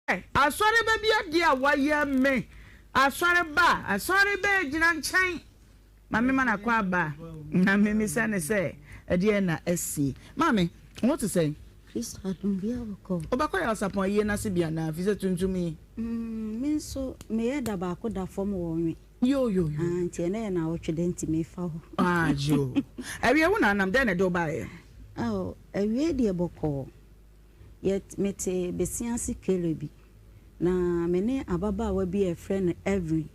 Asɔre ba bi adeɛ a wayɛ me. Asɔre ba, asɔre ba gyina nkyɛn. Maame ma no akɔ aba na memisa no sɛ ɛdeɛn na asi. Maame, wo ho te sɛn? Kristo adom bia bɔkɔɔ. Wobɛkɔ Yawsapɔn ayie no ase bi anaa? Firi sɛ tuntum yi. Mm, me nso meyɛ da baako da fam wɔ nwe. Yo, yo, yo. Ah, nti ɛnɛ yɛ naawɔtwe dɛ nti mefa hɔ. Ah, yo. Awie wo na anam, dɛn na ɛde wo baeɛ? Oh, awie deɛ bɔkɔɔ. Yɛ, mete Besiase Kele bi, na me ne ababaawa bi a yɛfrɛ no Evelyn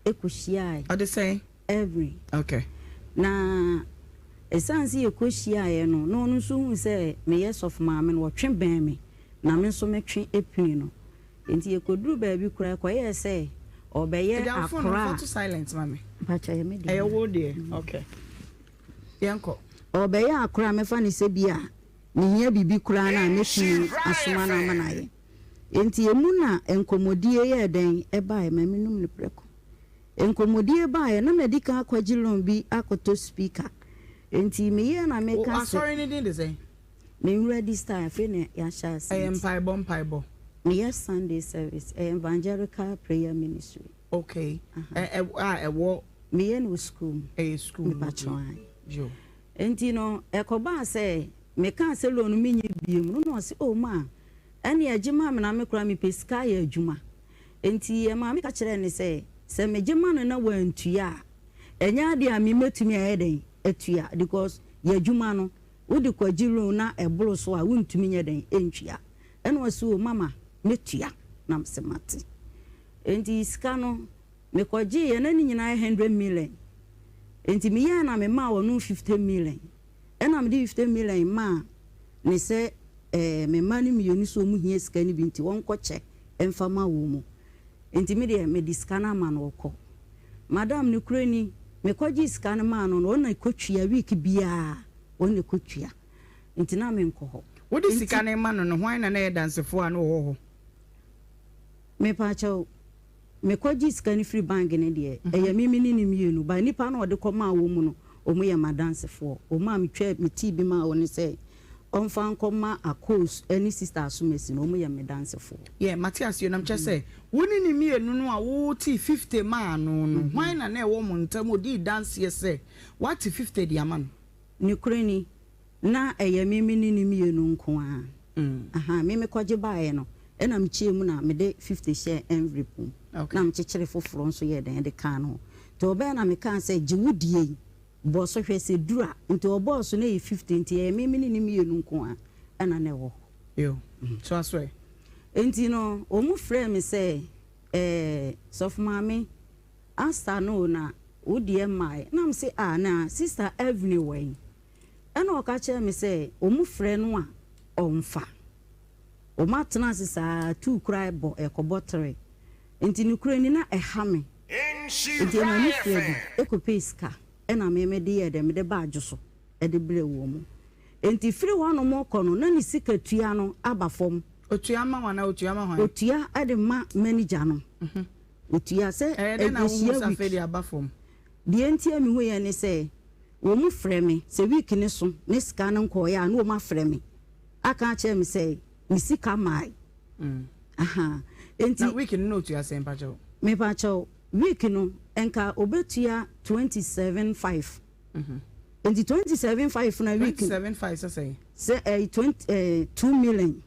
kɔhyiaeɛ. Ɔde sɛn? Evelyn. Okay. Na ɛsiane sɛ yɛkɔhyiaeɛ no, na ɔno nso huu sɛ meyɛ sɔfo maame no, ɔtwe bɛn me, na me nso metwe pini no. Enti yɛkɔduruu baabi koraa, ɛkɔyɛɛ sɛ ɔrebɛyɛ Agya, wo phone no, akora fa a. to silent ma me. Mpakyɛ, ɛyɛ me deɛ. Ɛyɛ wo deɛ? Okay. Yɛnkɔ. Ɔrebɛyɛ akora a mɛfa no sɛ bi a mehia biribi koraa no a, mɛtumi asoma no ama no ayɛ. Enti emu na nkɔmmɔdie yɛɛ dɛn baeɛ? Ma menum no prɛko. Nkɔmmɔdie baeɛ, na madi kan akɔgye loan bi akɔtɔ speaker. Enti meyɛɛ na Wo meka sɛ. asɔre no din de sɛn? Me nwura style, afei na yɛahyɛ ase Ɛyɛ nti. mpaebɔ mpaebɔ? Meyɛ Sunday service, ɛyɛ Evangelical Prayer Ministry. Okay, Aha. ɛ ɛ a ɛwɔ. Meyɛ no wɔ sukuu mu. Ɛyɛ sukuu mu, Mepakyɛw, okay. ae. Yo. Enti no, ɛkɔbaa sɛ mekaa sɛ loan no menyɛ biom no, na ɔse, oh ma, ɛneɛ gye ma me na me koraa mepɛ sika ayɛ adwuma. Enti ɛmaa meka kyerɛɛ no sɛ, sɛ megye ma no na wantua a, ɛnyɛ adeɛ a me mɛtumi ayɛ dɛn atua because yɛ adwuma no, wode kɔgye loan na ɛboro so a, wontumi nyɛ dɛn ntua. Ɛna ɔse, oh mama, mɛtua. Na mese, mate. Enti sika no, Mekɔgyeeɛ na ne nyinaa yɛ hundred million. Enti meyɛɛ na memaa ɔno fifty million. Ɛna mede fifty million maa ne sɛ ɛɛ me mma no mmienu sɛ wɔn hia sika no bi nti wɔnkɔkyɛ mfa ma wɔn. Enti me deɛ mede sika no ama no ɔkɔ. Madam nokorɛ ni, mekɔgyee sika no maa no no ɔno na ɛkɔtua week biara ɔno na ɛkɔtua. Nti na menkɔ hɔ. Wode Enti. sika no rema no no, hwan na na ɛyɛ dansefoɔ a na ɔwɔ hɔ? Mepaakyɛw, Mekɔgyee sika no firi bank no deɛ, ɛyɛ me me ne no mmienu, but nnipa no a ɔde kɔmaa wɔn no, wɔn yɛ m'adansefoɔ. Wɔn a metwaa me tii bi maa wɔn sɛ ɔmfa nkɔma Akos ne Sister Asomasi no, wɔn yɛ me dansefoɔ. Yeah, mate aseɛ, na mekyerɛ sɛ, wo ne no mmienu no a wotee 50 maa no no, hwan na na ɛwɔ mo ntam a ɔdii danseɛ sɛ woate 50 de ama no? Nokorɛ ni, na ɛyɛ me me ne no mmienu nko ara. Ahaa, me mekɔgye baeɛ no, ɛna mekyɛɛ mu na mede 50 hyɛɛ envelope mu, na mekyekyere foforɔ nso yɛɛ dɛn de kaa no ho. Nti ɔbaeɛ na mekaa sɛ, gye wo deɛ yi, bɔ so hwɛ sɛ ɛduru a. Nti ɔbɔɔ so na ɛyɛ 50, nti ɛyɛ me me ne no mmienu nko ara ɛna na ɛwɔ hɔ. Yo, toa so ɛ. Nti no, wɔn frɛɛ me sɛ, ɛɛ, Sɔfo Maame, Asta no o, na wo deɛ mmaeɛ. Na mese, ah, na Sister Evelyn wɔ he? Ɛna ɔka kyerɛɛ me sɛ wɔn frɛ no a ɔmfa. Wɔn atena ase saa tuu koraa bɔ ɛkɔbɔ tere. Nti nokorɛ ni na ɛha me. Nti ɛma me firi adi kɔpɛɛ sika ɛna me mede yɛɛ dɛn mede baa dwoso de brɛɛ wɔn. Nti firi hɔ nom kɔ no na ne sika tua no aba fam. Otua ma wo anaa otua ma hwan? Otua de ma manager no. Otua sɛ Ɛyɛ dɛn na wohu ɛhyia sɛ week. afei deɛ aba fam? Deɛ nti a mehuiɛ ne sɛ, wɔn frɛ me, sɛ week no so ne sika no nkɔeɛ a, na wɔn afrɛ me aka akyerɛ me sɛ me sika mmae. Ahaa. Enti. Na week no na ɔtua sɛn mpakyɛw? Mepakyɛw, week no nka ɔbɛtua 27 5. Enti 27 5 no a week. 27 5 sɛ sɛn? Sɛ ɛyɛ twenty ɛɛ 2 million.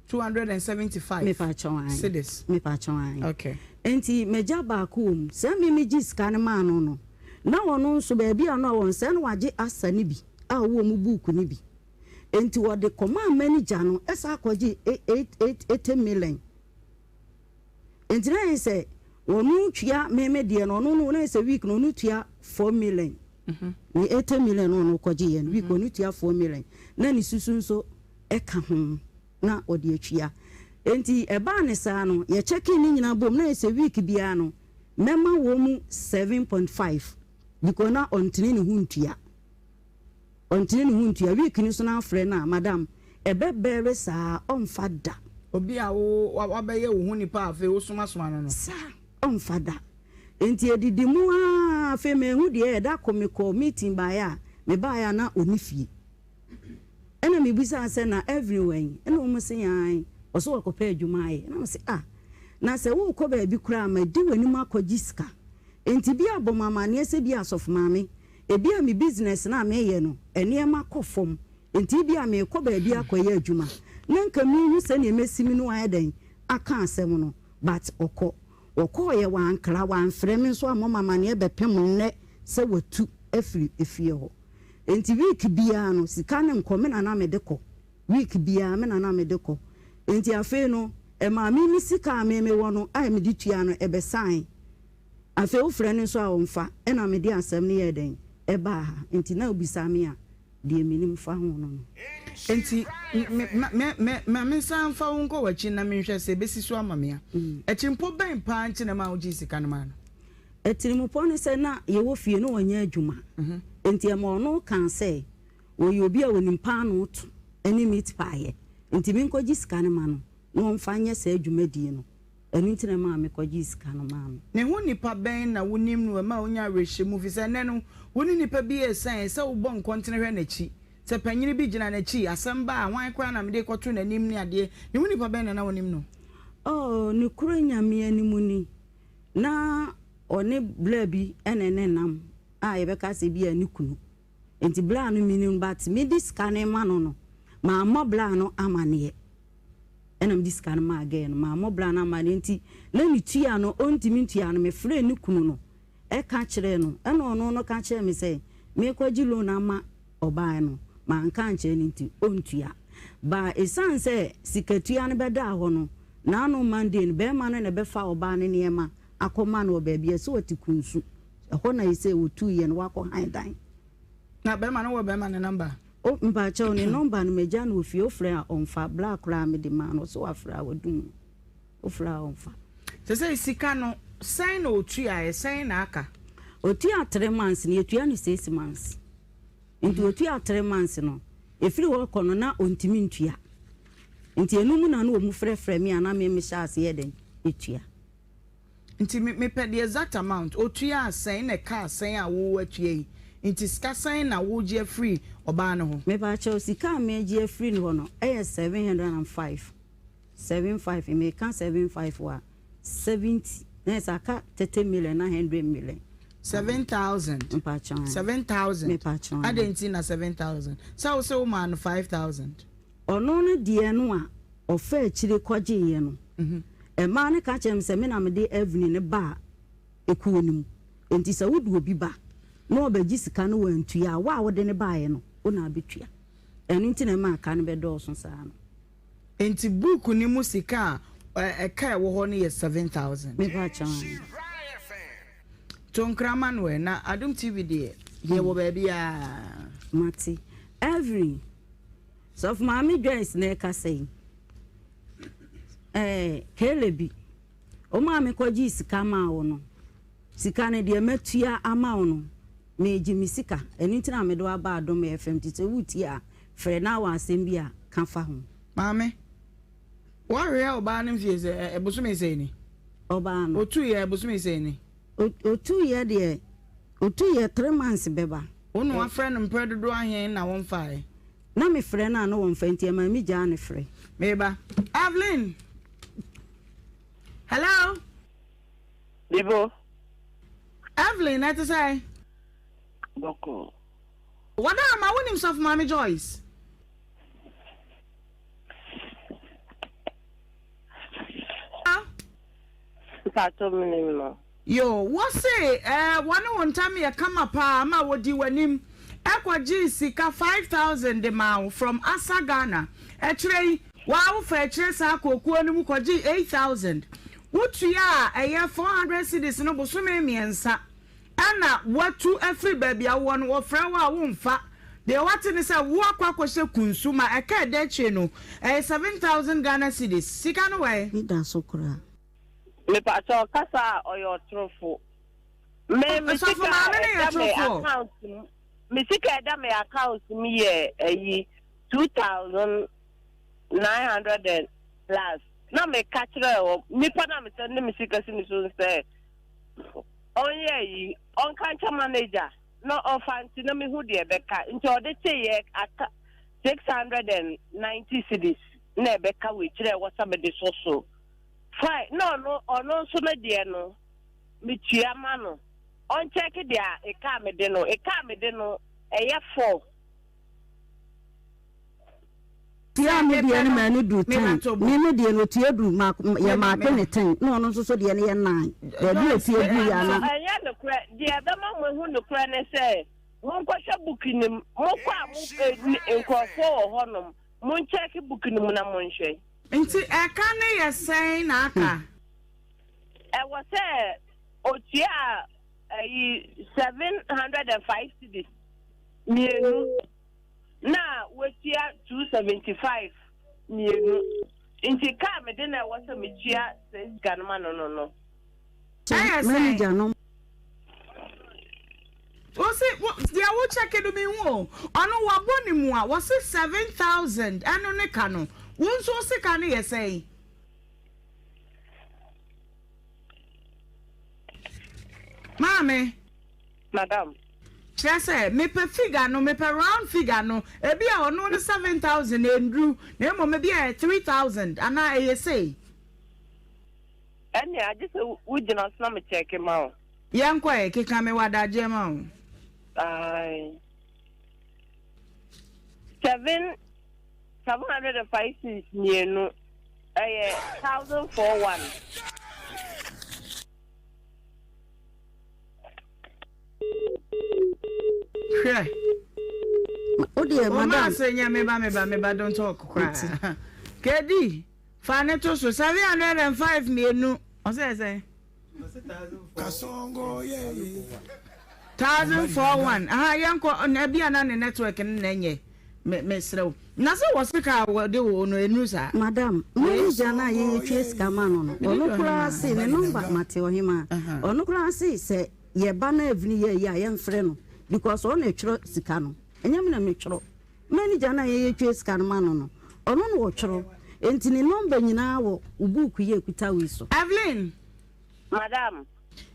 275 Mepakyɛw ae. Cedis. Mepakyɛw ae. Okay. Enti m'agya baako wɔ mu. Sɛ me megye sika no maa no no, na ɔno nso baabi a na ɔwɔ no, sɛ na wagye asa no bi a ɔwɔ mu buuku no bi. Enti ɔde kɔmaa manager no san kɔgye eight eight 80 million. Enti na yɛ sɛ ɔno tua me me deɛ no, ɔno no na yɛ sɛ week no ɔno tua 4 million. Ne 80 million no ɔno kɔgye yɛ no week ɔno tua 4 million. Na ne susu nso ɛka ho na ɔde atua. Enti ɛbaa ne saa no, yɛkyɛkee ne nyinaa bom na yɛ sɛ week biara no mɛma wɔn mu 7.5 because na ɔntene ne ho ntua. Ɔntene ne ho ntua. Week no so na afrɛ no a, madam, ɛbɛbɛre saa ɔmfa da. Obi a wo wabɛyɛ wo ho nipa a afei wosomasoma no no. Saa, ɔmfa da. Enti edidi mu ara afei manhu deɛ ɛda ko mekɔɔ meeting baeɛ a, mebaeɛ a na ɔnni fie. Ɛna mebisaa sɛ na Evelyn wɔ he? Ɛna wɔn se ae. Ɔse wakɔpɛ adwuma ayɛ. Na mese ah, na sɛ worekɔ baabi koraa a, madi w'anim akɔgye sika. Enti bi a bɔ me amaneɛ sɛ bi a Asɔfo Maame, ebi a me business no a meyɛ no, nneɛma kɔ fam. Enti ebi a merekɔ baabi akɔyɛ adwuma. Na nka menhu sɛdeɛ mɛsi me ne wo ayɛ dɛn aka asɛm no. But ɔkɔ. Ɔkɔeɛ, wankra, wamfrɛ me nso ammɔ me amaneɛ bɛpem nnɛ sɛ watu afiri efie hɔ. Enti week biara no, sika no nkɔ, me na na mede kɔ. Week biara, me na na mede kɔ. Enti afei no, ɛmaa me me sika a me mewɔ no a mede tua no, ɛbɛsae. Afei wofrɛ no nso a ɔmfa, ɛna mede asɛm no yɛɛ dɛn? Ɛbaa ha. Enti na wobisa me a, deɛ menim fa ho no no. Enti me, ma, me, me, ma mensan mfa wo nkɔ w'akyi na menhwɛ sɛ ɛbɛsi so ama me a. Atirimpɔ bɛn paa nti na ɛmaa wogyee sika no maa no? Atirimpɔ ne sɛ na yɛwɔ fie na ɔnyɛ adwuma. Enti ɛma ɔno kaa sɛ ɔyɛ obi a ɔnim paanoo to ne meat pie yɛ, enti menkɔgye sika no ma no na ɔmfa nyɛ saa dwumadie no. Ɛno nti na ɛmaa mekɔgyee sika no maa no. Ne ho nipa bɛn na wonim no ɛma onya awerɛhyɛmu fisɛ nnɛ no wo ne nipa bi resian ɛsɛ wobɔ nkɔntene hwɛ n'akyi sɛ panyini bi gyina n'akyi asɛm ba a hwan koraa na mede rekɔto n'anim ne adeɛ ne ho nipa bɛn na na wonim no? Oh nokorɛ Nyame anim ni na ɔne bla bi na ɛnenam a yɛbɛka sɛ bi a ne kunu nti bla no menim but mede sika no rema no no mammɔ bla no amaneɛ. Ɛna mede sika no maa girl no, mammɔ bra no amanneɛ nti na ne tua no ɔntumi ntua no, mefrɛɛ ne kunu no ka kyerɛɛ no, ɛna ɔno no ka kyerɛɛ me sɛ merekɔgye loan ama ɔbaa no, manka ankyerɛ no nti ɔntua. But ɛsiane sɛ sikatua no bɛdaa hɔ no, n'ano Monday no barima no na ɛbɛfa ɔbaa no nneɛma akɔma no wɔ baabi a ɛsɛ ɔte Kunsu, ɛhɔ na ɛsɛ ɔtuiɛ no wakɔ han dan. Na bɛrima no wɔ bɛrima ne number? O mpakyɛw ne number no magya no wɔ fie wofrɛ a ɔnfa bla koraa mede maa no ɔse wafrɛ a wadum no wofrɛ a ɔnfa. Sesei sika no sɛn na otuaɛ sɛn na aka? Otua tre months no yɛtua no six months nti otua tre months no ɛfiri hɔ kɔ no na ɔntumi ntua nti ɛno mu na na ɔmu frɛfrɛ me a na me mehyɛ aseɛ dɛn ɛtua. Nti me mepɛ the exact amount, otuaa sɛn na ɛkaa sɛn a wo atua yi, nti sika sɛn na wogye afiri ɔbaa no hɔ? Mepakyɛw, sika a megye afiri ne hɔ no yɛ 705, 75, meka 75 a, 70, na ɛsɛ aka 30 million na 100 million. 7000. Mepakyɛw. 7000. Mepakyɛw. Adɛn nti na 7000? Sɛ wo sɛ wo maa no 5000. Ɔno no deɛ no a ɔfaa akyire kɔgyeeɛ no, mmaa no ka kyerɛɛ me sɛ me na mede Evelyn no baa ekuo no mu. Enti sɛ wode obi ba na ɔbɛgye sika no wantua a, wo a wode no baeɛ no, wo na abɛtua. Ɛno nti na ɛmaa ka no bɛdɔɔso saa no. Enti book no mu sika a ɛka a ɛwɔ hɔ no yɛ 7000. Mepa kyɛw aane. To nkra ma no ɛ, na Adom TV deɛ, yɛwɔ baabiara. Mate. Evelyn. Sɔfo Maame Joyce na ɛkasa yi. Ɛɛ Kelebi, wo maame kɔgyee sika maa wo no, sika no deɛ matua ama wo no, meregye me sika. Ɛno nti na mede wo aba Adom FM nti sɛ woretie a, frɛ na wɔ asɛm bi a, ka fa ho. Maame, woahwehwɛ ɔbaa no mfie sɛ ɛ bosome sɛn ni? Ɔbaa no. Otuiɛ bosome sɛn ni? Otuiɛ deɛ, otuiɛ 3 months bɛba. Wo na woafrɛ no mprɛ dodoɔ ahe na womfaeɛ? Na me frɛ no a na wɔnfa nti ɛmaa me gyaa ne frɛ. Meba. Evelyn! Hello! Bibo. Evelyn, ɛte sɛn? Bɔkɔɔ. Wɔda ama wonim Sɔfo Maame Joyce? Mpatsɔ menim no. Yoo, wose eh, wɔne wo ntam yɛ kama paa ma wɔdii w'anim kɔgyee sika 5000 de maa wo from Asa Ghana. Akyire yi, woa wofaa akyire saa kɔɔ kuo no mu kɔgyee 8000. Wotuaa ɛyɛ 400 cedis no bosome mmiɛnsa ɛna woatu afiri baabi a wowɔ no, wɔfrɛ wo a womfa. Deɛ woate ne sɛ woakɔ akɔhyɛ kunsu ma ɛka ɛda akyire no, ɛyɛ 7000 Ghana cedis. Sika no wɔ he? Me da so koraa. Mepakyɛw kasa a ɔyɛ ɔtorofo. Me me sika a ɛda me account mu me sika a ɛda me account mu yɛ ayi 2900 and plus na me ka kyerɛ wɔ nipa na me sɛ ne me sika si me so sɛ ɔnyɛ ayi ɔnka nkyɛ manager na ɔfa nti na mehu deɛ ɛbɛka nti ɔde te yɛ aka 690 cedis. na ɛbɛka wɔ akyire a ɛwɔ sɛ mede sɔ so. Fine, na ɔno ɔno nso ne deɛ no metua ma no. Ɔnkyɛke deɛ a ɛka a mede no, ɛka a mede no ɛyɛ four. Tua me deɛ no ma no duru ten. Me me deɛ no otua duru ma yɛ maake ne ten na ɔno nso so deɛ no yɛ nine. Baabi a otua duru yɛ ana. Ɛnyɛ nokorɛ. Deɛ ɛbɛma mo ahu nokorɛ ne sɛ, monkɔhwɛ book no mu. Mokɔ a mo eh, nkurɔfoɔ wɔ hɔnom. Monkyɛke book no mu na monhwɛ. Nti ɛka no yɛ sɛn na aka? Ɛwɔ sɛ otua ayi 705 cedis mmienu. Na watua 275 mmienu. Nti kaa mede na ɛwɔ sɛ metua saa sika no ma no no no. Ɛyɛ sɛn? Manager no. Wose wo deɛ wo check no me hu o. Ɔno wabɔ ne mua wɔse 7000 ɛno ne ka no. Wo nso wo sika no yɛ sɛn? Maame. Madam. Kyerɛ sɛ, mepɛ figure no, mepɛ round figure no, ebia ɔno ne 7000 ɛnduru, na mmom ebia ɛyɛ 3000 anaa ɛyɛ sei. Ɛnneɛ agye sɛ wogyina so na me check ma wo. Yɛnkɔ ɛ, keka me wɔ adagyeɛ ma wo. Ae. 7, 705 cedis mmienu, ɛyɛ 1041. Hwɛ. O deɛ madam. O maa se nyɛ me ba me ba me ba don't talk koraa. Kedi fa ne to so 705 mmienu ɔsɛ sɛ. 1041 aha yɛnkɔ ebi a na ne network no na ɛnyɛ me me serɛ na sɛ wɔ sika a wɔde wo no ɛnuru saa. Madam, manager no a yɛyɛ twa sika ma no no, ɔno koraa se ne number mate ɔhemaa, ɔno koraa se sɛ yɛ ba no avini yɛ ayi a yɛmfrɛ no because ɔno na ɛtwerɛ sika no, ɛnyɛ me na metwerɛ. Manager no a yɛyɛ twa sika no ma no no, ɔno na ɔtwerɛ, enti ne number nyinaa wɔ wo book yi a ɛkuta wo yi so. Evelyn. Madam,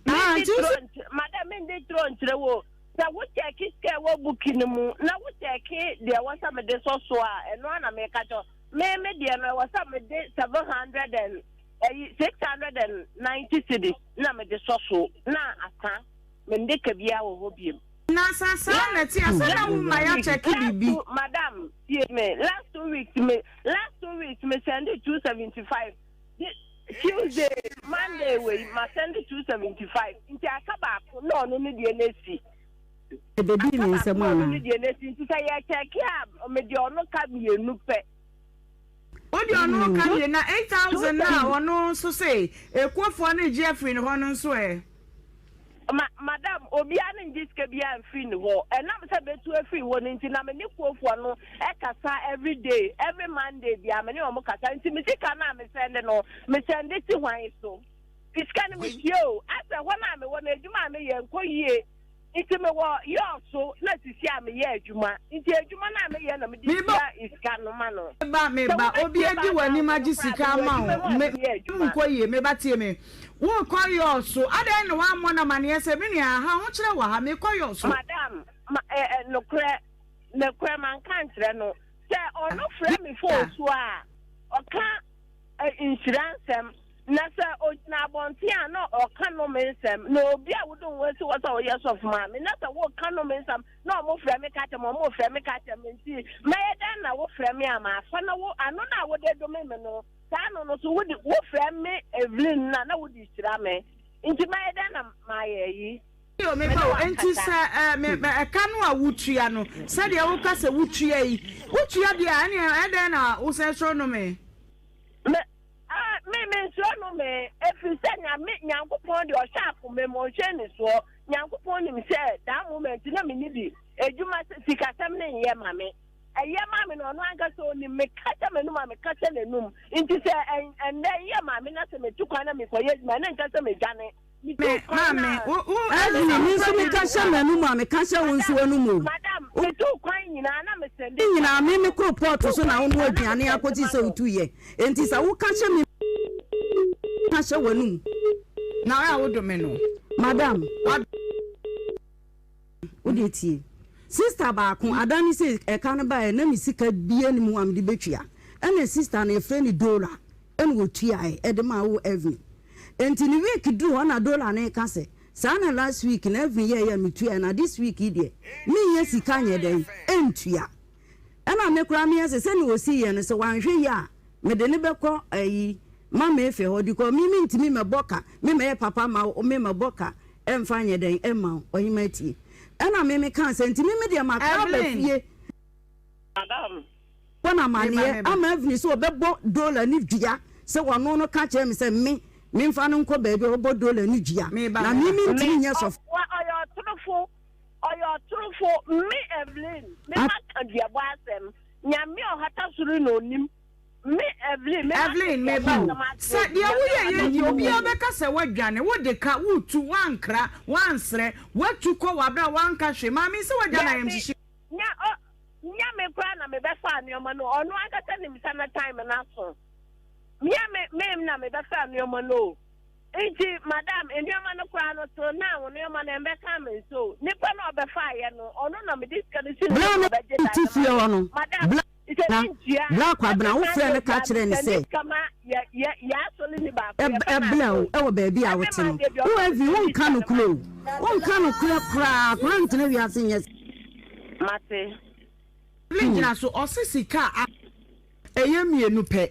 Ah, mendi nti wo turo se. nkyerɛ, madam mendi turo nkyerɛ wo. Sɛ wo kyɛke sika ɛwɔ buki no mu na wo kyɛke deɛ ɛwɔ sɛ mede sɔ so a, ɛno ara na meka kyerɛ wo. Me me deɛ no ɛwɔ sɛ mede 700 and ɛyi 690 cedis na mede sɔ so na asa. Mende ka biara wɔ hɔ biem. Na sɛ saa na ɛte a, sɛ na Last woma two weeks, yɛakyɛke last biribi. two, madam tie me, last 2 weeks me, last 2 weeks me send 275. Tuesday, Monday wei ma send 275 nti aka baako na ɔno ne deɛ no asi. Ɛbɛdii Aka ne baako nsam na ɔno ne anaa? deɛ no asi nti sɛ yɛkyɛke a mede ɔno ka mmienu pɛ. Wode ɔno ka mmienu na 8000 no a ɔno nso se ekuofoɔ no regye afiri ne hɔ no nso ɛ? Ma, madam, obiara no ngye sika biara mfiri ne hɔ. Ɛnam sɛ mɛtu afiri hɔ no nti na me ne kuofoɔ no kasa every day, every Monday biara me ne wɔn kasa. Nti me sika no a me sɛnde no, me sɛnde si hwan so? Sika no metua o, asɛ hɔ no a mewɔ no adwuma a meyɛ nkɔ yie. Nti mewɔ yɔɔ so na sisi a meyɛ adwuma. Nti adwuma no a meyɛ na mede Meba tua sika no ma no. Meba, Sɛ meba, obi wobɛtie adi w'anim background no agye koraa a, sika mewɔ ama adwuma wo. mu a Me, meyɛ adwuma. nkɔ yie, meba tie me. Worekɔ yɔɔ so, adɛn na woammɔ no amaneɛ sɛ, me nua, ha ahokyerɛ wɔ ha, merekɔ yɔɔ so. Madam, ma, ɛ, ɛ, nokorɛ, nokorɛ, manka ankyerɛ no. Sɛ ɔno frɛ me phone so a, ɔka ɛ, nhyira nsɛm. Na sɛ ɔgyina abɔnten a, na ɔka nnome nsɛm. Na obi a wode wo ho asi hɔ sɛ woyɛ sɔfo maame, na sɛ woreka nnome nsɛm, na wɔfrɛ me ka kyerɛ me, wɔfrɛ me ka kyerɛ me nti, mɛyɛ dɛn na wofrɛ me a mafa? Na wo, ano no a wode dome me no, saa ano no so wode, wofrɛ me Evelyn no a, na wode hyira me. Nti mɛyɛ dɛn na mayɛ ayi? Yo, me Me ba ne o, enti wakasa. sɛ ɛ, me, me, ɛka no a wotua no, sɛdeɛ woka sɛ wotua yi, wotua deɛ a, ɛneɛ ɛdɛn na wosan suro nnome? Me, ah, me, mensuro nnome, ɛfiri sɛ Nyame, Nyankopɔn deɛ ɔhwɛ akoma mu, ɔnhwɛ anisoɔ. Nyankopɔn nim sɛ that moment na menni bi, adwuma, sikasɛm no nyɛ ma me. Ɛyɛ ma me no, ɔno ankasa ɔnim. Meka kyɛ m'anum a, meka kyɛ n'anum. Nti sɛ ɛnnɛ ɛyɛ ma me na sɛ metu kwan na mekɔyɛ adwuma, ɛno nkyɛ sɛ medwane. Me, maame, wo, wo, ɛne Evelyn, sɛ me wopɛ nso meka biribi hyɛ a. m'anum a, meka hyɛ wo nso w'anum o. Madam, Wo metuu kwan nyinaa na mesɛnde sika nyinaa, ma me no. me koro pɔɔto Metuu so na kwan wonoa nyinaa na aduane mesɛnde akɔsi ma sɛ no. wotuiɛ. Enti sɛ woka hyɛ me ka hyɛ w'anum. Na ɔyɛ a wodome no. Madam. Wa. Wo deɛ tie. Sister baako, ada ne sɛ ɛka no baeɛ na me sika bia ni mu a mede bɛtua. Ɛna sister no yɛfrɛ no Dora ɛna ɔtuaeɛ ɛde maa wo Evelyn. Enti ne week duru hɔ na Dora no reka sɛ, saa na last week no Evelyn yɛeɛ a metuaeɛ na this week yi deɛ mennya sika nyɛ dɛn ntua. Ɛna me koraa meyɛ sɛ sɛnea ɔsi yɛ no sɛ wanhwɛ yie a mede no bɛkɔ ayi Mama Efe hɔ because me mentumi mɛbɔ ka me mɛyɛ papa ma wo me mɛbɔ ka ɛmfa nyɛ dɛn ɛmma wo ɔhema tie. Ɛna me mekaa sɛ nti me me deɛ maka aba Evelyn. fie. Madam. Bɔ no Meba amaneɛ meba. ama Evelyn sɛ ɔbɛbɔ Dola no dua sɛ ɔno no ka kyerɛ me sɛ me memfa no nkɔ baabi a ɔbɛbɔ Dola no dua Meba na me meba. Me mentumi nyɛ ɔ sɔfo. wa ɔyɛ ɔtorofo ɔyɛ ɔtorofo me Evelyn me ma ka duabɔ asɛm Nyame a ɔhata soro na onim me Evelyn me ma ka Evelyn duabɔ meba o asɛm akyerɛ sɛ obi deɛ Nyame a woyɛ ɔhata yɛ deɛ soro na obiara onim. bɛka sɛ woadwane wode ka woretu woankra woansrɛ woatu kɔ wɔ aberɛ a woanka hwee maame sɛ woagya no Dabi ayamhyehye. nya ɔ nya me koraa na me bɛfaa nnoɔma no ɔno ankasa nim sɛ na time no aso mia me me na me bɛfaa nnoɔma no o nti madam nnoɔma no koraa no till now nnoɔma no ɛmbɛkaa me nsa o nipa no a ɔbɛfaeɛ no ɔno na mede sika no si ne Berɛ so a na na ɔbɛgye da mete no fie ma me hɔ no, madam bla sɛ na mentua Bla Kwabena, every wofrɛɛ Monday no ka biara kyerɛɛ no mesɛnde sɛ, sika ma yɛ yɛ yɛ asɔreni baako Ɛ yɛfrɛ no ɛblɛ wo Asoe wɔ baabi a every wote no. Monday biara Wo ɔma Evi, mesɛnde wonka sika no ma nokorɛ no. o. Wonka nokorɛ koraa. Akwadaa ntena wiase nyɛ s. Mate. Evelyn gyina so ɔse sika a ɛyɛ mienu pɛ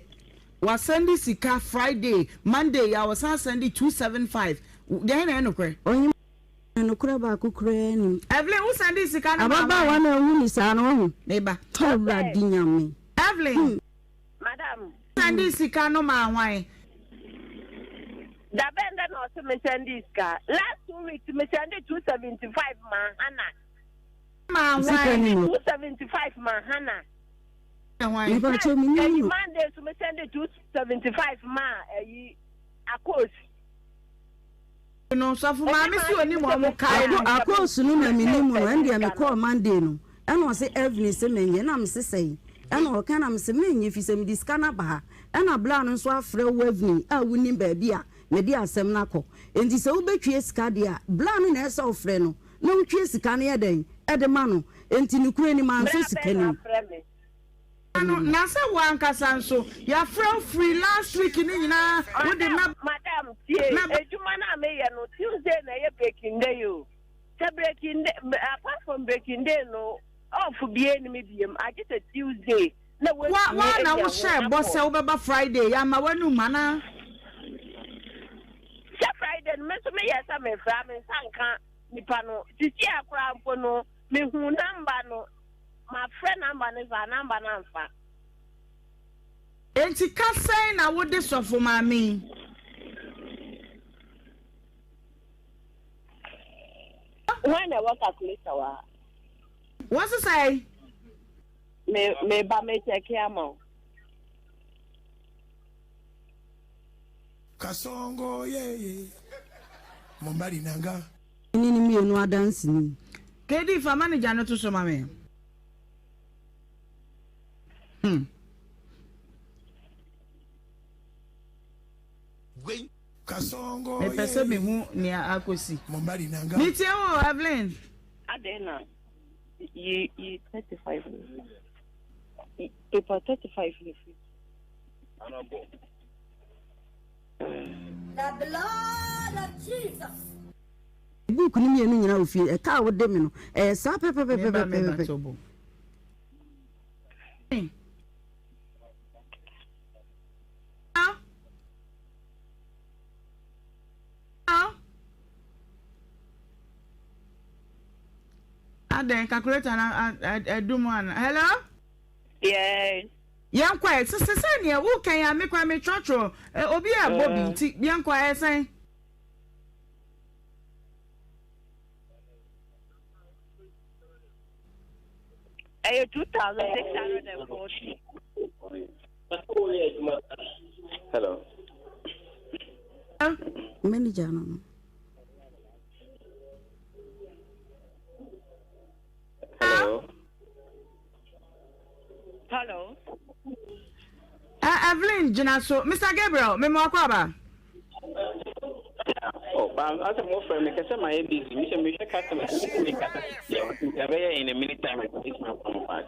wasɛnde sika Friday Monday yi a ɔsan sɛnde 275 deɛn na ɛyɛ nokorɛ. Ɔhema, nokorɛ baako koraa nnim. Evelyn wo sɛnde sika no maa Ababaawa hwan? no a wohu no saa no, wahu? Meba. Awurade Nyame. Evelyn. Madam. Sɛndee sika no maa hwan? Da bɛn da na ɔse me sɛndee sika? Last weeks me sɛndee 275 maa Hannah. Maa hwan? Sika 275 maa Hannah. Hwan? Mepakyɛw me nim no. Monday so me sɛndee 275 maa ayi Akos. No sɔfo maame si onim wɔn kae no. Akos no na me nim no ɛndeɛ me kɔɔ Monday no ɛna ɔse Evelyn se menyɛ na mese sɛn ɛna ɔka na mese menyɛ fisɛ mede sika no aba ha ɛna bla no nso afrɛ wo Evelyn a wonim baabi a mede asɛm no akɔ enti sɛ wobɛtwie sika deɛ a bla no na ɛsɛ wofrɛ no na wotwie sika no yɛ dɛn ɛde ma no enti nokorɛ ni mansɔ sika no mu. No na sɛ wo ankasa nso yɛafrɛ wo firi last week no nyinaa wode Madam, mɛba madam, tie, mɛba. adwuma no a meyɛ no, Tuesday na ɛyɛ breaking day o. Sɛ breaking day, apart from breaking day no, off biara nni me biem, agye sɛ Tuesday na Wa woatumi woa na anya ho wohyɛɛ bɔ akɔ. sɛ wobɛba Friday, yɛamma w'anum anaa? Sɛ Friday no, me nso meyɛɛ sɛ mefrɛ a, me nsa nka nipa no. Sisi a koraa mpo no, mehuu number no, Mafrɛ number no saa number no amfa. Enti ka sɛn na wode sɔfo maame yi? Hwan na ɛwɔ calculator wɔ ha? Wo nso sɛn? Me me ba me check ama wo. Kasongo yeye mobali na nga. Ne ne mmienu adanseni. KD fa manager no to so ma me. Hmm. Mepɛ sɛ mehu nea akosi. Metie wo Evelyn. Adɛn na yi yi 35 no paper 35 no fi. The blood of Jesus. Book no mmienu nyinaa wɔ fie. Ɛka a wode me no, ɛyɛ saa Meba meba pɛpɛpɛpɛpɛ. tobo. Adɛn calculator na ɛdum ana? Hello? Yes. Yɛnkɔ ɛ sese sɛ neɛ woka yi a me koraa metwerɛtwerɛ ɛ obi a ɛbɔ bi nti yɛnkɔ ɛ sɛn. Ɛyɛ 2640. Hello. Manager no no. Hello. Hello. Uh, Evelyn gyina so. Mr. Gabriel, me mo akɔ aba. Oh, but as a more friend, because I'm busy. Me say me share customer, me me kasa. Yeah, in a minute time, I can my phone back.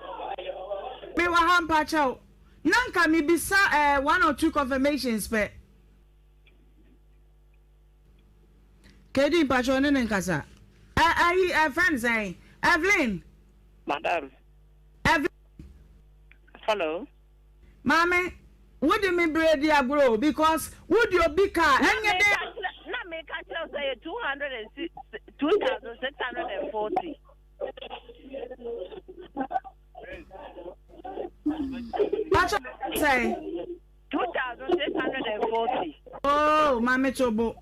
Me wa ha mpa kyɛw. Na nka mebisa eh, one or two confirmations pɛ. KD mpakyɛw ne ne nkasa. Ɛ ayi ɛ friend sɛn? Evelyn. Madam. Evelyn. Hello. Maame, wo de me bere di agorɔ o because wo de obi ka a ɛnyɛ dɛ. Na meka kyerɛ wo sɛ yɛ 206 2640. Pacho sɛn? 2640. Oh, Maame Tobo.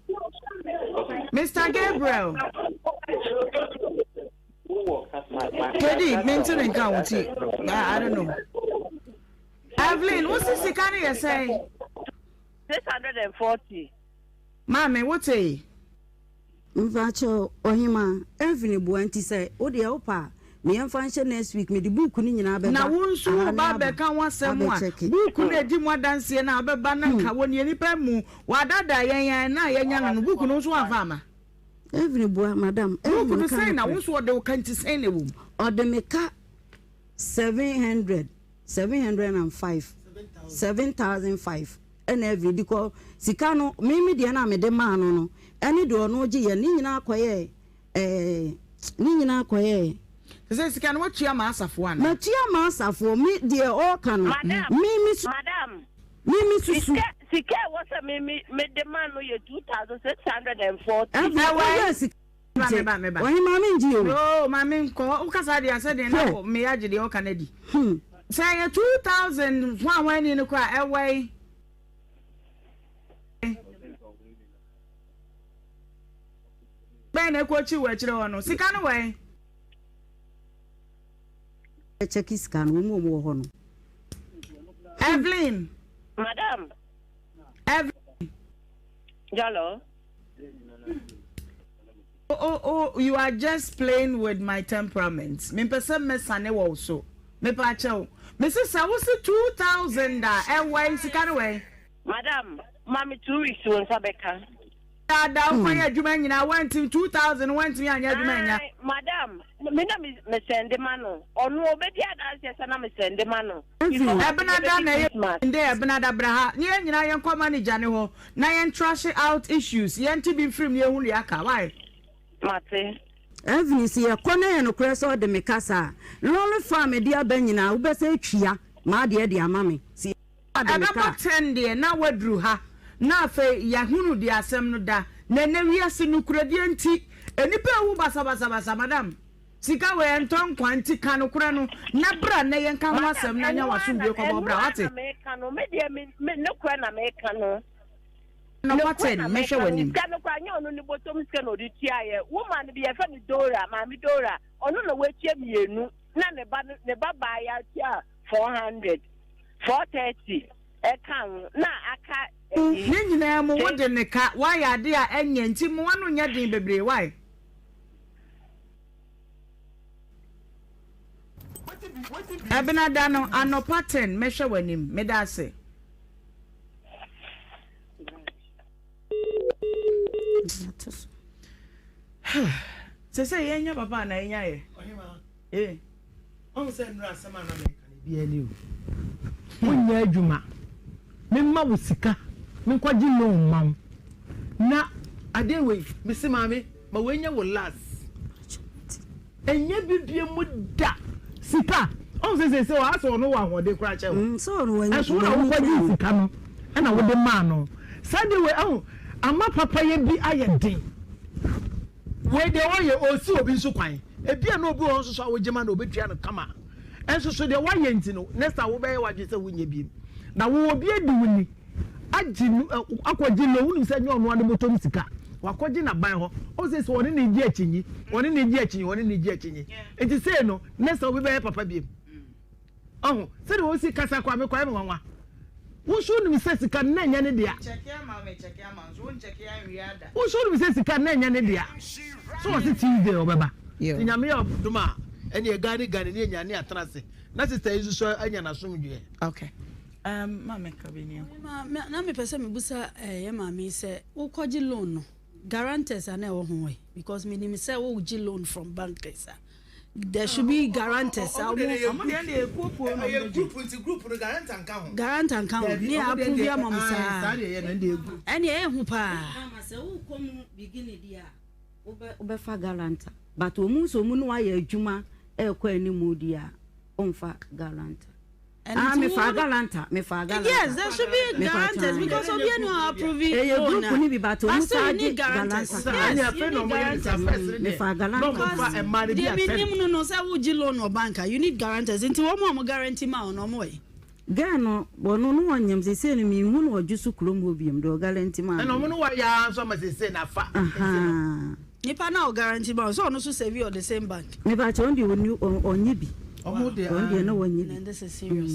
Mr. Gabriel. Kedi, mente ne nka wo ti. I don't know. Evelyn, wo si sika no yɛ sɛn? 640. Maame, wo te? Mpakyɛw ɔhemaa, Evelyn bua nti sɛ wo deɛ wopɛ a me yɛmfa nhyɛ next week mede book no nyinaa bɛba Na wo nso aha woreba na aba abɛka ho asɛm a, abɛkyɛke. book no a ɛdi mu adanseɛ no a wobɛba na nka wɔ neɛ nnipa mmu, wɔadaadaa yɛn a na yɛanya no no, book no wo nso woamfa amma? Evelyn bua, Madam, Book Evelyn no ka sɛn na wo nokorɛ. nso wɔde wo ka nti sɛn na ɛwɔ mu? Ɔde me ka 700, 705, 7005. Ɛna Evelyn de kɔ sika no me me deɛ no a mede maa no no ɛne deɛ ɔno gye yɛ ne nyinaa kɔyɛɛ ɛɛ ne nyinaa kɔyɛɛ. Te sɛ sika no watua ma asafoɔ anaa? Matua ma asafoɔ me deɛ ɔɔka no Madam, me me su madam, me me susu. sika sika ɛwɔ sɛ me me me de ma no yɛ 2640. Evelyn Ɛwɔ ɔyɛɛ sika Meba, nkyɛ meba, meba. ɔhemaa me ngye o. Oo, maame nkɔ hɔ. Wokasa deɛ asɛ deɛ na Hwɛ. wɔ me agye deɛ ɔka no adi. Hmm. Sɛ ɛyɛ 2000 hwan hwan ni no koraa ɛwɔ yi. Bɛn na ɛkɔ akyi wɔ akyire hɔ no? Sika no wɔ he? Kyɛke sika no, wɔn a wɔwɔ hɔ no. Evelyn. Madam. Evelyn. Hello. Oh, oh, oh, you are just playing with my temperament. Mempɛ sɛ mɛsane wɔ wo so. Mepa kyɛw. Mese sɛ wo se 2000 a ɛwɔ yi sika no wɔ yi. Madam, ma me 2 weeks wo nsa bɛka. Daadaa wo kwan yɛ adwuma nyinaa wantimi 2000 wantimi anyɛ adwuma anya. Ae, madam, me na me me sɛnde ma no. Ɔno obedi adanseɛ sɛ na me sɛnde ma no. Before Ɛbenada na ɛyɛ Christmas. ndɛ ɛbenada bra ha na yɛn nyinaa yɛnkɔ manager ne hɔ na yɛn trash out issues yɛnte bi mfirim na yɛnhu deɛ aka why? Mate. Evelyn, sɛ yɛkɔ na ɛyɛ nokorɛ sɛ ɔde me kasa a, lɔre fa a mede aba nyinaa wobɛsan atwia m'adeɛ de ama me. Sɛ yɛkɔ a ɔde me ka Ɛbɛbɔ a. ten deɛ na woaduru ha na afei yɛahunu deɛ asɛm no da na ɛnɛ wiase nokorɛdie nti nnipa rewu basabasabasa madam. Sika wei ɛntɔ nkwa nti ka nokorɛ no na bra nnɛ yɛnka ho Madam, asɛm na nya ɛno ara na w'asomdwoeɛ kɔbɔ ɛno bra ara wate. na meka no. Me deɛ me me nokorɛ na meka no. Anɔpa Nokorɛ ten na mɛhwɛ meka no. w'anim. Sika no koraa nyɛ ɔno ne bɔtɔm sika na ɔde tuaeɛ. Woman bi yɛfrɛ no Dora, Maame Dora, ɔno na watua mmienu na ne ba no ne ba baa ya tua 400, 430 ɛka ho na aka ɛyi. Ne nyinaa mu wode ne ka, woayɛ adeɛ a ɛnyɛ nti mmoa no nyɛ den bebree why? Ɛbenada no anɔpa ten mɛhwɛ w'anim. Meda ase. Sɛ sɛ yɛnya papa anaa yɛnya yɛ. Eh. Ɔhu sɛ nnura asɛm a na meka no ebi ani o. Wonyɛ adwuma. Memma wo sika. Menkɔgye loan mma wo. Na adeɛ wei mese maame ma wei nyɛ wo last. Ɛnyɛ bi bie mu da. Sika. Ɔhu sɛ sɛ sɛ ɔasɛ ɔno wɔ ahoɔden koraa kyɛn wo. Ɛnso wo na wokɔgye sika no ɛna wode maa no. Saa deɛ wei ɛho ama papayɛ bi ayɛ den. Wei deɛ ɔyɛ ɔresi obi nso kwan. Ebia na obi wɔ hɔ nso so a wogye ma no obetua no kama. Nso so deɛ woayɛ nti no next time wobɛyɛ w'adwene sɛ wonyɛ biem. Na wo obi adi wo ni agye no akɔgye loan wonim sɛ nyɛ ɔno ara ne bɔtɔm sika. Wakɔgye n'aban hɔ. Ɔhu sɛ sɛ ɔne ne gye akyinyi, ɔne ne gye akyinyi, ɔne ne gye akyinyi. Nti sei no next time obi bɛyɛ papa biem. Ɔho, sɛdeɛ ɔsi kasa koraa me koraa ɛyɛ me nwanwa. Wo nso wonim sɛ sika no na ɛnyɛ ne dea. Wo nso wonim sɛ sika no na ɛnyɛ ne dea. So ɔse Tuesday ɔbɛba. Nti Nyame yɛ ɔdom a, ɛneɛ gane gane ne yɛnya ne yɛatena ase. Na sister yi nso so anya n'asomdwoeɛ. Okay. Um, ma me ka bi ni. Ma na mepɛ sɛ mebusa eh, yɛ maame yi sɛ wokɔgye loan no guarantors a na ɛwɔ ho ɛ because menim sɛ wogye loan from bankers a. There should be guarantors. Ɔmo deɛ ɔmo deɛ ɛyɛ kuo kuo na ɔmo group nti group no guarantor nka ho. Guarantor nka ho ne approve ama mo saa. Saa deɛ yɛ na ɛde egu. Ɛne ɛyɛ hu paa. Ama sɛ wokɔ mu beginning deɛ a wobɛ wobɛfa guarantor but wɔn nso wɔn ne wayɛ adwuma ɛrekɔ anim deɛ a wɔnfa guarantor. Ah, me fa galanta, me fa galanta. Yes, there should be guarantors because obi enu approve. Eye group ni bi but omu sa gye galanta. Yes, you need guarantors. Me fa galanta. Because deɛ mi nim no no sɛ wogye loan wɔ bank a you need guarantors nti wɔn a wɔn guarantee ma wɔn no wɔn wɔ yi. Girl no ɔno no ɔnyem sesei no menhu no ɔdwo so kurom hɔ biom deɛ ɔguarantee maa me no. Ɛna ɔmo no wayɛ ara nso ama sesei no afa nti no. Nipa no a ɔguarantee ma wo sɛ ɔno nso serve wɔ the same bank. Mepakyɛ ɔno deɛ ɔnni ɔnye bi. Ɔmo deɛ Ɔno deɛ na wɔnye bi. Then this is serious.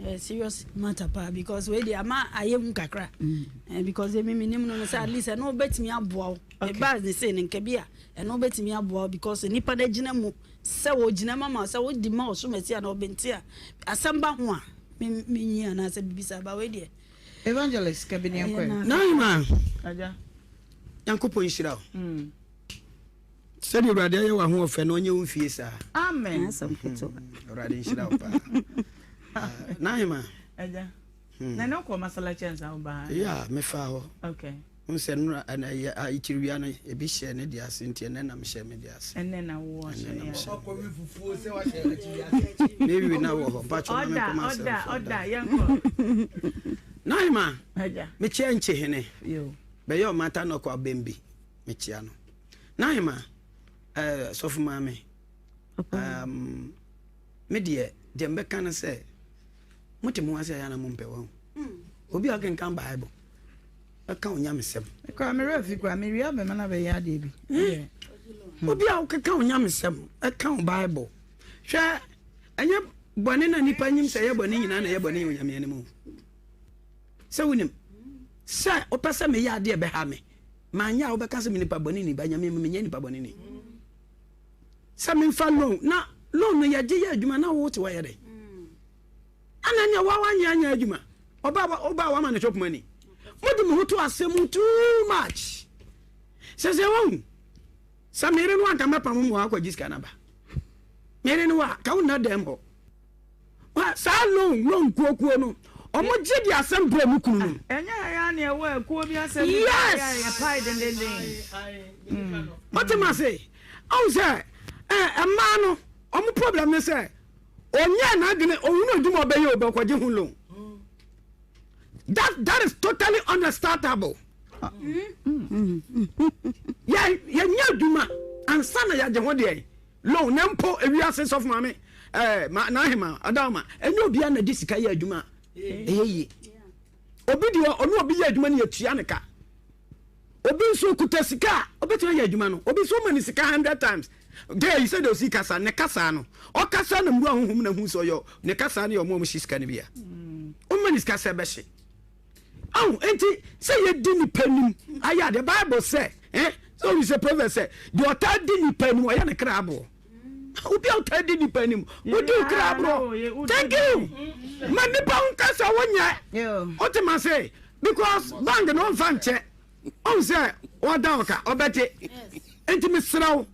Ɛyɛ serious matter paa because wei deɛ ama ayɛ hu kakra. Eh, because emi mi nim no no sɛ at least ɛno bɛtumi aboa wo. Ɛbaa ne sei no nka bi a ɛno bɛtumi aboa wo because nipa no agyina mu sɛ wɔgyina mu ama wo sɛ wodi ma ɔsom asi anaa ɔbɛnti a asɛm ba ho a me menyi anaasɛ biribi saa ba wei deɛ. Evangelist Kabini Ɛyɛ Nkɔe. na. Naima, Agya. Nyankopɔn nhyira wo. Sɛdeɛ Awurade ayɛ w'ahoɔfɛ no, ɔnyɛ wo mfie saa. Amen. Asɛm ketewa. Awurade nhyira wo paa. Naima. Agya. Na ne wokɔ masalachi ansa woba ha? Yeah, mefaa hɔ. Okay. Wohu sɛ nnora ɛna ɛyɛ akyiriwia no ebi hyɛ ne deɛ ase nti ɛnɛ na mehyɛ me deɛ ase. Ɛnɛ na wowɔ Ɛnɛ na hyɛ. mehyɛ. Ɔkɔ wi fufuo sɛ wahyɛ akyiriwia ase. Mewi na wɔ hɔ. Mpakyɛ ma Ɔda menkɔma asɛm ɔda so ɔda ɔda. yɛnkɔ. Naima, Agya. mekyia Nkyehene. Yo. Bɛyɛ ɔmata nɔkɔ abɛn bi. Mekyia no. Naima, eh, sɔfo maame. Um, me deɛ, deɛ mbɛka no sɛ, mote mo ho ase a ɛyɛ a na mompɛ wɔn. Obi a ɔkenkan Bible, ɛka onyamesɛm. Koraa me werɛ fi koraa mewie abɛma no abɛyɛ adeɛ bi. Hmm. Obi a ɔkeka onyamesɛm, ɛka wo Bible. Hwɛ, ɛnyɛ bɔne na nipa nyim sɛ ɛyɛ bɔne nyinaa na ɛyɛ bɔne wɔ Nyame anim o. Sɛ wonim sɛ wopɛ sɛ meyɛ adeɛ ɛbɛha me, manyɛ a wobɛka sɛ me nipa bɔne ni, ba Nyame mu menyɛ nipa bɔne ni. Sɛ memfa loan na loan no yɛgye yɛ adwuma na wote wɔyɛ dɛn? Ana nea wa wanyɛ anyɛ adwuma ɔba ɔba wama no chop money. Mo de mo ho to asɛm mu too much. Sɛ sɛ wɔn sɛ mere no anka mɛpam mu akɔgye sika no aba. Mere no a ka wo nna dɛm hɔ. Wa saa loan loan kuo kuo no ɔmo gye de asɛm brɛ mo kunu nom. Ɛnyɛ ha yi ara na ɛwɔ akuo bi asɛm bi Yes. baeɛ a yɛpae dendenden. Wote ma se ɔhu sɛ ɛ mmaa no ɔmo problem ne sɛ Ɔnyɛɛ n'adwene, ɔhunu adwuma a ɔbɛyɛ o, bɛkɔgye ho loan. That, that is totally unstartable. Yɛ, yɛnyɛ adwuma ansa na yɛagye ho deɛ loan. Na mpo ewiase sɔfo maame, ɛɛ, ma, n'ahema, ɔdawoma, ɛnyɛ obiara na de sika yɛ adwuma a ɛyɛ yie. Obi deɛ ɔne obi yɛ adwuma no yɛtua ne ka. Obi nso okuta sika a, obetumi ayɛ adwuma no. Obi nso woma no sika hundred times. Girl yi sɛdeɛ osi kasa, ne kasa no, ɔkasa na mmura honhom na hu sɛ ɔyɛ ne kasa no yɛ ɔmo a ɔmo hye sika no bi a. Woma no sika sɛ ɛbɛhye. Ahu, enti sɛ yɛdi nipa nim ayɛ adeɛ, Bible sɛ, eh, sɛ obi sɛ Proverbs sɛ, deɛ ɔtaa di nipa nim, ɔyɛ ne kra aboɔ. Obi a ɔtaa di nipa anim, wodi wo kra aborɔ. Thank you. Ma nipa ho kasa wonyɛ. Wote ma se because bank no ɔmfa nkyɛ. Ɔhu sɛ ɔda ɔka ɔbɛte. Nti mesrɛ wo,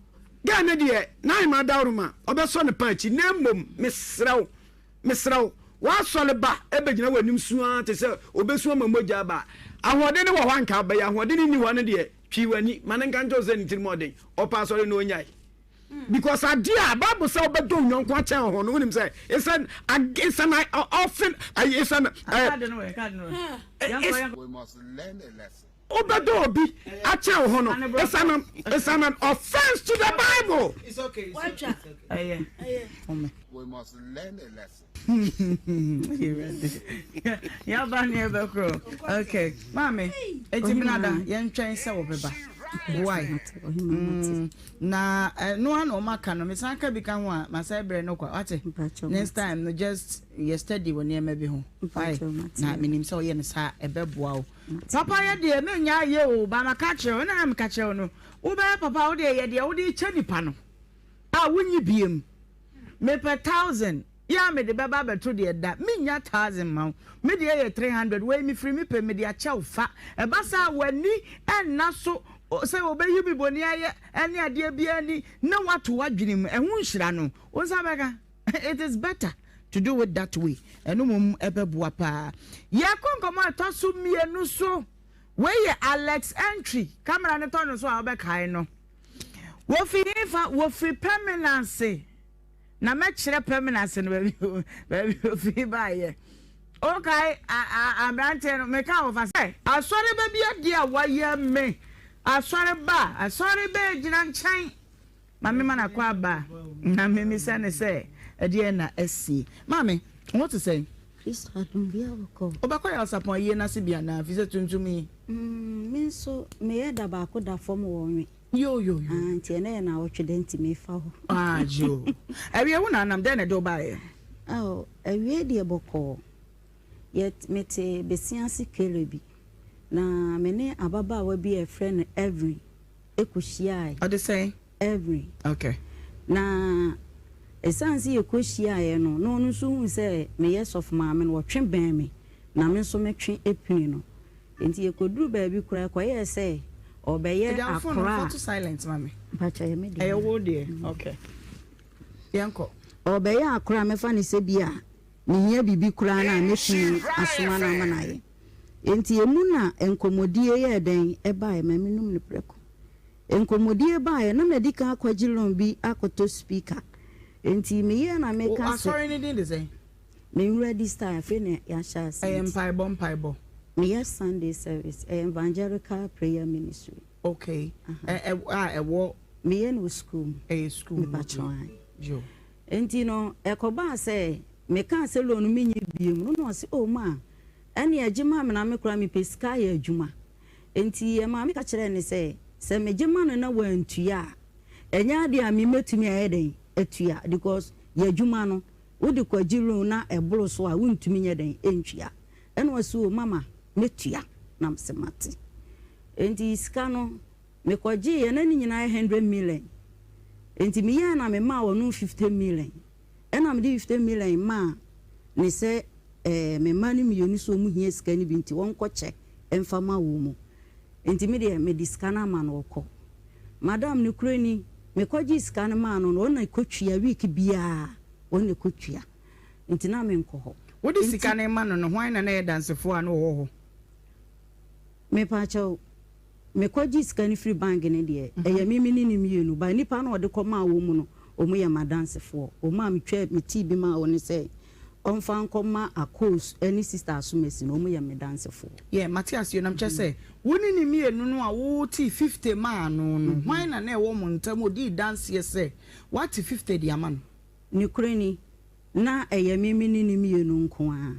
girl no deɛ n'ahema dawuruma ɔbɛsɔ ne pa akyi na mmom mesrɛ wo, mesrɛ wo, w'asɔre ba ɛbɛgyina w'anim su ara te sɛ ɔbɛsu ama mogya aba. Ahoɔden no wɔ hɔ anka wobɛyɛ, ahoɔden no nni hɔ no deɛ twi w'ani ma no nka nkyerɛ wo sɛ ne tirim ɔden, ɔpɛ asɔre na ɔnyae. Because adeɛ a bible sɛ wobɛdɔ wo yɔnko akyɛn wo ho no wonim sɛ it's an it's an often it's an wobɛdɔ obi akyɛn wo ho no it's an it's an offense to the bible. It's okay. It's okay. We must learn a lesson. Yaba ne ɛbɛkorɔ. Okay. Maame, eti menada yɛntwɛn sɛ wɔbɛba. Why? Mm, na ɛno eh, ano ɔma aka no mesan ka bi ka ho a masan brɛ no kwa wate. Next time no just yɛ steady wɔ nneɛma bi ho. Why? Na menim sɛ ɔyɛ no saa ɛbɛboa wo. Papa yɛ deɛ menya ayɛ o ba maka kyerɛ wo na meka kyerɛ wo no wobɛyɛ papa wo deɛ yɛ deɛ wode kyɛ nipa no a wonyi biem. Mepɛ thousand yɛ a mede bɛba abɛto deɛ da mennya thousand mma wo me deɛ yɛ 300 wei mefiri me pɛ mede akyɛ wo fa ɛba saa w'ani ɛnna so. Sɛ wɔbɛyi me bɔne ayɛ ne adeɛ biara ni na woato w'adwene mu, ɛho nhyira no, wo nsa bɛka. It is better to do it that way. Ɛno mmom ɛbɛboa paa. Yɛkɔ nkɔmmɔ a ɛtɔ so mmienu so. Wei yɛ Alex Entry. Camera no tɔ no so a wobɛkae no. Wofi hefa? Wofiri Permanence. Na mɛkyerɛ Permanence no baabi baabi ofiri baeɛ. Wokae aberanteɛ no meka wɔfa sɛ. Asɔre ba bi adeɛ a wayɛ me. Asɔre ba, asɔre ba gyina nkyɛn. Maame ma no akwaaba na memmisa no sɛ ɛdeɛn na asie. Maame, wo ho te sɛn? Kristo adom bia bɔkɔɔ. Wobɛkɔ Yawsapɔn ayie no ase bi anaa? Firi sɛ tuntum yi. Mm, me nso meyɛ da baako da fam wɔ nwe. Yo, yo, yo. Ah, nti ɛnɛ yɛ naawɔtwe dɛ nti mefa hɔ. Ah, yo. Awie wo na anam, dɛn na ɛde wo baeɛ? Oh, awie deɛ bɔkɔɔ. Yɛ, mete Besiase Kere bi, na me ne ababaawa bi a yɛfrɛ no Evelyn kɔhyiaeɛ. Ɔde sɛn? Evelyn. Okay. Na ɛsiane sɛ yɛkɔhyiaeɛ no, na ɔno nso huu sɛ meyɛ sɔfo maame no, ɔtwe bɛn me, na me nso metwe pini no. Enti yɛkɔduruu baabi koraa, ɛkɔyɛɛ sɛ ɔrebɛyɛ Agya wo phone no akora fa a. to silent ma me. Mpakyɛ ɛyɛ me deɛ. Ɛyɛ wo deɛ? Okay. Yɛnkɔ. Ɔrebɛyɛ akora a mɛfa no sɛ bi a mehia biribi koraa no a mɛtumi asoma no ama no ayɛ. Enti emu na nkɔmmɔdie yɛɛ dɛn baeɛ? Ma menum no prɛko. Nkɔmmɔdie baeɛ, na madi kan akɔgye loan bi akɔtɔ speaker. Enti meyɛɛ na Wo meka sɛ. asɔre no din de sɛn? Me nwura di style, afei na yɛahyɛ aseɛ Ɛyɛ nti. mpaebɔ mpaebɔ? Meyɛ Sunday service, ɛyɛ Evangelical Prayer Ministry. Okay, ɛ ɛ a ɛwɔ. Meyɛ no wɔ sukuu mu. Ɛyɛ sukuu mu, Mepa kyɛw, ae. Yo. Enti no, ɛkɔbaa sɛ mekaa sɛ loan no menyɛ biom no, na ɔse, oh ma, ɛneɛ gye ma me na me koraa mepɛ sika ayɛ adwuma. Enti ɛmaa meka kyerɛɛ no sɛ, sɛ megye ma no na wantua a, ɛnyɛ adeɛ a me mɛtumi ayɛ dɛn atua because yɛ adwuma no, wode kɔgye loan na ɛboro so a wontumi nyɛ dɛn ntua. Ɛna ɔse, oh mama, mɛtua. Na mese mate. Enti sika no, Mekɔgyeeɛ na ne nyinaa yɛ hundred million. Enti meyɛɛ na memaa ɔno 50 million. Ɛna mede 50 million maa ne sɛ eh, me mma no mmienu sɛ wɔn hia sika no bi nti wɔnkɔkyɛ mfa ma wɔn mu. Enti me deɛ mede sika no ama no ɔkɔ. Madam nokorɛ ni, mekɔgyee sika no maa no no, ɔno na ɛkɔtua week biara, ɔno na ɛkɔtua. Nti na menkɔ hɔ. Wode Enti. sika no rema no no, hwan na na ɛyɛ dansefoɔ a na ɔwɔ hɔ? Mepaakyɛw, Mekɔgyee sika no firi bank no deɛ, ɛyɛ me me ne no mmienu, but nnipa no a ɔde kɔmaa wɔn mu no, wɔn yɛ m'adansefoɔ. Wɔn a metwaa me tii bi maa wɔn no sɛ ɔmfa nkɔma Akos ne Sister Asomasi no, wɔn yɛ me dansefoɔ. Yeah, mate aseɛ, na mekyerɛ sɛ, wo ne no mmienu no a wotee 50 maa no no, hwan na na ɛwɔ mo ntam a ɔdii danseɛ sɛ woate 50 de ama no? Nokorɛ ni, Na ɛyɛ me me ne no mmienu nko ara.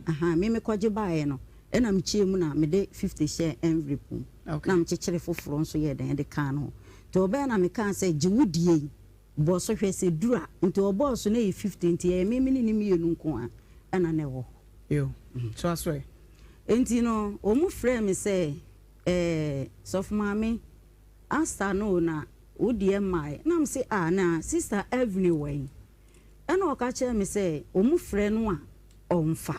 Ahaa, me mekɔgye baeɛ no, ɛna mekyɛɛ mu na mede 50 hyɛɛ envelope mu, na mekyekyere foforɔ nso yɛɛ dɛn de kaa no ho. Nti ɔbaeɛ na mekaa sɛ, gye wo deɛ yi, bɔ so hwɛ sɛ ɛduru a. Nti ɔbɔɔ so na ɛyɛ 50, nti ɛyɛ me me ne no mmienu nko ara ɛna na ɛwɔ hɔ. Yo, toa so ɛ. Nti no, wɔn frɛɛ me sɛ, ɛɛ, Sɔfo Maame, Asta no o, na wo deɛ mmaeɛ. Na mese, ah, na Sister Evelyn wɔ he? Ɛnna ɔka kyerɛɛ me sɛ wɔfrɛ no a, ɔmfa.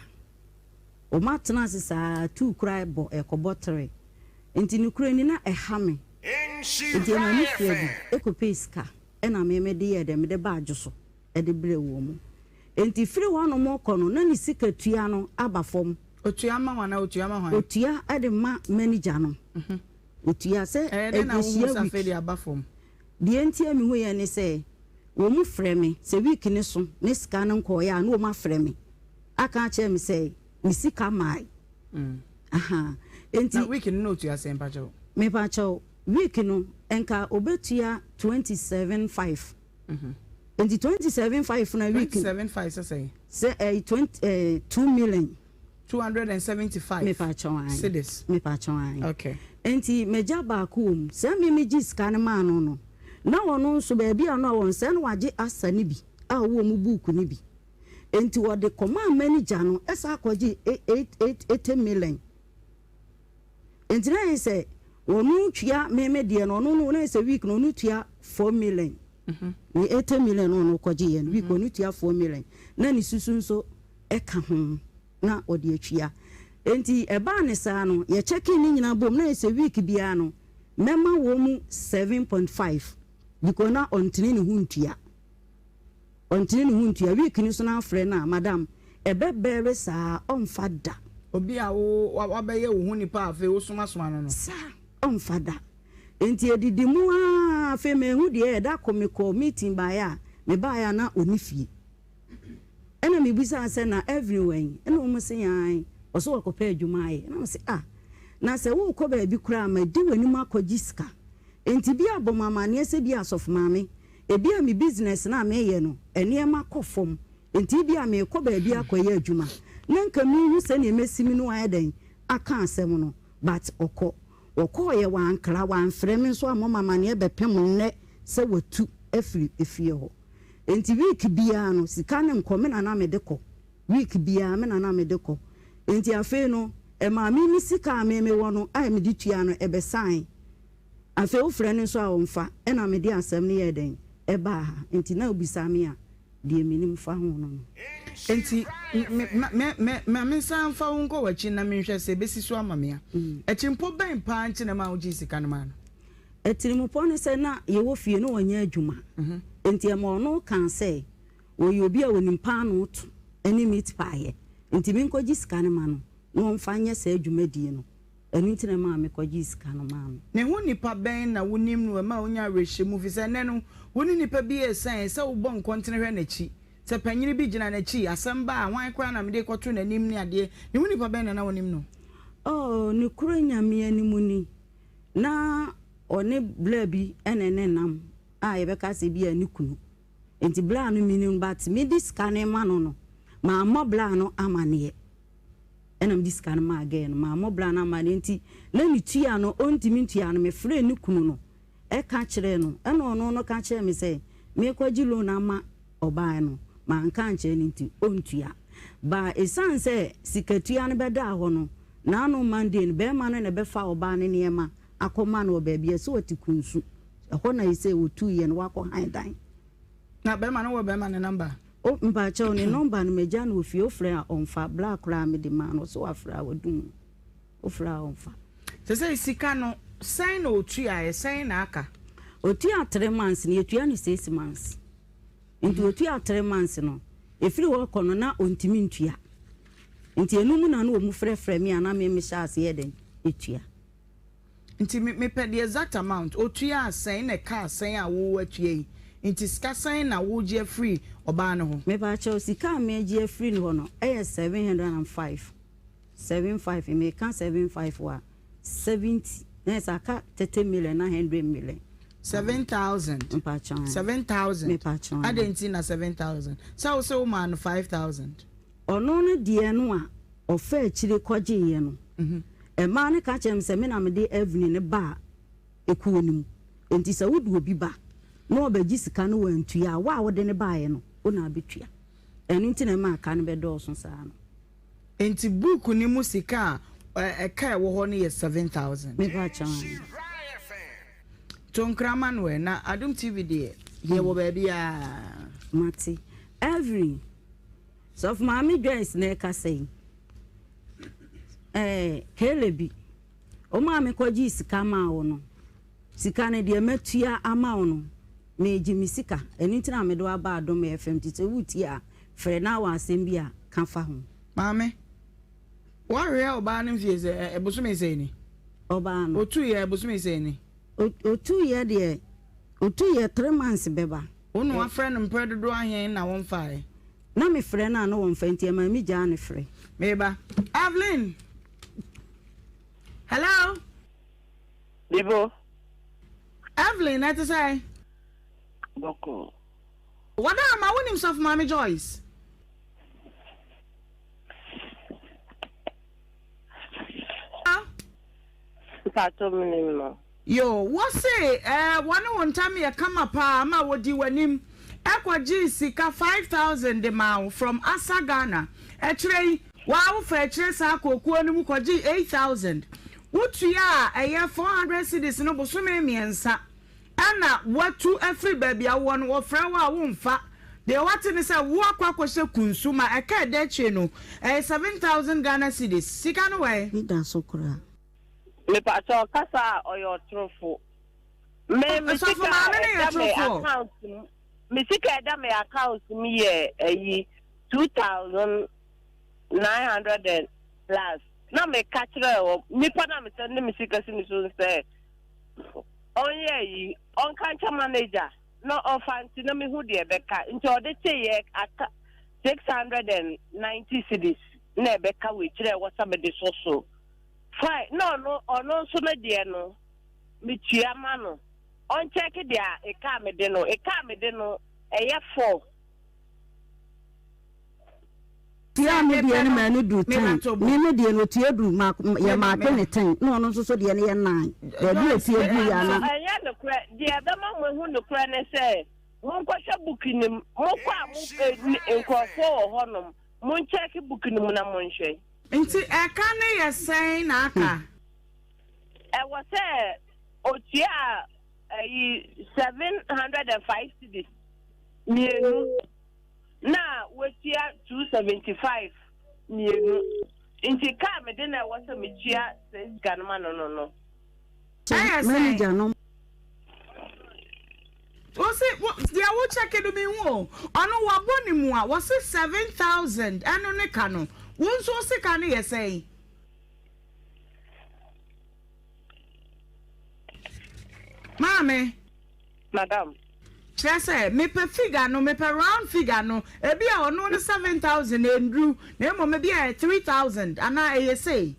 Wɔatena ase saa ara, tuu koraa bɔ, ɛrekɔbɔ tere. Enti nokorɛ ni, na ɛha me. Enti ɛma mefiri adi kɔpɛɛ sika, ɛnna me mede yɛɛ dɛn? Mede baa dwo so de brɛɛ wɔn. Enti firi hɔnom rekɔ no, na ne sika tua no aba fam. Ɔtua ma wo anaa ɔtua ma hwan? Ɔtua de ma manager no. Ɔtua sɛ Ɛyɛ dɛn na wohuu ɛhyia sɛ week. afei deɛ aba fam? Deɛ nti a mehuiɛ ne sɛ, wɔn frɛ me, sɛ week no so ne sika no nkɔeɛ a, na wɔn afrɛ me aka akyerɛ me sɛ me sika mmae. Ahaa. Enti. Na week no na ɔtua sɛn mpakyɛw? Mepakyɛw, week no nka ɔbɛtua 27 5. Enti 27 5 no a week. 27 5 sɛ sɛn? Sɛ ɛyi twenty ɛɛ 2 million. 275 Mepakyɛw ae. Cedis. Mepakyɛw ae. Okay. Enti m'agya baako wɔ mu. Sɛ me megye sika no maa no no, na ɔno nso baabi a na ɔwɔ no, sɛ na wagye asa no bi a ɔwɔ mu buuku no bi. Enti ɔde kɔmaa manager no san kɔgyee eight eight 80 million. Enti na ayɛ sɛ ɔno tua me me deɛ no, ɔno no na ayɛ sɛ week no ɔno tua 4 million. Ne 80 million no ɔno kɔgyeeɛ no, week ɔno tua 4 million. Na ne susu nso ka ho na ɔde atua. Enti ɛbaa ne saa no, yɛkyɛkee ne nyinaa bom na ayɛ sɛ week biara no, mɛma wɔn 7.5 because na ɔntene ne ho ntua. Ɔntene ne ho ntua. Week no so na afrɛ no a, madam, ɛbɛbɛre saa, ɔmfa da. Obi a wo wabɛyɛ wo ho nipa a afei wosomasoma no no. Saa, ɔmfa da. Enti edidi mu ara, afei manhu deɛ ɛyɛ. Da ko mekɔɔ meeting baeɛ a, mebaeɛ a na ɔnni fie. Ɛna mebisaa sɛ, na Evelyn wɔ he? Ɛna wɔn se, aane, ɔse wakɔpɛ adwuma ayɛ. Ɛna mese, ah, na sɛ worekɔ baabi koraa a, madi w'anim akɔgye sika. Enti bi a bɔ me amaneɛ sɛ bi a Sɔfo Maame, Ebia me business no a meyɛ no, nneɛma kɔ fam, enti ebia merekɔ baabi akɔyɛ adwuma na nka menhu sɛnea mɛsi me ne wo ayɛ dɛn aka asɛm no, but ɔkɔ. Ɔkɔeɛ, wankra, wamfrɛ me nso ammɔ me amaneɛ bɛpem nnɛ sɛ watu afiri efie hɔ. Enti week biara no, sika no nkɔ, me na na mede kɔ. Week biara, me na na mede kɔ. Enti afei no, ɛmaa me me sika a me mewɔ no a mede tua no, ɛbɛsae. Afei wofrɛ no nso a ɔmfa, ɛna mede asɛm no yɛɛ dɛn? Ɛbaa ha. Nti na wobisa me a, deɛ menim fa ho no no. Enti me, ma, me, me, ma mensan mfa wo nkɔ w'akyi na menhwɛ sɛ ɛbɛsi so ama me a. Atirimpɔ bɛn paa nti na ɛmaa wogyee sika no maa no? Atirimpɔ ne sɛ na yɛwɔ fie na ɔnyɛ adwuma. Enti ɛma ɔno kaa sɛ ɔyɛ obi a ɔnim paanoo to ne meat pie yɛ, nti menkɔgye sika no ma no na ɔmfa nyɛ saa dwumadie no. Ɛno nti na ɛmaa mekɔgyee sika no maa no. Ne ho nipa bɛn na wonim no ɛma onya awerɛhyɛmu efisɛ ɛnnɛ no wo ne nipa bi resian ɛsɛ sɛ wobɔ nkɔntene hwɛ n'akyi sɛ panyini bi gyina n'akyi asɛm ba a hwan koraa na mede rekɔto n'anim ne adeɛ ne ho nipa bɛn na na wonim no? Oh nokorɛ Nyame anim ni na ɔne bla bi na ɛnenam a yɛbɛka sɛ bi a ne kunu nti bla no menim no but mede sika no rema no no mammɔ bla no amaneɛ. Ɛna mede sika no maa girl no, mammɔ bra no amanneɛ nti na ne tua no ɔntumi ntua no, mefrɛɛ ne kunu no ka kyerɛɛ no, ɛna ɔno no ka kyerɛɛ me sɛ merekɔgye loan ama ɔbaa no, manka ankyerɛ no nti ɔntua. But ɛsiane sɛ sikatua no bɛdaa hɔ no, n'ano Monday no barima no na ɛbɛfa ɔbaa no nneɛma akɔma no wɔ baabi a ɛsɛ ɔte Kunsu, ɛhɔ na ɛsɛ ɔtuiɛ no wakɔ han dan. Na bɛrima no wɔ bɛrima ne number? O mpakyɛw ne number no magya no wɔ fie wofrɛ a ɔnfa bla koraa mede maa no ɔse wafrɛ a wadum no wofrɛ a ɔnfa. Sesei sika no sɛn na otuaɛ sɛn na aka? Otua three months no yɛtua no six months nti otua three months no ɛfiri hɔ kɔ no na ɔntumi ntua nti ɛno mu na na ɔmu frɛfrɛ me a na me mehyɛ aseɛ dɛn ɛtua. Nti me mepɛ the exact amount, otuaa sɛn na ɛkaa sɛn a wo atua yi, nti sika sɛn na wogye afiri ɔbaa no hɔ? Mepakyɛw, sika a megye afiri ne hɔ no yɛ 705, 75, meka 75 a, 70, na ayɛ sɛ aka 30 million na 100 million. 7000, Mepakyɛw, 7000, mepakyɛw. Adɛn nti na 7000? Sɛ wo se womaa no 5000. Ɔno no deɛ no a ɔfaa akyire kɔgyeeɛ no, mmaa no ka kyerɛɛ me sɛ me na mede Evelyn no baa ekuo no mu. Enti sɛ wode obi ba na ɔbɛgye sika no wantua a, wo a wode no baeɛ no, wo na abɛtua. Ɛno nti na ɛmaa ka no bɛdɔɔso saa no. Enti book no mu sika a ɛka a ɛwɔ hɔ no yɛ 7000. Mepa kyɛw aane. Tonkra Manuel, na Adom TV deɛ, yɛwɔ baabiara. Mate. Evelyn. Sɔfo Maame Joyce na ɛkasa yi. Ɛɛ Kelebi, wo maame kɔgyee sika maa wo no, sika no deɛ matua ama wo no, meregye me sika. Ɛno nti na mede wo aba Adom FM nti sɛ woretie a, frɛ na wɔ asɛm bi a, ka fa ho. Maame, woahwehwɛ ɔbaa no mfie sɛ ɛ bosome sɛn ni? Ɔbaa no. Otuiɛ bosome sɛn ni? Otuiɛ deɛ, otuiɛ 3 months bɛba. Wo na woafrɛ no mprɛ dodoɔ ahe na womfaeɛ? Na me frɛ no a na wɔnfa nti ɛmaa me gyaa ne frɛ. Meba. Evelyn! Hello! Bibo. Evelyn, ɛte sɛn? Bɔkɔɔ. Wadaama, wonim Sɔfo Maame Joyce? Mpakyɛw menim no. Yoo, wose eh, wɔne wo ntam yɛ kama paa ma wɔdii w'anim kɔgyee sika 5000 de maa wo from Asa Ghana. Akyire yi, waa wofaa akyire saa kɔɔ kuo no mu kɔgyee 8000. Wotuaa ɛyɛ 400 cedis no bosome mmiɛnsa ɛna woatu afiri baabi a wowɔ no, wɔfrɛ wo a womfa. Deɛ woate ne sɛ woakɔ akɔhyɛ kunsu ma ɛka ɛda akyire no, ɛyɛ 7000 Ghana cedis. Sika no wɔ he? Me da so koraa. Mepakyɛw kasa a ɔyɛ ɔtorofo. Me me Sɔfo sika a maame no yɛ ɛda me torofoɔ. account mu me sika a ɛda me account mu yɛ ayi 2900 and plus na meka kyerɛ wɔ nipa na mesɛ ne me sika si me so sɛ ɔnyɛ ayi ɔnka nkyɛ manager na ɔfa nti na mehu deɛ ɛbɛka nti ɔde teeɛ aka 690 cedis na ɛbɛka wɔ akyire a ɛwɔ sɛ mede so so fine na ɔno ɔno nso no deɛ no metua ma no ɔnkyɛke deɛ a ɛka a mede no ɛka a mede no ɛyɛ fɔ. Tua me deɛ no ma no duru ten me me deɛ no otua duru ma yɛ maake ne ten na ɔno nso so deɛ no yɛ nine baabi a otua duru yɛ ana. Ɛnyɛ nokorɛ deɛ ɛbɛma mo ahu nokorɛ ne sɛ monkɔhwɛ book no mu mokɔ a mo nkurɔfoɔ wɔ hɔnom monkyɛke book no mu na monhwɛ. Nti ɛka no yɛ sɛn na aka? Ɛwɔ sɛ otua ayi 705 cedis mmienu na watua 275 mmienu nti kaa mede na ɛwɔ sɛ metua sɛ sika no ma no no no. Ɛyɛ sɛn? Manager no. Wɔsi wo deɛ wo kyɛke no mi hu o ɔno wabɔ ne mu a wɔsi 7000 ɛno ne ka no wo nso wo sika no yɛ sɛn? Maame. Madam. Kyerɛ sɛ, mepɛ figure no, mepɛ round figure no, ebi a ɔno ne 7000 ɛnduru, na mmom ebi a ɛyɛ 3000 anaa ɛyɛ sei.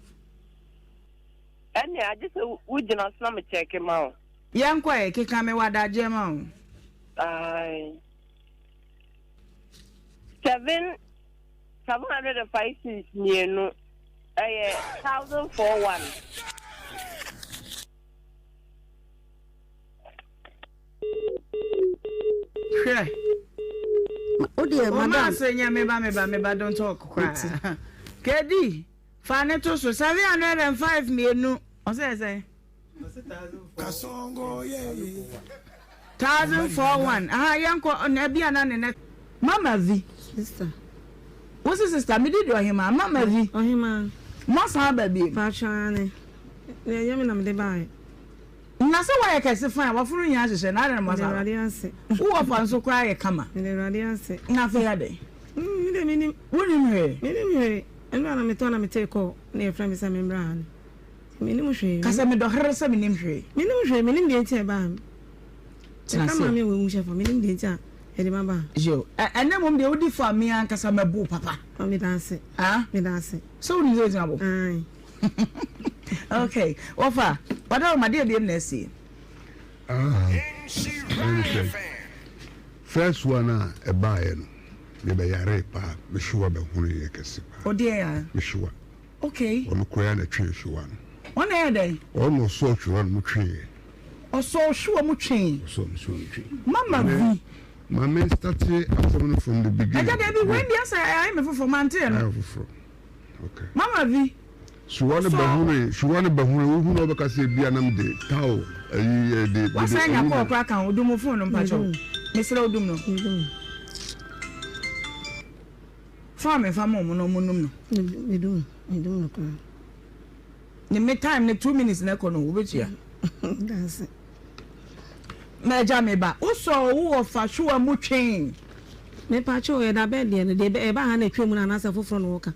Ɛnneɛ agye sɛ wogyina so na me check ma wo. Yɛnkɔ ɛ, keka me wɔ adagyeɛ ma wo. Aye. 7 705 cedis mmienu ɛyɛ 1041. Hwɛ. O deɛ O madam. maa se nyɛ meba meba meba don't talk koraa. Kedi fa ne to so 705 mmienu ɔsɛ yɛ sɛn? 1041 aha yɛnkɔ ɔna bi ana ne nɛ. Mama vi. Sister. Wo se sister me di di ɔhemaa mama vi. Ɔhemaa. Mo asan aba biem. Paatwa aane. Na ɛnyɛ me na mede baeɛ. Na sɛ woayɛ kɛse fine wafunu nyinaa hyehyɛ na adɛn na mo Meda asan aba. Awurade ase. Wo wɔfa nso koraa yɛ kama. Meda Awurade ase. Na afei adɛn? Mm, me deɛ menim. Wonim hwee? Menim hwee. Ɛno a na metɔ na metee kɔɔ na yɛfrɛ me sɛ memmra ha no. Nti menim hwee. Ka sɛ medɔ here sɛ menim hwee. Menim hwee, menim deɛ nti a ɛbaa ha. Tena Meka ase. maame a wawu hyɛ fam, menim deɛ nti a yɛde me aba ha. Yo, ɛ, ɛnnɛ mmom deɛ wodi fɔ a me ankasa mɛbo wo papa. Oh, meda ase. Ah? Meda ase. Sɛ wonim sɛ wobɛtumi abɔ? Ae. Okay, wɔfa, Wadaroma, deɛ biem na asie? Ah, ɛne sɛ, first one a ɛbaeɛ no, mebɛyaree paa, me hyewa bɛhonoeɛ kɛse paa. O deɛ a? Me hyewa. Okay. Ɔno koraa na ɛtwee hyewa no. Ɔno na ɛyɛ dɛn? Ɔno na ɔsɔɔ hyewa no mu tweeɛ. Ɔsɔɔ hyewa mu twee? Ɔsɔɔ me hyewa mu twee. Mama vi. Ma me starte asɛm no from the beginning. Agya dabi, wei deɛ sɛ ayɛ me foforɔ, mante no. Ayɛ foforɔ. Okay. Mama vi. Hyewa no bɛhonoe, hyewa no bɛhonoe, wohu na wobɛka sɛ ebia na mede towel ayi de mede Wasan anya kɔɔ koraa ka ho, dum wo phone no mpakyɛw. Mesrɛ wo dum no. Fa me fa ma ɔmo na ɔmo num no. Medum medum no koraa. Ne me time ne 2 minutes na ɛkɔ no wobetua. Danse. Mɛgya me ba. Wosɔ wo wɔ fa hwewa mu twee. Mepakyɛw yɛ da bɛn deɛ no deɛ ɛba ha na atwa mu no anaasɛ foforɔ na wɔka.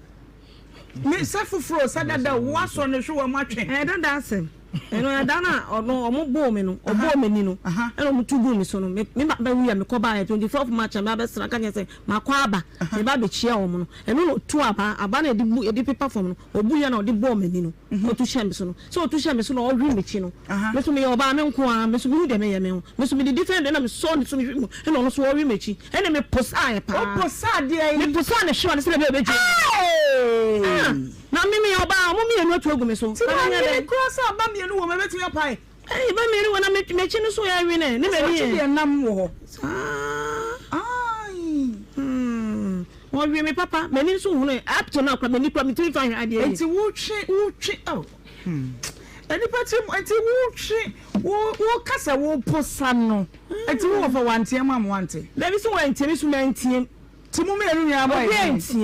Me sɛ foforɔ sɛ dada o woasɔ ne hwewa mu atwe. Ɛyɛ dada asɛm. Ɛno ɛda no a ɔno ɔmo bɔɔ me no ɔbɔɔ m'ani no ɛna ɔmo tu guu me so no me me ba bɛwui a mekɔ baeɛ 24 March a me abɛsra ka kyerɛ sɛ makɔ aba me ba bɛkyia wɔn no ɛno na ɔtu aba aba na yɛde bu yɛde pepa fam no ɔbu yɛ na ɔde bɔɔ m'ani no ɔtu hyɛ me so no sɛ ɔtu hyɛ me so na ɔhwe m'akyi no me so meyɛ ɔbaa me nko ara me so mehu deɛ meyɛ me ho me so mede different na mesɔɔ ne so mehwe mu ɛna ɔno so ɔhwe m'akyi ɛna meposaa yɛ paa Woposaa deɛ yi? Meposaa ne hwewa no sɛdeɛ ɛbɛyɛ ɔbɛdwa mu. Ah, na me meyɛ ɔbaa, ɔmo mmienu atu agu me so. Ti Na na menyɛ nwene dɛn? koraa sɛ aba mmienu wɔ mu ɛbɛtumi apae. Ɛyi, ba mmienu wɔ na m'akyi no so yɛ nwene ne Sɛ m'ani ɔkye yɛ. deɛ nam wɔ hɔ. Saa. Ae. Hmm. Ɔwe me papa, m'ani nso hunu up to now koraa m'ani koraa metumi fa hwɛ adeɛ yie. Enti wotwe wotwe oh hmm. Nnipa tirim enti wotwe wo woka sɛ woposa no enti wo wɔfa wanteɛ mu ama wante. Dabi so wantie me so mantie. Ti mo mmienu nyinaa bɔ Obi antie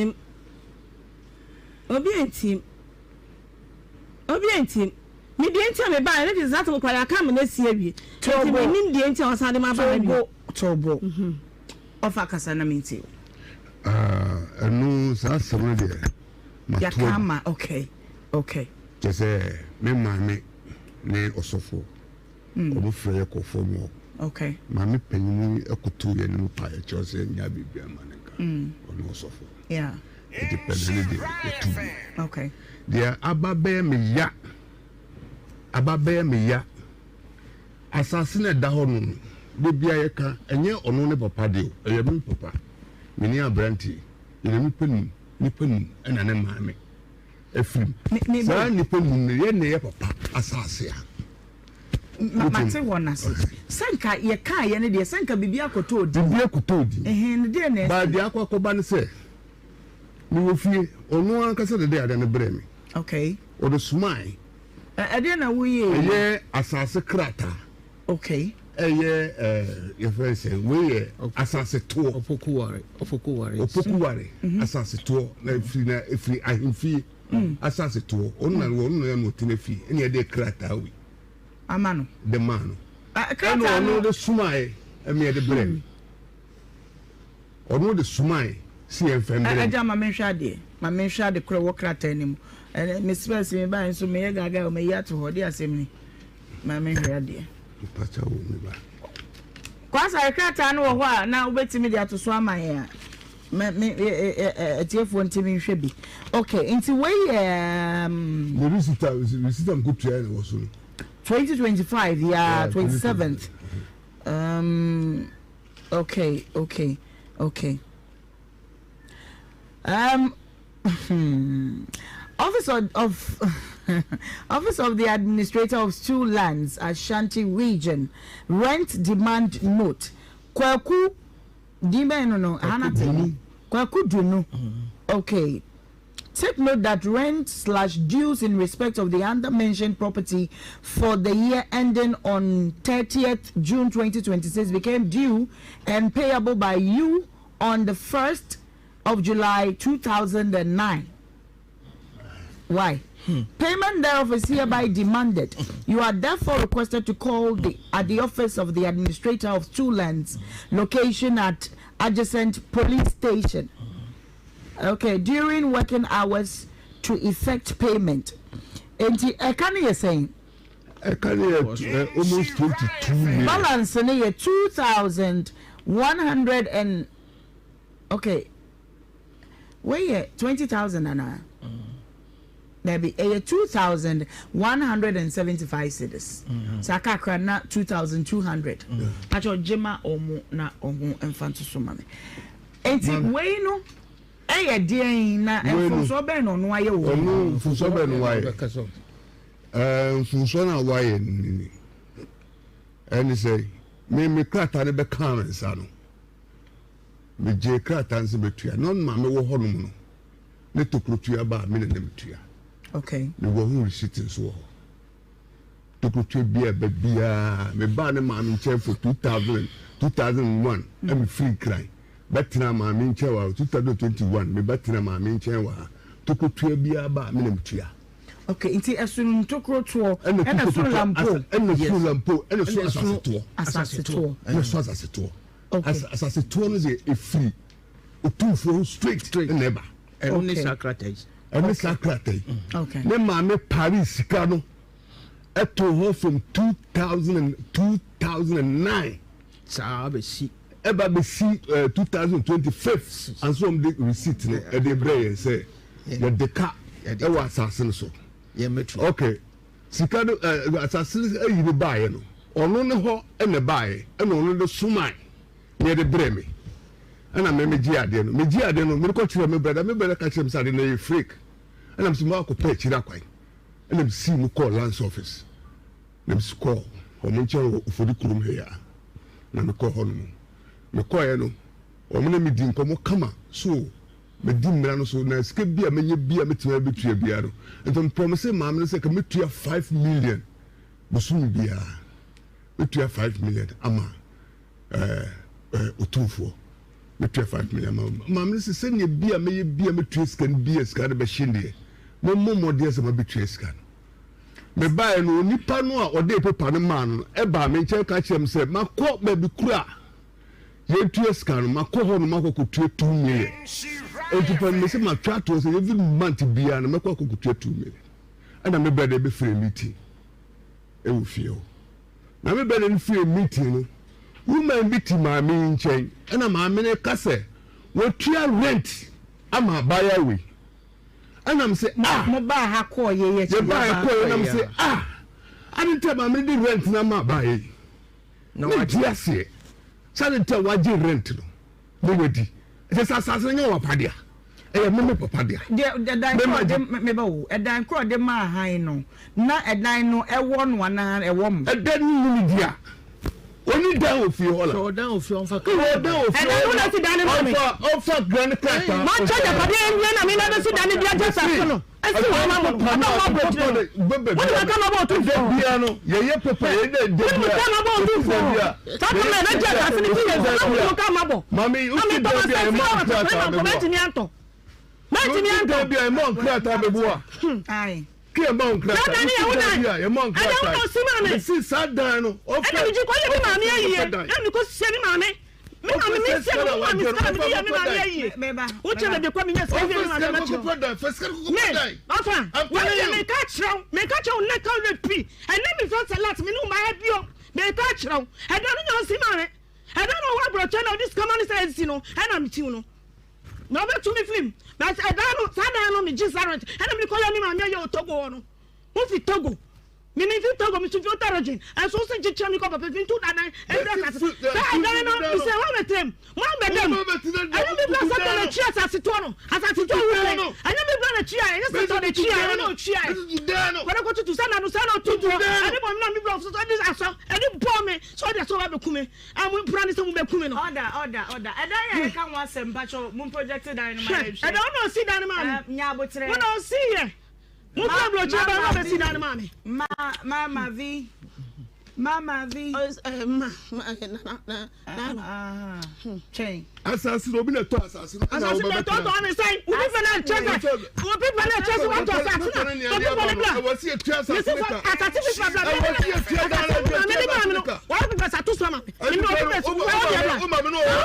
Obi antie Obi antie. Me deɛ nti a mebaeɛ no de saa asɛm koraa yɛaka ama no asi awie. Enti mennim deɛ nti a wɔsan de me aba ha bio. Tobo, tobo. Ɔfa kasa na mentie wo. Ah, ɛno saa asɛm no deɛ mato Yɛaka agu. ama, okay, okay. Kyerɛ sɛ me maame ne ɔsɔfoɔ wɔn frɛ yɛ kɔ fam hɔ. Okay. Maame panyin yi koto yɛn anim pa yɛ kyerɛ sɛ nya biribi ama ne nka ɔne ɔsɔfoɔ. Yeah. Nti pɛ na ne deɛ yɛto gu. Okay. Deɛ aba bɛyɛ me ya, aba bɛyɛ me ya. Asase no ɛda hɔ no no, da bia yɛka, ɛnyɛ ɔno ne papa deɛ o, ɛyɛ me papa. Me ne aberanteɛ, yɛyɛ nnipa num, nnipa num ɛna ne maame afiri mu. Saa nnipa num no, yɛn na ɛyɛ papa asase a. Mate wɔn ase. Sɛ nka yɛkaa yɛ no deɛ, sɛ nka biribi akɔtɔ odi. Biribi akɔtɔ odi. Ɛhɛn, no deɛ na ɛsi. Baa deɛ akɔ akɔba ne sɛ, mewɔ fie, ɔno ankasa de de adeɛ no brɛɛ me. Okay. Ɔde somae. Ɛdeɛ na woyɛ yi? Ɛyɛ asase krataa. Okay. Ɛyɛ ɛɛ yɛfrɛ sɛ wei yɛ asase toɔ. Opokuware. Opokuware. Opokuware asase toɔ na efiri na efiri ahemfie asase toɔ. Ɔno na ɔno na na ɔtena fie ɛna yɛde krataa wei. Ama no. De maa no. Ɛna ɔno de somae ɛna yɛde brɛ no. Ɔno de somae sɛ yɛmfa mbrɛ no. Agya ma menhwɛ adeɛ. Ma menhwɛ ade korɔ ɛwɔ krataa no mu. Ɛnɛ me spɛs me bae nso meyɛ gaagaa o mayi ato hɔ. Ɛdeɛ asɛm ni. Ma menhwɛ adeɛ. Mpakyɛ wo me ba. Kwasare krataa no wɔ hɔ a na wobɛtumi de ato so ama yɛn a me me atiefoɔ ntumi nhwɛ bi. Okay, nti wei yɛ. Ne receipt a receipt a mekɔtuaeɛ na ɛwɔ so no. 2025 yeah, 27th. Um, Okay, okay, okay. Um, Office of, of Office of the Administrator of Stool Lands, Ashanti Region, rent demand note. Kwaku, din bɛn no no, Ahanate. Kwaku Dunu. Okay. Take note that rent slash dues in respect of the under-mentioned property for the year ending on 30th June 2026 became due and payable by you on the 1st of July 2009. Why? Hmm. Payment thereof is hereby demanded. You are therefore requested to call the, at the office of the administrator of two lands, location at adjacent police station. Okay, during working hours to effect payment. Enti ɛka no yɛ sɛn? Ɛka no yɛ almost 22 million. Balance no yɛ 2,100 and okay. Wei yɛ 20,000 anaa? Dabi, ɛyɛ 2,175 cedis. Saa kakra na 2,200. Pakyɛ gye ma ɔmo na ɔmo mfa nto so ma me. Enti wei no yɛ deɛn na mfomsoɔ bɛn na ɔno ayɛ wɔ mu? Ɔno mfomsoɔ bɛn na wayɛ? Ɛɛ mfomsoɔ no a wayɛ no ni. Ɛne sɛ me me krataa no bɛkaa me nsa no, megyee krataa no sɛ mɛtua. Na ɔno maame wɔ hɔnom no, ne tokuro tua ba a me na na metua. Okay. Mewɔ ho receipt nso wɔ hɔ. Tokotua biaa ɛba biaa me baa ne maame nkyɛn for 2000 2001 na me firi Nkran bɛ tenaa maame nkyɛn wɔ ha 2021 me bɛ tena maame nkyɛn wɔ ha tokotua biaa ba a me na me tua. Okay, nti ɛsono ntokuro toɔ ɛna ɛsono lampo. Ɛna ɛsono lampo ɛna ɛsono asase toɔ. Asase toɔ. Ɛna ɛsono asase toɔ. Okay. Asase toɔ no deɛ efiri otumfoɔ ho straight ɛna ɛba. Ɛno ne saa krataa yi. Ɛne saa krataa yi. Ne maame pari sika no ɛtoo hɔ from 2000 and 2009. Saa bɛsi. Ɛba bɛsi 2025 anso wɔn de receipt no ɛde brɛ yɛn sɛ yɛde ka ɛwɔ asase no so. Okay sika no ɛɛ asase no ayi no baayɛ no ɔno ne hɔ ɛna ɛbaayɛ ɛna ɔno de somae na yɛde brɛ me ɛna me megye adeɛ no megye adeɛ no mede kɔkyerɛ me brada me brada ka kyerɛ me sɛ adeɛ no ɛyɛ fake ɛna mesɛ makɔpɛ akyiri akwan ɛna mesii mu kɔɔ lands office na mesi kɔɔ wɔn nkyɛn wɔ ofori kurom ha yi a na mekɔɔ hɔ nom mekɔɛ no wɔn ne me di nkɔmmɔ kama so medi mmara no so na sika bi a menya bi a metumi abɛtua biara no nti mprɔmese maame no sɛ ka metua 5 million bosome biara metua 5 million ama otumfoɔ metua 5 million ma maame no sɛ sɛnea bi a mɛyɛ bi a metua sika no bi a sika no bɛhye deɛ mɛmmɔ mmɔden sɛ mabɛtua sika no. Mebaeɛ no, onipa no a ɔde pepa no maa no no baa me nkyɛn ka kyerɛɛ me sɛ, Makɔ baabi koro a yɛtua sika no, makɔ hɔ nom akɔkɔtua 2 million. Enti fa no mese matwa ato hɔ sɛ every month biara no mɛkɔ akɔkɔtua 2 million. Ɛna me brɛda bɛfiri meeting ɛwɔ fie hɔ. Na me brɛda no firi meeting no, woman bi te maame yi nkyɛn, ɛna maame no ka sɛ wɔtua rent ama abaayewa wei. Ɛna me se ah. Mo baa ha kɔɔ yɛ yɛ akyi. Yɛ baa ha kɔɔ yɛ na me se ah. Adi nti a maame no de rent na ama abaayewa yi. Na wagye aseɛ. Sɛ adi nti a wagye rent no na wadi. Ɛsɛ sɛ asase no nyɛ wɔn papa dea. Ɛyɛ me me papa dea. Deɛ ɛdan korɔ de meba o ɛdan korɔ de maa han no na ɛdan no ɛwɔ no anaa ɛwɔ mo. Ɛdan no mu ne dea. Oni dan wɔ fie hɔ la. Sɛ ɔdan wɔ fie ɔnfa kra. Wɔ dan wɔ fie hɔ. Ɛdan na si dan no ma me. Ɔnfa ɔnfa kra ne krataa. Ma kyɛ japadeɛ nwie na me na bɛsi dan no bi agye asase no. Esi hɔ ama mo no. Ɔbɛ mo aburokyire no. Wone ma ka ma bɔ otumfoɔ. Da bia no yɛyɛ pepa yɛ dɛ da Wone bia. ka ma bɔ otumfoɔ. Saa kɔm na yɛbɛgye asase no fi yɛn nsam. Na mo ka ma bɔ. Mami Na wosi me tɔ da ma bia sɛ yɛ si ma na wɔsɛ nkrataa ma nkɔ bɛboa. mɛntumi antɔ. Mɛntumi Wosi antɔ. da bia yɛ ma nkrataa bɛboa. Aye. Kí ẹ ma Saa nkrataa. dan no yɛ wo Wosi da dan. bia yɛ ma Ɛdan wo nkrataa. na osi maa me. Mesi saa dan no. Ɔfɛ Ɛna megye kɔyɛ me maame ayie. ɔfɛ dan. Ɛna mekɔ sie me maame. Me maame me sie no, wo maame sika na mede yɛ me maame ayie. Wo kyɛ baabi kɔ menya sika wie me maame ma kyerɛ wo. Me, ɔfa, wɔn deɛ meka kyerɛ wo, meka kyerɛ wo nnɛ ka werɛ pi. Ɛnɛ me fɛ sɛ last me ne wo mayɛ bio. Meka kyerɛ wo, ɛda no nya ɔsi maame. Ɛda no ɔwɔ aborɔkyɛ na ɔde sika ma no sɛ ɛnsi no, ɛna mekyiw no. Na ɔbɛtu me firim. Na ɛdan no, saa dan no megye saa rent. Ɛna mede kɔyɛ me maame ayɛ wɔ Togo hɔ no. Wofi Togo. Me me fi Togo, me so fi Ota region. Ɛnso wo se kyekyere me kɔ papa fi ntu dadan ɛfiri asase. Saa ɛdan no, me sɛ wɔn bɛtena mu. Mo abɛda mu. Ɛnyɛ me bra sɛ na tua asase toɔ no. Asase toɔ wo sɛ. Ɛnyɛ me bra na tua, ɛnyɛ sɛ tɔ na tua, ɛnyɛ na ɔtua. Kɔdɛ kɔ tutu sɛ na no sɛ na ɔtu toɔ. Ɛne bɔ me na me bra so ɛde asɔ, ɛde bɔ me sɛ ɔde asɔ ba bɛku me. A mo mpra ne sɛ mo bɛku me no. Ɔda, ɔda, ɔda. Ɛdan yɛ yɛka ho asɛm mpakyɛw mo project dan no ma yɛnhwɛ. Ɛdan wo na ɔsi dan no maa me. Nya aboterɛ. Wo na ɔsi yɛ. Mo fi aburokyire ba na ɔbɛsi dan no maa me. Ma, mama vi. Mama vi. Ma, ma, na, na, na, na. Twɛn. Asase no obi na ɛtɔ asase no. Asase na ɛtɔ tɔ ne sɛn. Obi fɛ na ɛkyɛ sɛ. Obi fɛ na ɛkyɛ sɛ watɔ asase na. Obi fɛ ne bla. Ɛwɔ si etua asase ne ka. Asase fi fɛ bla. Ɛwɔ si etua dan na etua etua asase ne ka. Wɔn fi fɛ sa to so ama mi. Ɛmi obi fɛ so wɔn deɛ bla. Wɔn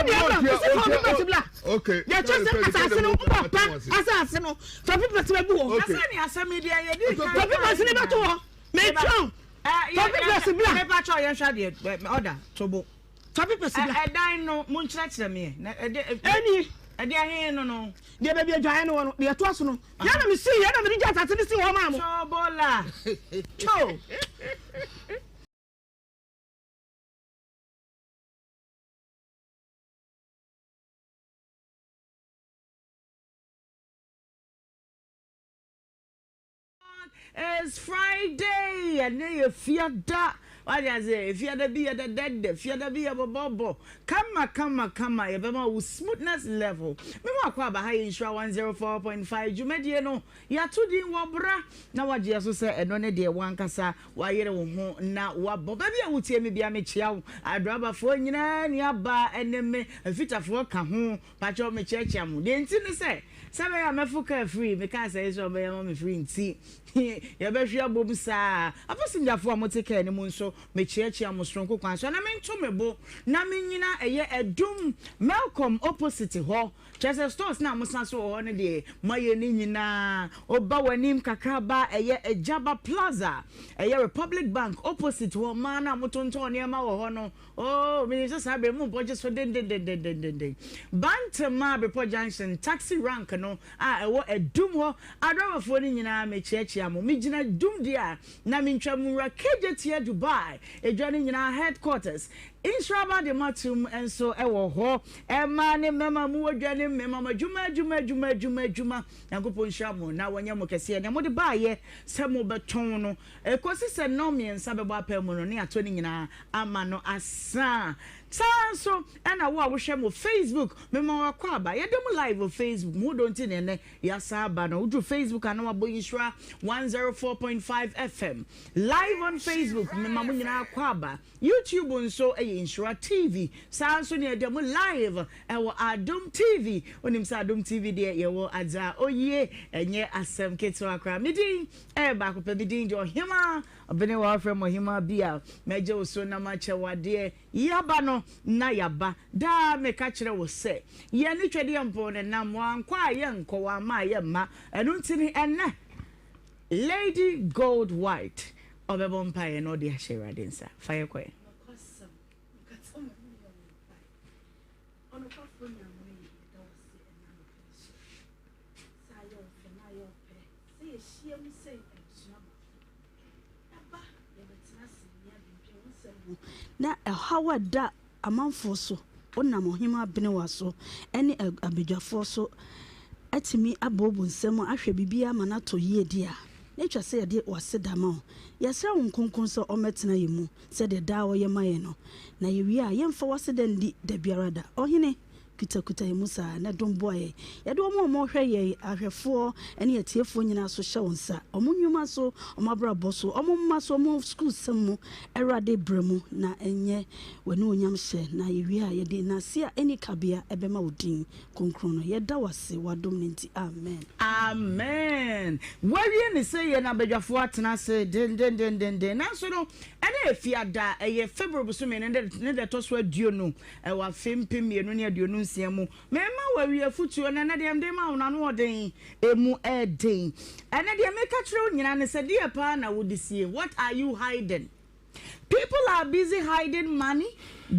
deɛ bla. Osi fɛ obi fɛ si bla. Yɛ kyɛ sɛ asase no mbɔ pa asase no. Fɛ fi fɛ si bɛ gu hɔ. Asɛ ni asɛm yi deɛ yɛ di kan. Fɛ fi fɛ si ne bɛ to hɔ. Mɛ twɛn. Fɛ fi fɛ si bla. Mɛ pa kyɛw yɛn hwɛ adeɛ ɔda tobo. Fa papers bra. Ɛdan no, monkyerɛkyerɛ me ɛ. Na ɛde. Ɛnie. Ɛde ɛhe no no? Deɛ baabi adwaeɛ no wɔ no, deɛ ɛtoa so no. Yɛn na mesii, yɛn na mede gya asase no sii hɔ maa mo. Tobola. To. It's Friday, ɛnɛ yɛ fiada. Wade ase, fiada bi yɛ dɛdɛdɛ, fiada bi yɛ bɔbɔbɔ. Kama kama kama, yɛbɛma wo smoothness level. Me mu akɔ aba ha yɛ Nhyira 104.5 dwumadie no. Yɛato din wɔ bra na wagye so sɛ ɛno ne deɛ wankasa wayere wo ho na wabɔ. Baabi a wotie me bia mekyia wo. Adrabafoɔ nyinaa nuabaa ɛne me, afitafoɔ ka ho. Pakyɛw mekyerɛkyerɛ mo. Deɛ nti ne sɛ, sɛ ɛbɛyɛ a mɛfo kaa free, mekaa sɛ Israel bɛyɛ ama me free nti, yɛbɛhwe abom saa. Apasengyafo a mote kaa no mu nso, mekyeakyea mo soronko kwan so. Na mento me bo na mennyina ɛyɛ Adum Melcom opposite hɔ. Kyerɛ sɛ stores no a mosan so wɔ hɔ no deɛ, moayɛ ne nyinaa. Woba w'anim kakra ba a, ɛyɛ Agyaba Plaza, ɛyɛ Republic Bank opposite hɔ. Mmaa no a motontɔn nneɛma wɔ hɔ no, Oh, menim sɛ saa bere mo bɔ gye so dendendendendenden. Bantama Bepɔ Junction taxi rank no a ɛwɔ Adum hɔ, adrɔbafoɔ no nyinaa mekyeakyea mo. Megyina Dum deɛ a, na mentwa mu nwura Kejetia Dubai edwa no nyinaa headquarters. Nsraba de matum nso wɔ hɔ. Mmaa ne mmarima a mowɔ dwa no mu, mema mo adwuma, adwuma, adwuma, adwuma, adwuma. Nyankopɔn nhyira mo na wɔnyɛ mo kɛseɛ. Nea mode baeɛ sɛ mobɛtɔn no, Ɛkɔsi sɛ nnɔnmiɛnsa bɛbɔ apaa mu no, ne yɛatɔ ne nyinaa ama no asa. Saa ara nso na wo a wohwɛ mo Facebook, mema wo akwaaba. Yɛda mu live wɔ Facebook, mo ho dɔ nti na ɛnnɛ yɛasan aba no. Woduru Facebook a na wabɔ Nhyira 104.5 FM live on Facebook. Mema mo. mo nyinaa akwaaba. YouTube nso yɛ Nhyira TV. Saa nso na yɛda mu live ɛwɔ Adom TV. Wonim sɛ Adom TV deɛ yɛwɔ adze a oyie, ɛnyɛ asɛm ketewa koraa. Me din ɛyɛ baako pɛ, me din de Ɔhemaa Ɔbene wɔafrɛ me Ɔhemaa bi a mɛgye wo so na makyɛ wo adeɛ. Yɛaba no na yɛaba. Daa meka kyerɛ wo sɛ yɛne Twedeɛ mpɔn no nam, wankɔ a yɛnkɔ, wamma a yɛmma. Ɛno nti no ɛnnɛ Lady Gold White ɔbɛbɔ mpaeɛ na ɔde ahyɛ Awurade nsa. Fa yɛ kɔ ɛ. Nokwasɛm, mekata m'ani yɛ wo mpae. Ɔnokwafoɔ Nyame, yɛda wo ase ɛnnɛ anɔpa yi so. Sɛ ayɛ wo fɛ na ayɛ wo pɛ sɛ yɛhyia mu sei abusua baako. Ɛba yɛbɛtena ase na yɛadwendwen wo nsɛm ho. Na ɛhaw a ɛda amanfoɔ so, wonam Ɔhemmaa Benewa so ne abadwafoɔ so atumi abooboo nsɛm ahwɛ biribiara ama no atɔ yie deɛ a, na ɛtwa sɛ yɛde w'aseda ma wo. Yɛsrɛ Honhom Kronkron sɛ ɔmmɛtena yɛn mu sɛdeɛ daa ɔyɛ ma yɛn no, na yɛwie a, yɛmfa w'aseda nni da biara da. Ɔhene, kutakuta yɛn mu saa, na dom boa yɛn. Yɛde wɔn a wɔrehwɛ yɛn, ahwɛfoɔ ne atiefoɔ nyinaa so hyɛ wo nsa, wɔn nnwuma so, wɔn abrabɔ so, wɔn mma so, wɔn sukuusɛm mu. Awurade, brɛ mu na ɛnyɛ w'animuonyam hyɛ, na yɛwie a, yɛde nnaase a ɛnni kabea bɛma wo din kronkron no. Yɛda wo ase w'adom no nti. Amen. Amen! Wɔawie ne sɛ yɛn abadwafoɔ atena ase dendendendenden. Nanso no, ɛna Efiada, ɛyɛ February bosome no ne da ɛtɔ so aduonu wɔ afe 2026 mu. Merema wo awie afotuo no, ɛnɛ deɛ mede rema wo no ano ɔden, ɛmu ɛden. Ɛnɛ deɛ meka kyerɛ wo nyinaa ne sɛ, deɛ paa na wode sie? What are you hiding? People are busy hiding money,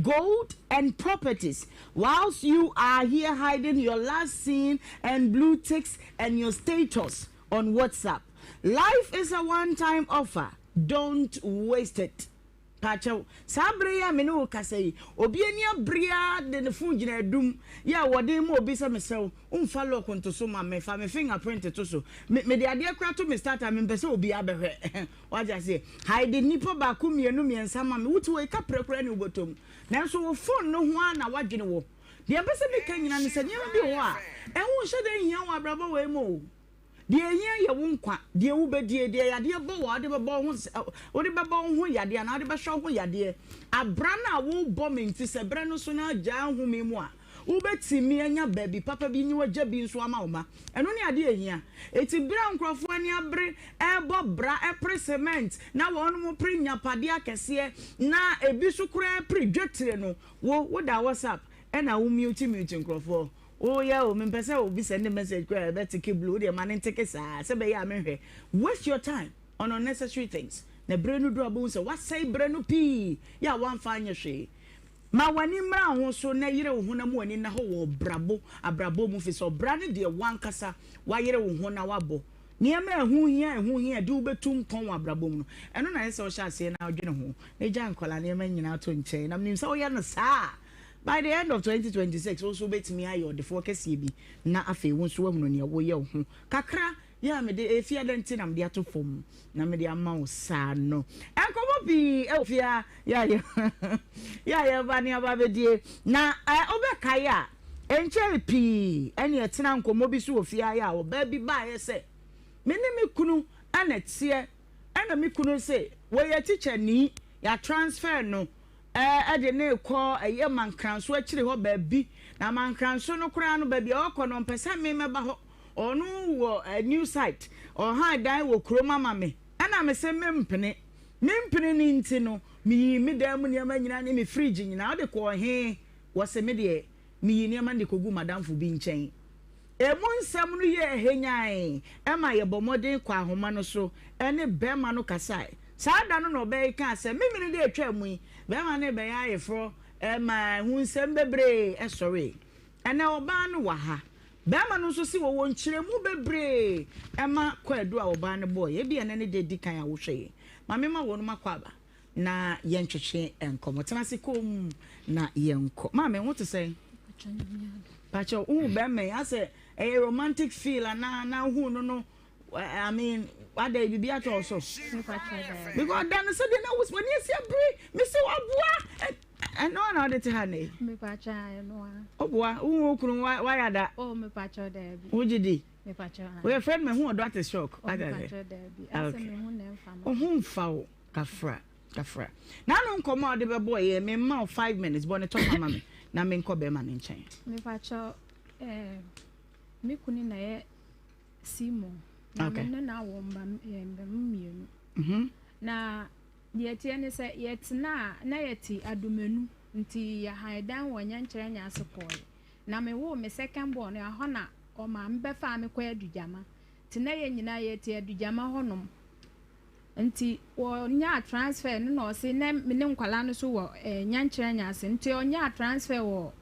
gold and properties whilst you are here hiding your last seen and blue ticks and your status on WhatsApp. Life is a one-time offer, don't waste it. Pakyɛw, saa bere yi a me ne wo kasa yi, obi ani abere ara de ne fon gyina adum yɛ a wɔde rema obi sɛ mesrɛ wo, mfa lock nto so ma me, fa me fingerprint to so. Me, mede adeɛ koraa to me starter, mempɛ sɛ obiara bɛhwɛ. Wate aseɛ? Hide nnipa baako, mmienu, mmiɛnsa ma me. Wote wei kaprɛ koraa ne wobɔtɔ mu. Nanso wo fon no ho ara na w'adwene wɔ. Deɛ mpɛ sɛ meka nyinaa ne sɛ nneɛma bi wɔ hɔ a, ɛho nhyɛ da nhia wɔ abrabɔ wei mu o. Deɛ ɛhia yɛ wo nkwa, deɛ wobɛdie, deɛ yadeɛ bɔ wo a wode bɛbɔ wo ho, wode bɛbɔ wo ho yadeɛ anaa wode bɛhwɛ wo ho yadeɛ. Abra no a wobɔ me nti sɛ berɛ no so na agyaa nhome mu a, wobɛtumi anya baabi papa bi ne wagya bi nso ama wo mma. Ɛno ne adeɛ a ɛhia. Enti berɛ a nkurɔfoɔ ani abere rebɔ bra, repere cement, na wɔnom repere nnyapadeɛ akɛseɛ, na ebi nso koraa repere dwetire no, wo, woda WhatsApp ɛna wo mute mute nkurɔfoɔ. Woyɛ o, mempɛ sɛ obi sɛnde message koraa a ɛbɛteke blue, wodeɛ ma no nteke saa sɛ ɛbɛyɛ a menhwɛ. Waste your time on unnecessary things. Na berɛ no duru a wobɛhu sɛ woasɛe berɛ no pii yɛ a woamfa anyɛ hwee. Ma w'ani mmra wo ho so na yere wo ho na ma w'ani nna hɔ wɔ ɔbrabo abrabɔ mu efisɛ ɔbra no deɛ w'ankasa w'ayere wo ho na w'abɔ. Nneɛma a ɛho hia a ɛho hia a ɛde wo bɛtu mpɔn wɔ abrabɔ mu no, ɛno na ɛsɛ sɛ wohyɛ aseɛ na wodwene ho na gyae nkwadaa nneɛma nyinaa to nkyɛn. Na menim sɛ woyɛ no saa a, by the end of 2026 wo nso wobɛtumi ayɛ ɔdefoɔ kɛseɛ bi na afei wo nso woahunu nea woyɛ wo ho kakra. Yɛ a mede efi adɛn nti na mede ato fam na mede ama wo saa no. Nkɔmmɔ pii wɔ fie ha yɛ a yɛ a yɛba ne aba abɛdie. Na wobɛkae a, ɛnkyɛre pii ɛne ɛtena nkɔmmɔ bi so wɔ fie ha yɛ a ɔbaa bi baeɛ sɛ me ne me kunu na ɛteɛ ɛna me kunu se wɔyɛ tikyani yɛatransfer no ɛde no rekɔ ɛyɛ Mankranso akyiri hɔ baabi na Mankranso no koraa no baabi a ɔkɔ no ɔmpɛ sɛ me mɛba hɔ. Ɔno wɔ new site, ɔhan dan wɔ kurom ama me, ɛna me se mempene. Mempene no nti no, meyii me dan mu nneɛma nyinaa ne me fridge nyinaa, wode kɔɔ he? Wɔse me deɛ, meyii nneɛma no de kɔguu m'adamfo bi nkyɛn. Emu nsɛm no yɛɛ henyann ma yɛbɔ mmɔden kɔɔ ahoma no so ne bɛrima no kasae. Saa da no na ɔbaa yi kaa sɛ, Memene da a etwaa mu yi, bɛrima no rebɛyɛ ayeforɔ ma ɛho nsɛm bebree sɔree. Ɛnnɛ ɔbaa no wɔ ha. Barima no nso se wɔwɔ nkyerɛmu bebree ma kwaadu a ɔbaa no bɔeɛ. Ebia ɛnnɛ ne da edi kan a wohwɛ yɛn. Ma memma wɔnom akwaaba na yɛntwetwe nkɔmmɔ. Tena ase komm na yɛnkɔ. Maame, wo te sɛn? Pakyɛ, wohu bɛrima yi asɛ ɛyɛ romantic feel anaa na wohu no no I mean, ada biribi atɔ wo so? Because da no sɛdeɛ na w'ani asi abere, mese waboa. Ɛno ana wode te ha nnɛ yi? Woboa, wohu wo kunu wayɛ ada. Wogye di? Woyɛ friend mahu ɔdɔ ate shock. Wo ho mfa wo kafra. Kafra. N'ano nkɔmmɔ a ɔde bɛbɔɔ yɛ, memma wo 5 minutes, bɔ ne tɔfa ma me na menkɔ bɛrima no nkyɛn. Mepakyɛ eh, me kunu na yɛ Simon. Na me ne no awo mma eh, mma mmienu. Mm-hmm. Na deɛ ɛteɛ ne sɛ yɛtena a na yɛte Adomanu nti yɛhan dan wɔ Nyɛnkyerɛ Nyɛ ase kɔɔe. Na mewoo me second born no ɛhɔ na ɔmaame bɛfaa me kɔɔ Adugyama. Nti na yɛn nyinaa yɛte Adugyama hɔnom. Nti wɔnyaa transfer no na ɔse na me ne nkwadaa no so wɔ eh, Nyankyerɛ Nyɛ ase. Nti ɔnyaa transfer wɔ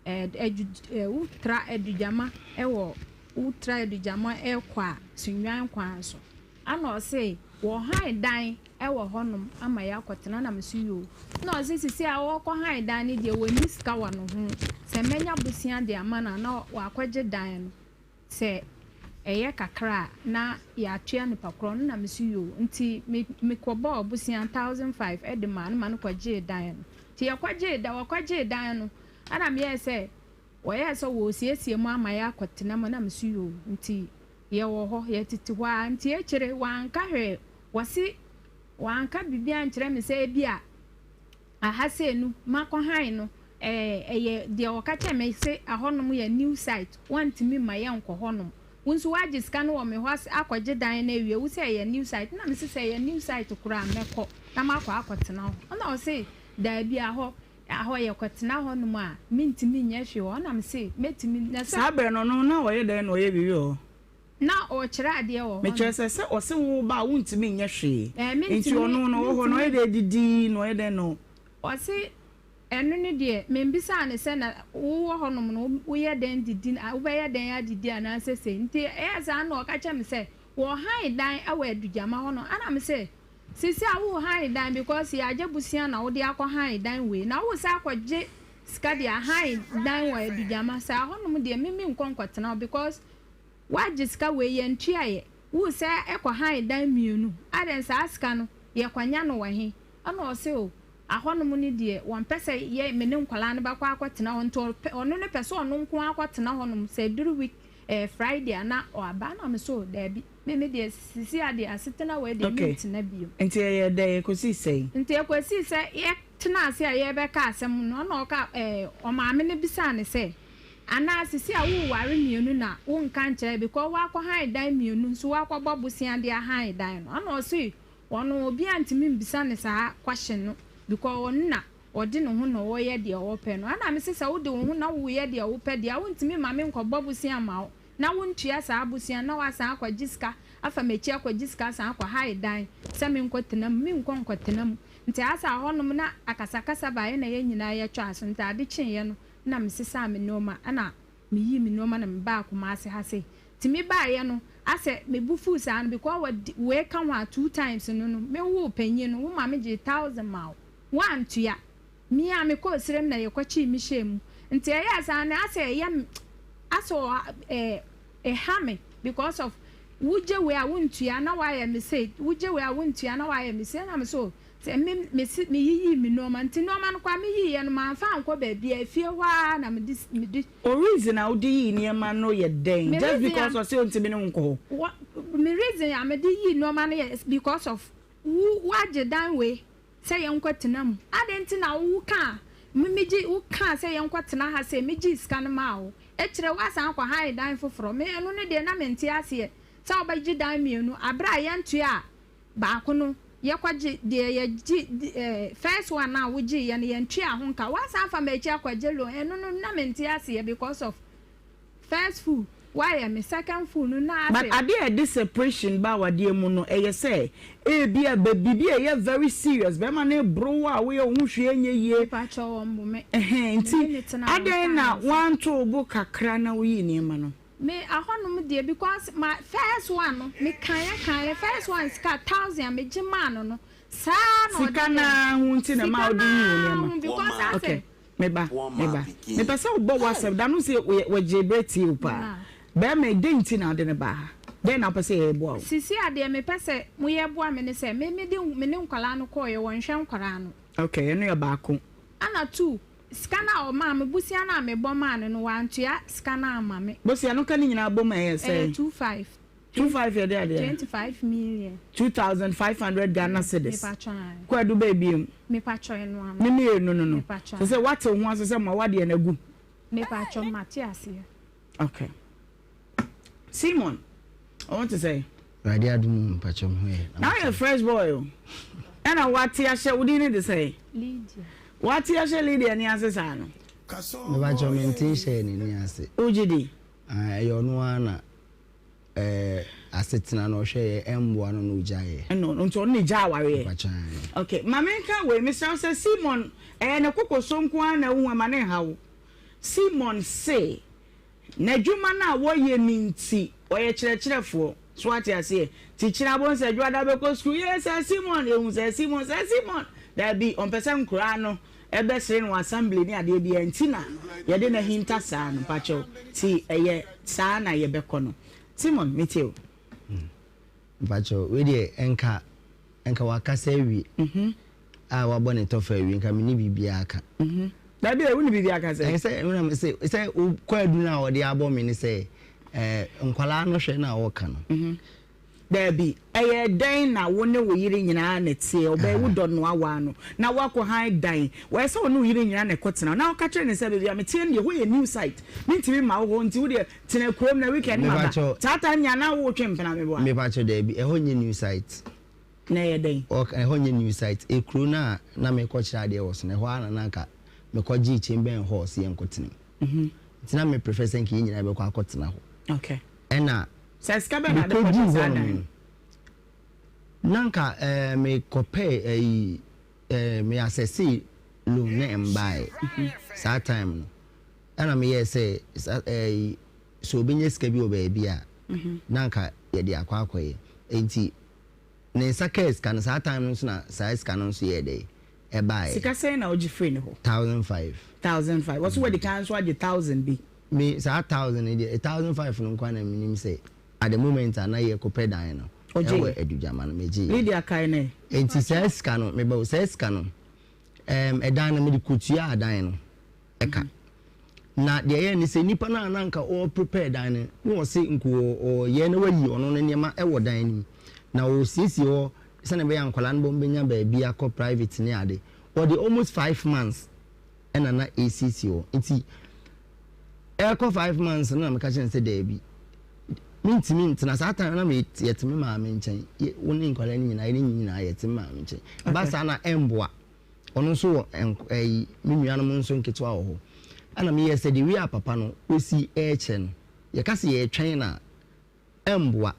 eh, adu, eh, wotra Adugyama wɔ wotra Adugyama ɛkɔ a Sunnwan kwan so. Ana ɔse wɔhan dan wɔ hɔnom ama yɛakɔtena na mese yoo. Na ɔse sisi a ɔrekɔ han dan no deɛ wɔnni sika wɔ ne ho sɛ mɛnya bosea de ama no a na wakɔgye dan no sɛ ɛyɛ kakra a na yɛatua nipa korɔ no na mese yoo nti me mekɔbɔɔ bosea 1005 de maa no ma no kɔgyee dan no nti yɛkɔgyee da wɔkɔgyee dan no ɛna meyɛɛ sɛ wɔyɛɛ sɛ wɔresiesie mu ama yɛakɔtena mu na mese yoo nti Yɛwɔ hɔ, yɛtete hɔ ara, nti akyire wanka hwee, wɔse wanka biribi ankyerɛ me sɛ ebia aha sei no makɔ hann no, ɛɛ ɛyɛ deɛ wɔka kyerɛ me se ɛhɔnom yɛ new site, wɔntumi mma yɛnkɔ hɔnom. Wo nso woagye sika no wɔ me hɔ akɔgye dan no awie, wo sɛ ɛyɛ new site, na mese sɛ ɛyɛ new site koraa a mɛkɔ na makɔ akɔtena hɔ. Ɛna ɔse daabi ahɔ Ahɔ yɛkɔtena hɔnom a, mentumi nyɛ hwee wɔ hɔ. Ɛna mese, Mɛtumi, na sɛ. Saa berɛ no, ɔno na ɔyɛ dɛn na ɔyɛ biribi wɔ hɔ? Na ɔrekyerɛ adeɛ wɔ hɔnom. Mekyerɛ sɛ, sɛ ɔse wo ba a, wontumi nyɛ hwee. Ɛɛ, mentumi, Nti ɔno no, ɔwɔ hɔ no, ɔyɛ mentumi. dɛn didi, na ɔyɛ dɛn na. Ɔse, Ɛno no deɛ, membisaa no sɛ, na wowɔ hɔnom no, woyɛ dɛn didi, wobɛyɛ dɛn adidi anaasɛ sei. Nti ɛyɛɛ saa na ɔka kyerɛɛ me sɛ, wɔhan dan wɔ Adugyama hɔnom. Ɛna mese, Sisi a wo han dan because yagye bosea na wode akɔ han dan wei na wo san akɔ gye sika de ahan dan wɔ adugyama saa hɔ nom deɛ me me nkɔ nkɔ tena hɔ because wagye sika wei yɛn tua yɛ wo sɛ ɛkɔ han dan mienu adɛn saa sika no yɛ kɔ nya no wɔ he ɛna ɔse o ahɔ nom no deɛ wɔn pɛ sɛ yɛ me ne nkwadaa no bɛkɔ akɔ tena hɔ nti ɔno no pɛ sɛ ɔno nko akɔ tena hɔ nom sɛ duru week eh, Friday a na ɔaba ɛna me so daabi. Me me deɛ sisi a deɛ asetena wei deɛ Okay. mentena bio. Nti ɛyɛɛ dɛn? Ɛkɔsii sɛn? Nti ɛkɔsii sɛ yɛtenaa ase a yɛrebɛka asɛm no, ɛna ɔka ɛɛ ɔmaame no bisaa no sɛ, Anaa sisi a woreware mmienu na wonka nkyerɛ because woakɔhan dan mmienu nso woakɔbɔ bosea de ahan dan no? Ɛna ɔse ɔno obiara ntumi mbisa no saa question no because ɔno na ɔde ne ho na ɔreyɛ deɛ ɔpɛ no. Ɛna mese sɛ wode wo ho na woreyɛ deɛ wopɛ deɛ a wontumi mma me nkɔbɔ bosea mma wo. na wontua saa abosea na woasan akɔgye sika afa m'akyi akɔgye sika asan akɔ hae dan sɛ menkɔtena mu, menkɔ nkɔtena mu. Nti asa hɔnom na akasakasa baeɛ na yɛn nyinaa yɛtwaa aso. Nti ade kyeeɛ no na mesesaa me nnoɔma ɛna meyii me nnoɔma na mebaa Kumasi ha sei. Nti mebaeɛ no asɛ me bo fuu saa no because wɔde wei ka ho a two times no no mewoo panyin no wo maame gyee thousand maa wo, woantua. Me a mekɔɔ serem na yɛkɔkyee me hyɛɛ mu nti ɛyɛɛ saa no asɛ ɛyɛ me asɛ ɔ ɛ ɛha me because of wogye wei a wontua na wayɛ me sei wogye wei a wontua na wayɛ me sei ɛna me so sɛ me me se meyiyii me nnoɔma nti nnoɔma no koraa meyiiɛ no mamfa ankɔ baabiara efie hɔ ara na mede mede O reason a wode yii nneɛma no yɛ dɛn? Me Just reason a because ɔse ɔntumi ne wo nkɔ hɔ? wɔ me reason a mede yii nnoɔma no yɛ because of wo woagye dan wei Sɛ yɛnkɔtena mu. Adɛn nti na wo kaa me megye wo kaa sɛ yɛnkɔtena ha sei megyee sika no maa wo akyire woasan akɔ hae dan foforɔ me ɛno no deɛ na mente aseɛ sɛ wobɛgye dan mienu aberɛ a yɛntoaa baako no yɛkɔgye deɛ yɛgye eh, first one a wogyeeɛ no yɛntoaa ho nka woasan afa m'akyi akɔgye loan ɛno no na mente aseɛ because of First fool wayɛ me second fool no na But ase. adeɛ a ɛde separation ba awadeɛ mu no ɛyɛ sɛ ebia bɛ biribi a ɛyɛ very serious bɛrima no reboro wo a woyɛ wo ho hwee nyɛ yie Mepakyɛw ɔmbo me. ɛhɛn Me nti ne no tena adɛn na ɔntaa nsa. woanto wo bo kakra na woyii nneɛma no. Me ahɔnom deɛ because my first one no me kaeɛ kaeɛ first one sika thousand a megye maa no no saa na ɔde Sika yɛɛ no me ara ho nti na sika ɛma wode no yii wo ara nneɛma ho because asɛ okay. Me ba, me ba, mepɛ sɛ wobɔ w'asɛm da no sɛ wɔgyee berɛ tie wo paa. Bɛrima yi, dɛn nti na wode no baa ha? Dɛn na wopɛ sɛ yɛyɛ boa wo? Sisi a deɛ mepɛ sɛ moyɛ boa me ne sɛ, me mede me ne nkwadaa no kɔeɛ, wɔnhwɛ nkwadaa no. Okay, ɛno yɛ baako. Ɛna two, sika no a ɔmaa me, bosea no a mebɔ maa no no, wantua sika no amma me. Bosea no ka ne nyinaa bom ɛyɛ sɛn? Ɛyɛ 25. 25 yɛ de adeɛ. 25 million. 2500 Ghana cedis. Kwadu bɛɛ biem. Mepatwɔ ɛno ano. Ne mmienu no no. Sɛ sɛ wate wo ho ase sɛ ma wadeɛ no agu. Mepatwɔ mate aseɛ. Okay. Simon, ɔho te sɛ. Awurade adom mpatwɔ ho yɛ. Na woyɛ fresh boy o. Ɛna wate ahyɛ wo din ne de sɛ. Lydia. Wate ahyɛ Lydia ni ase saa no. Mepatwɔ mente nhyɛ n'ani ase. Wogye di? Ɛyɛ ɔno ara na ɛɛ asetena no ɔhwɛ yɛ ɛmboa no na ogyaeɛ. Ɛno nti ɔno na egyaa awareɛ. Okay, ma menka wei mesrɛ wo sɛ Simon ɛyɛ ne koko so nko ara na wohu ɛma ne nha wo. Simon se n'adwuma no a wɔyɛ no nti ɔyɛ kyerɛkyerɛfoɔ so wate aseɛ nti kyena bohu sɛ Dwoada bɛkɔ sukuu yee sir Simon yɛhu sir Simon sir Simon daabi ɔmpɛ sɛ nkoraa no ɛbɛsere no wɔ assembly ne adeɛ biara nti na yɛde no ahinta saa no mpakyɛw ti ɛyɛ saa na yɛbɛkɔ no Simon metie o. Mpakyɛw wei deɛ nka nka wakasa awie a wabɔ ne tɔfa awie nka menni biribiara ka. Dabi ɛ wonni biribiara ka sɛ. Ɛɛ sɛ ɛna sɛ sɛ kwaadu no a wɔde abɔ me ne sɛ ɛɛ nkwadaa no hwɛ na wɔka no. Dabi, ɛyɛɛ dɛn na wo ne wo yere nyinaa na ɛteɛ? Ɔbaa yi, wodɔ no awaa no, na woakɔ hann dan. Wɔyɛ sɛ wo ne wo yere nyinaa na ɛkɔtena. Na woka kyerɛ no sɛ, Baabi a meteɛ no deɛ, ɛhɔ yɛ new site. Mentumi mma wo hɔ, nti wo deɛ, tena kurom na weekend maba. Mepakyɛw. Saa time nyinaa na woretwe mpena, meboa? Mepakyɛw, dabi, ɛhɔ nyɛ new site. Na ɛyɛ dɛn? Ɔk, ɛhɔ nyɛ new site. Ekuro no a na mekɔkyerɛ adeɛ wɔ so no, ɛhɔ ara na na anka mekɔgyee Chamber Hall sɛ yɛnkɔtena mu. Nti na me prefer sɛ nka yɛn nyinaa yɛbɛkɔ akɔtena hɔ. Okay. Ɛna Sɛ sika bɛn na ade mekɔduu kɔgye saa hɔnom dan no? no, na nka eh, mekɔpɛɛ ayi eh, me asɛsee loan na ɛmbaeɛ saa time no. Ɛna meyɛɛ sɛ sa eh, sɛ obɛnya sika bi wɔ baabi a, na nka yɛde akɔ akɔyɛ. Enti ne nsa kaa sika no, saa time no nso na saa sika no nso yɛɛ dɛn? Ɛbaeɛ. Sika sɛn na wogye firii ne hɔ? 1,500. 1,500. Wɔse wadi kan nso agye thousand bi. Me saa thousand no deɛ 1,500 no nkoaa na menim sɛ at the moment a na yɛkɔpɛ dan no ɛwɔ Adugyama no megyeeɛ. Lydia kae no ɛ. Nti saa sika no meba o saa sika no ɛɛm ɛdan no mede kɔtuaa dan no ɛka. Na deɛ ɛyɛ ne sɛ nipa no a na anka ɔreprepare dan no na ɔse nka ɔreyɛ na wayi ɔno ne nneɛma ɛwɔ dan no mu na ɔresiesie hɔ sɛdeɛ ɛbɛyɛ a nkwadaa no bɛnya baabi akɔ private ne ade. Ɔde almost 5 months ɛna na ɛresiesie hɔ nti ɛrekɔ 5 months no na meka kyerɛ no sɛ daabi mentumi ntena saa time na yɛte me maame nkyɛn wo ne nkwadaa no nyinaa yɛne nyinaa yɛte me maame nkyɛn ɛba saa na ɛmboa ɔno nso wɔ ɛyi me nuanom nso nketewa wɔ hɔ ɛna meyɛ sɛ de wie a papa no ɔsi ɛrekyɛ no yɛka sɛ yɛretwɛn na ɛmboa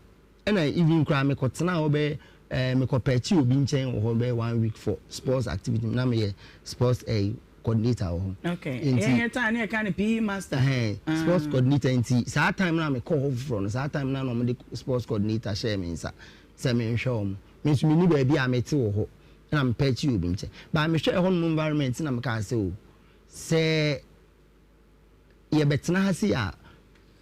ɛna even koraa mekɔ tenaa hɔ bɛyɛ ɛɛ mekɔ pɛɛkye obi nkyɛn wɔ hɔ bɛyɛ one week for sports activity na meyɛ sports ɛɛ coordinator wɔ hɔ. Okay nti yɛn yɛ time ne yɛ ka ne PE master. Ɛhɛn ah. sports coordinator nti saa time na mekɔ hɔ foforɔ no saa time na na wɔn de sports coordinator hyɛɛ me nsa sɛ menhwɛ wɔn me nso menni baabi a mete wɔ hɔ ɛna mepɛɛkye obi nkyɛn baa mehwɛ ɛhɔ nom environment na mekaa sɛ o sɛ. Yɛbɛtena ha sei a,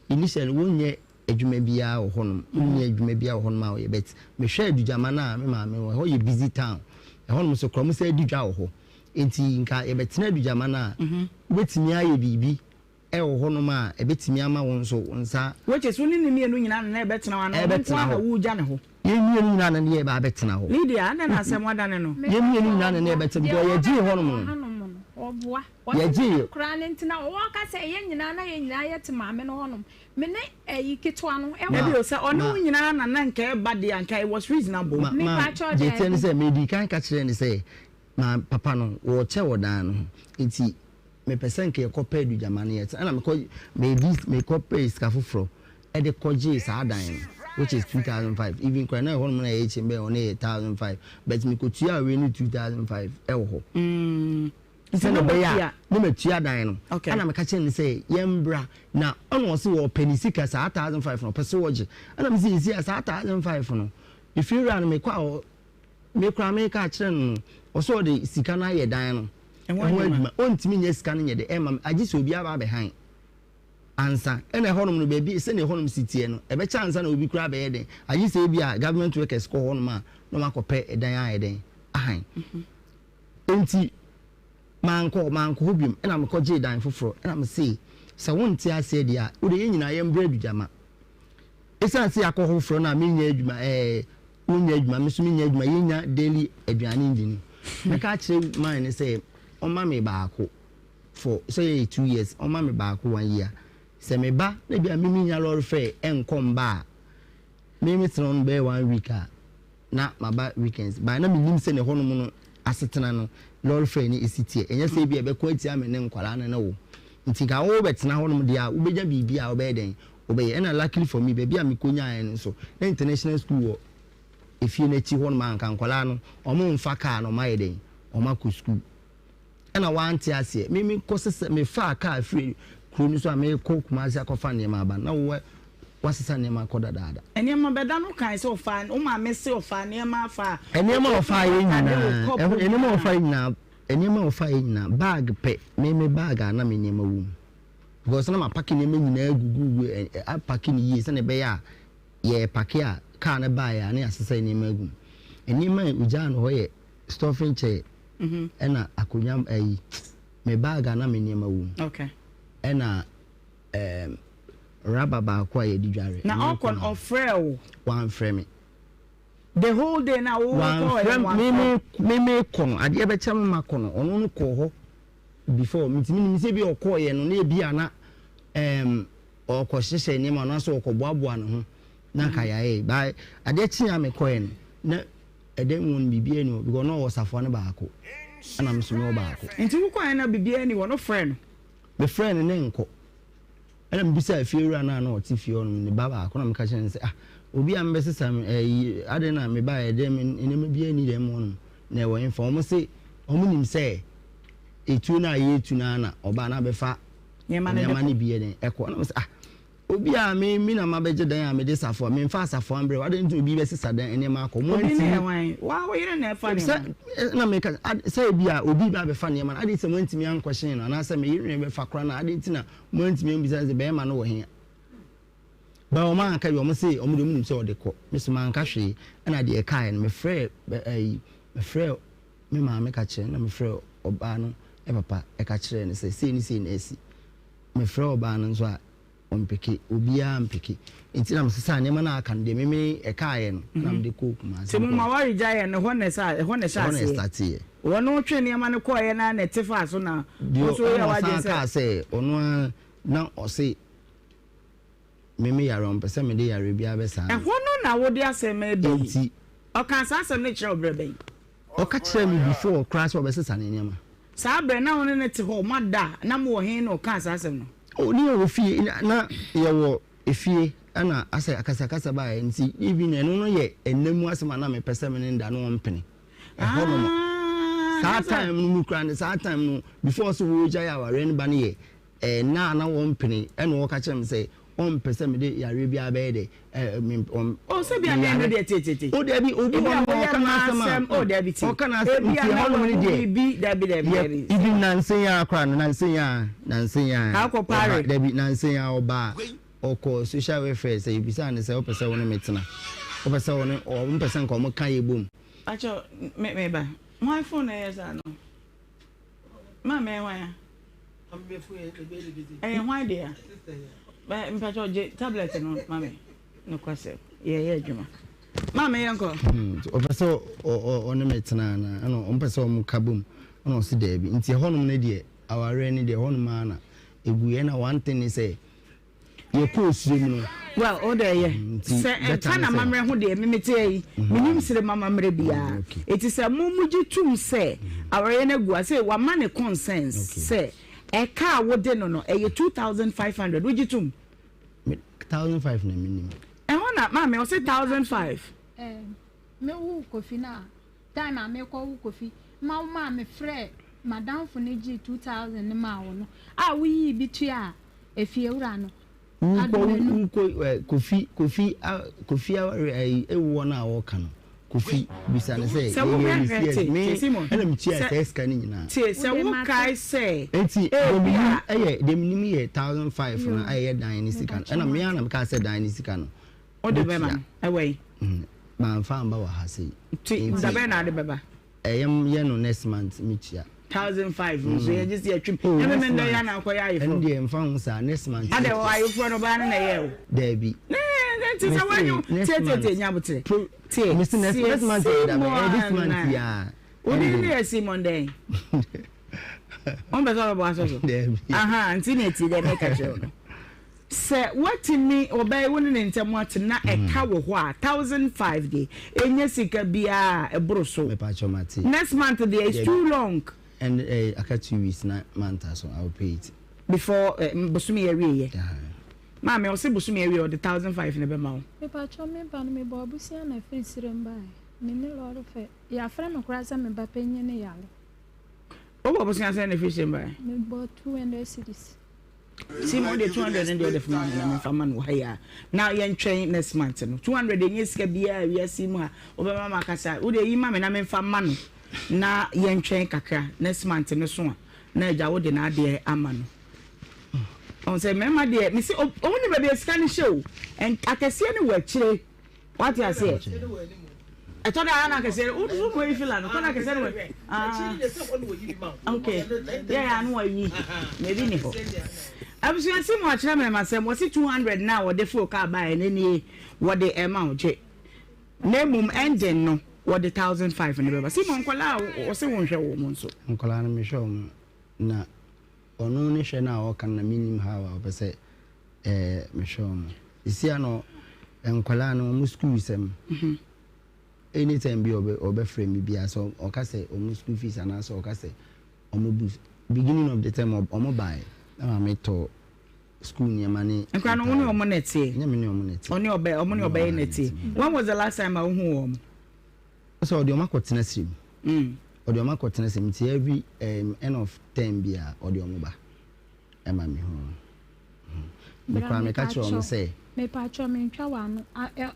initially wonyɛ adwuma biara wɔ hɔnom, wonni adwuma biara wɔ hɔnom a wɔyɛ but mehwɛ Adugyama no a me maame wɔ, ɛhɔ yɛ busy town, ɛhɔnom nso koraa wɔsan di dwa wɔ hɔ, nti nka yɛbɛtena Adugyama no a, wobɛtumi ayɛ biribi wɔ hɔnom a ɛbɛtumi ama wo nso wo nsa. Which is wo ne ne mmienu nyinaa na na ɛbɛtena hɔ anaa ɔno nko ara na woregya ne hɔ? Yɛn mmienu nyinaa na ne yɛreba abɛtena hɔ. Lydia, adɛn na asɛm wadane no? Yɛn mmienu nyinaa na ne yɛbɛtena because yɛgyee hɔnom no. Ɔboa. Yɛgyee. Ɔse koraa no nti na ɔka sɛ yɛn nyinaa na yɛn nyinaa yɛte maame no hɔnom. Me ne ɛyi ketewa no ɛwɔ. Dabi o, sɛ ɔne wo nyinaa na na nka ɛba deɛ anka it was reasonable. Ma, ma, deɛ ɛteɛ ne sɛ, medii kan ka kyerɛɛ no sɛ, ma papa no, wɔrekyɛ wɔ dan no ho, nti mepɛ sɛ nka yɛkɔpɛ adugyama no yɛtena. Ɛna mekɔ, medi, mekɔpɛɛ sika foforɔ de kɔgyee saa dan no, which is 2005. Even koraa na ɛhɔnom na ɛyɛ kyɛn bɛn, ɔno yɛ 1005, but mekɔtuaa wei no 2005 ɛwɔ hɔ. Mm. Sɛnea ɛbɛyɛ a na matua dan no. Ɛna meka kyerɛɛ no sɛ yɛmbra na ɛna ɔse ɔpɛ ne sika saa 1005 no ɔpɛ sɛ ɔgye. Ɛna mese yɛsi a saa 1005 no efiewura no mekɔ a me koraa meka akyerɛ no no ɔsɛ ɔde sika no ayɛ dan no ɛho adwuma ɔntumi nyɛ sika no nyɛ de ɛma me agye sɛ obi aba abɛhan ansa ɛna ɛhɔnom no baabi sɛnea ɛhɔnom si teɛ no ɛbɛkyɛ ansa na obi koraa abɛyɛ den agye sɛ ebi a government workers kɔ hɔnom a na wɔakɔpɛ ɛdan ayɛ den ahan. Enti mankɔ, mankɔ hɔ biom, ɛna mekɔgyee dan foforɔ, ɛna mese, sɛ wonte aseɛ deɛ a, wode yɛn nyinaa yɛmbrɛ adugyama. Ɛsiane sɛ yɛakɔ foforɔ no a menyɛ adwuma ɛɛ wonyɛ adwuma me nso menyɛ adwuma yɛnya daily aduane ndi no mɛka akyerɛ man no sɛ ɔma me baako for sɛ yɛyɛ 2 years ɔma me baako one year sɛ meba na bi a me menya lɔre fare ɛnkɔ mba a me metena hɔ no bɛyɛ one week a na maba weekends but na menim sɛ ne hɔnom no asetena no lɔre fare no ɛsi teɛ ɛnyɛ sɛ ebi a ɛbɛko atia me ne nkwadaa no ne wo nti nka wobɛtena hɔnom deɛ a wobɛnya biribi a wobɛyɛ dɛn wobɛyɛ ɛna luckily for me baabi a mekɔnyaeɛ no nso na international school wɔ efie no akyi hɔnom a nka nkwadaa no ɔmo mfa kaa na ɔmo ayɛ dɛn ɔmo akɔ school Ɛna wante aseɛ. Me me kɔ sesa me faa kaa firi kuro no so a me kɔ Kumasi akɔfa nneɛma aba no na wo wasesa nneɛma akɔ dadaada. Nneɛma bɛda no kae sɛ ɔfaa wo maame se ɔfaa nneɛma afa a. Nneɛma a ɔfaa yɛ nyinaa ɛho nneɛma a ɔfaa yɛ nyinaa nneɛma a ɔfaa yɛ nyinaa bag pɛ me me bag a na me nneɛma wɔ mu because na ma paki nneɛma nyinaa gugu ɛ ɛ apaki no yie sɛnea ɛbɛyɛ a yɛ paki a kaa no baeɛ a na yɛasesa nneɛma agu mu nneɛma a ogyaa no hɔ yɛ stuffing chair. Ɛna akonnwa ayi me bag a na me nneɛma wɔ mu. Okay. Ɛna ɛɛm raba baako a yɛde dware. Na ɔkɔ no ɔfrɛ wo? Wamfrɛ me. The whole day na wo kɔ yɛ wamfrɛ me me me kɔ no adeɛ bɛkyɛ me ma kɔ no ɔno no kɔɔ hɔ before ntumi nim sɛ bi ɔkɔɔ yɛ no na ebi a na ɛɛm ɔkɔ hyehyɛ nneɛma anaasɛ ɔkɔ boaboa ne ho na nka yɛayɛ ba adeɛ kye a mekɔɛ no na Ɛdɛm mu no biribiara nni hɔ because na ɔwɔ safoa no baako ɛna me nso mewɔ baako. Nti wokɔɛ na biribiara nni hɔ no frɛ no? Mefrɛɛ no ne nkɔ. Ɛna mebisaa fiewura no a na ɔte fie hɔ nom ne ba baako na meka kyerɛɛ no sɛ ah obi a mebɛsesa me ɛyi adɛn na mebaeɛ dɛm nneɛma biara nni dɛm hɔ nom na ɛwɔ hefa wɔn se wɔn nim sɛ etuo no a yɛretu no ara na ɔbaa no abɛfa nneɛma no bi yɛ dɛn ɛkɔ ɛna me sɛ ah Obi a me me na mabɛgye dan a mede safoa, memfaa safoa mbrɛ wo, adɛn nti na obi bɛsesa dan nneɛma akɔ? Mo Obi ne antumi. yɛ hwan? Wo wo yere na ɛfa Sɛ nneɛma. ɛ na meka ad sɛ ebi a obi ba abɛfa nneɛma no, adɛn nti na moantumi ankɔhyɛn no? Anaasɛ me yere na ɛbɛfa koraa no a, adɛn nti na moantumi ammisa no sɛ bɛrima no wɔ he? But wɔn anka bi, wɔn se wɔn deɛ wɔn nim sɛ ɔde kɔ. Me so manka hwee. Ɛna deɛ ɛkaeɛ no, mefrɛɛ bɛ ɛyi, mefrɛɛ me maame ka kyerɛɛ no, na mefrɛɛ ɔbaa no papa ka kyerɛɛ no sɛ sei ne sei na asi. Mefrɛ ɔbaa no nso a, ɔmpeke, obiara mpeke. Nti na mesesaa nneɛma no a aka no, deɛ meme ɛkaeɛ no, na mede kɔɔ Kumasi. Nti mo ma waregyaeɛ no, ɛhɔ na ɛsa, ɛhɔ na ɛhyɛ Ɛhɔ na aseɛ? ɛstarteeɛ. Wɔne wo twee nneɛma no kɔeɛ no ara na ɛte faa so na Deɛ wo nso woyɛɛ ɛna w'adwene ɔsan sɛ. kaa sɛ, ɔno ara na ɔse me me yare, ɔmpɛ sɛ mede yareɛ biara bɛsaa no. Ɛhɔ no na wode asɛm reba yi? Nti. Ɔkaa saa asɛm no kyerɛɛ wo berɛ bɛn? Ɔka kyerɛɛ me before koraa sɛ ɔbɛsesa ne nneɛma. Saa berɛ na wo ne no te hɔ, moada a, na mowɔ he na ɔkaa saa asɛm no? Oh, ne yɛwɔ fie, na yɛwɔ efie, ɛna asɛ akasakasa baeɛ nti even ɛno no yɛ ɛnna mu asɛm a na mepɛ sɛ me ne no da na ɔmpene. Ɛhɔ nom, Ah, saa na sɛ. time no mu koraa no, saa time no before sɛ wɔregyae awareɛ no ba no yɛ ɛnna a na wɔmpene, ɛna ɔka kyerɛ me sɛ ɔmpɛ sɛ mede yareɛ biara bɛyɛ dɛ ɛ me ɔm Oh, sɛ bia me na ɛno yare. deɛ tietietie. Oh dabi, obi Ebi wɔ a hɔ nom a woyɛ ɔka mmaa n'asɛm a asɛm, oh dabi tie. ɔka n'asɛm Ebi nti a na ɛhɔ nom no wahu deɛ biribi, dabi dabi yɛ dabi. even nansa yi ara koraa no nansa yi ara nansa yi ara Ka wokɔ ɔba pare. dabi nansa yi ara ɔba a ɔkɔ social welfare sɛ yɛbisaa no sɛ wopɛ sɛ wo ne me tena wopɛ sɛ wo ne ɔmo pɛ sɛ nka ɔmo ka yɛ bom. Pakyɛ me me ba hwan phone na ɛyɛ saa no maame ɛyɛ hwan a ɛyɛ hwan deɛ mpakyɛ gye tablet no maame nokwasɛm yɛyɛ adwuma maame yɛnkɔ. Ɔpɛ sɛ ɔne me tena anaa ɛna ɔmpɛ sɛ ɔmo ka bom ɛna ɔsi daabi nti ɛhɔnom no deɛ awareɛ no deɛ ɛhɔnom ara na egu yɛ na one thing ne sɛ. Yɛkɔɔ serɛ mu no. Well, o dɛ yɛ. Sɛ ɛka n'amammerɛ ho deɛ, me mete ha yi, menim serem amammerɛ biara. Eti sɛ mo mogye tom sɛ awareɛ no agu a, sɛ wama ne consents sɛ ɛka a wode no no, ɛyɛ 2500, wogye tom? Me, 1500 na menim. Ɛhɔ na, maame, ɔse 1500. Eh, me wo Kofi no a, time a mekɔ wo Kofi, ma wo maa me frɛ madamfo no gyee 2000 no maa wo no, a woyii bi tuaa Efiewura no Wokɔ adom anu. wokɔ ɛ Kofi Kofi a Kofi aware ɛyi ewuwɔ no a wɔka no Kofi bisa no sɛ Sɛ wo yɛyɛ hwɛ ne hwɛ CS te me te Simon ɛna metua sɛ saa sika no nyinaa. tie sɛ Wode wo mate. kae sɛ Enti deɛ menim ebia. ɛyɛ deɛ menim yɛ 1005 no Yoo a ɛyɛ dan ne sika no mepakyɛw ɛna me ara mate. na mekaa sɛ dan ne sika no Wode bɛma mɛtua. no ɛwɔ yi. Mamfa amba wɔ ha sei. Ti Enti da bɛn na ade bɛba. Ɛyɛ yɛ no next month me tua. 1005 nso yɛ gye sɛ yɛtwem. Oh Ɛmɛ next mɛ ndɛ yɛ month na akɔyɛ ayeforɔ. Ɛno deɛ nfa ho saa next month Adɛ me tua. ayeforɔ no ɔbaa no na ɛyɛ o. Daabi. Nee. Nti sɛ wanyi tie tie tie nya abotere. Tie Mesi next next month yɛ da bɛn this month yɛ. Wodi ne yɛ Simon dɛn? Wɔn pɛ sɛ ɔbɛbɔ asɔ so. Aha nti na eti dɛ mɛka kyerɛ no. Sɛ watumi ɔbaa yi wo ne ne ntɛm ate na ɛka wɔ hɔ a 1005 de ɛnyɛ sika biara ɛboro so. Next month deɛ it's too long. And eh, aka 2 weeks na month aso I will pay it. Before eh, bosome yɛ wie yɛ. Maame ɔse bosome awie ɔde 1005 na ɛbɛma wo. Mepakyɛw me ba no mebɔ abusua na firi serem bae me ne lɔre fɛ yafrɛ me koraa sɛ me ba panyin no yare. Wobɔ abusua sɛn na firi serem bae? Mebɔ 200 cedis. Simon wode 200 no deɛ ɔde fama me na memfa ma no wɔ ha yi a na yɛntwɛn next month no 200 ɛnyɛ sika biara wiase mu a wobɛma ma akasa wode yi ma me na memfa ma no na yɛntwɛn kakra next month no so a na agya wode n'adeɛ ama no. Ɔn sɛ mmarima deɛ mesi ɔmo nim baabi a sika no hyɛ o akɛseɛ no wɔ akyire wate aseɛ ɛtɔ da na akɛseɛ no wotu mo yi fila no tɔ da akɛseɛ no wɔ ah ok yɛ yɛ ano ayi na ebi ni hɔ abusua si mu akyerɛ mmarima sɛm wɔsi 200 na wɔde fo kaa baa ɛnɛ nie wɔde ɛma wo gye na emom ɛngyen no wɔde 1005 no bɛba si mo nkɔla a wɔsi wɔn hwɛ wɔn nso. Nkɔla no mehwɛ wɔn na. Ɔno ne hwɛ no a ɔka no na mennim how a ɔpɛ sɛ mehwɛ wɔn. Seesei a no nkwadaa no wɔn school sɛm anytime bi ɔbɛfrɛ me biara sɛ ɔka sɛ wɔn school fees anaasɛ ɔka sɛ wɔn books beginning of the term wɔn baeɛ na maame tɔ school nneɛma ne. Nkwadaa no wo ne wɔn na ɛteɛ? Nyɛ me ne wɔn na ɛteɛ. Ɔne ɔbɛ wɔn ne ɔbɛyɛ na ɛteɛ. When was the last time a wohu wɔn? Sɛ ɔde wɔn akɔtena sirem. Ɔde wɔn akɔtena sirem nti every um, end of term biara ɔde wɔn ba ɛma me hu wɔn. Me koraa meka kyerɛ wɔn sɛ. Mepatwɔ mentwa w'ano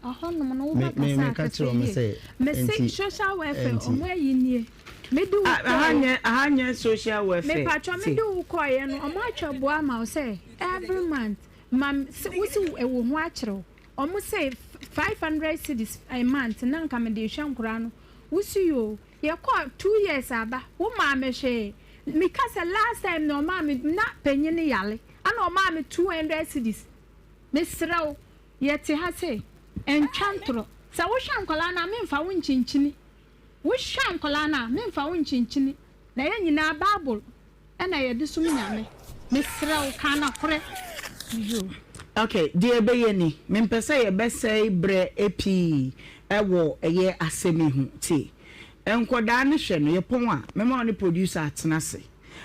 ɛhɔnom no woba kasa akasa yie mese social welfare ɔmo ayi nie mede wo kɔɛ aha nyɛ social welfare mepatwɔ mede wo kɔɛ no ɔmo atwa boa ama wo sɛ every month ma wosi ɛwɔ ho akyerɛw Ɔmo se 500 cedis a month na nka mede rehwɛ nkoraa no, wo se yoo, yɛkɔɔ two years aba, wo maa me hwee, me ka sɛ last time na ɔmaa me, na panyin no yare, ɛna ɔmaa me 200 cedis, me srɛ wo, yɛte ha sei, ntwa ntorɔ, sɛ wo hwɛ nkwadaa no a me nfa wo nkyinkyini, wo hwɛ nkwadaa no a me nfa wo nkyinkyini, na yɛn nyinaa bible. Ɛna yɛde som Nyame. Mesrɛ wo ka nokorɛ yoo. Ok, deɛ ɛbɛyɛ ni, mempɛ sɛ yɛbɛsɛe berɛ pii wɔ ɛyɛ asɛm yi ho, tie, nkwadaa no hwɛ no, yɛpɔn a, mɛma wo ne producer atena ase,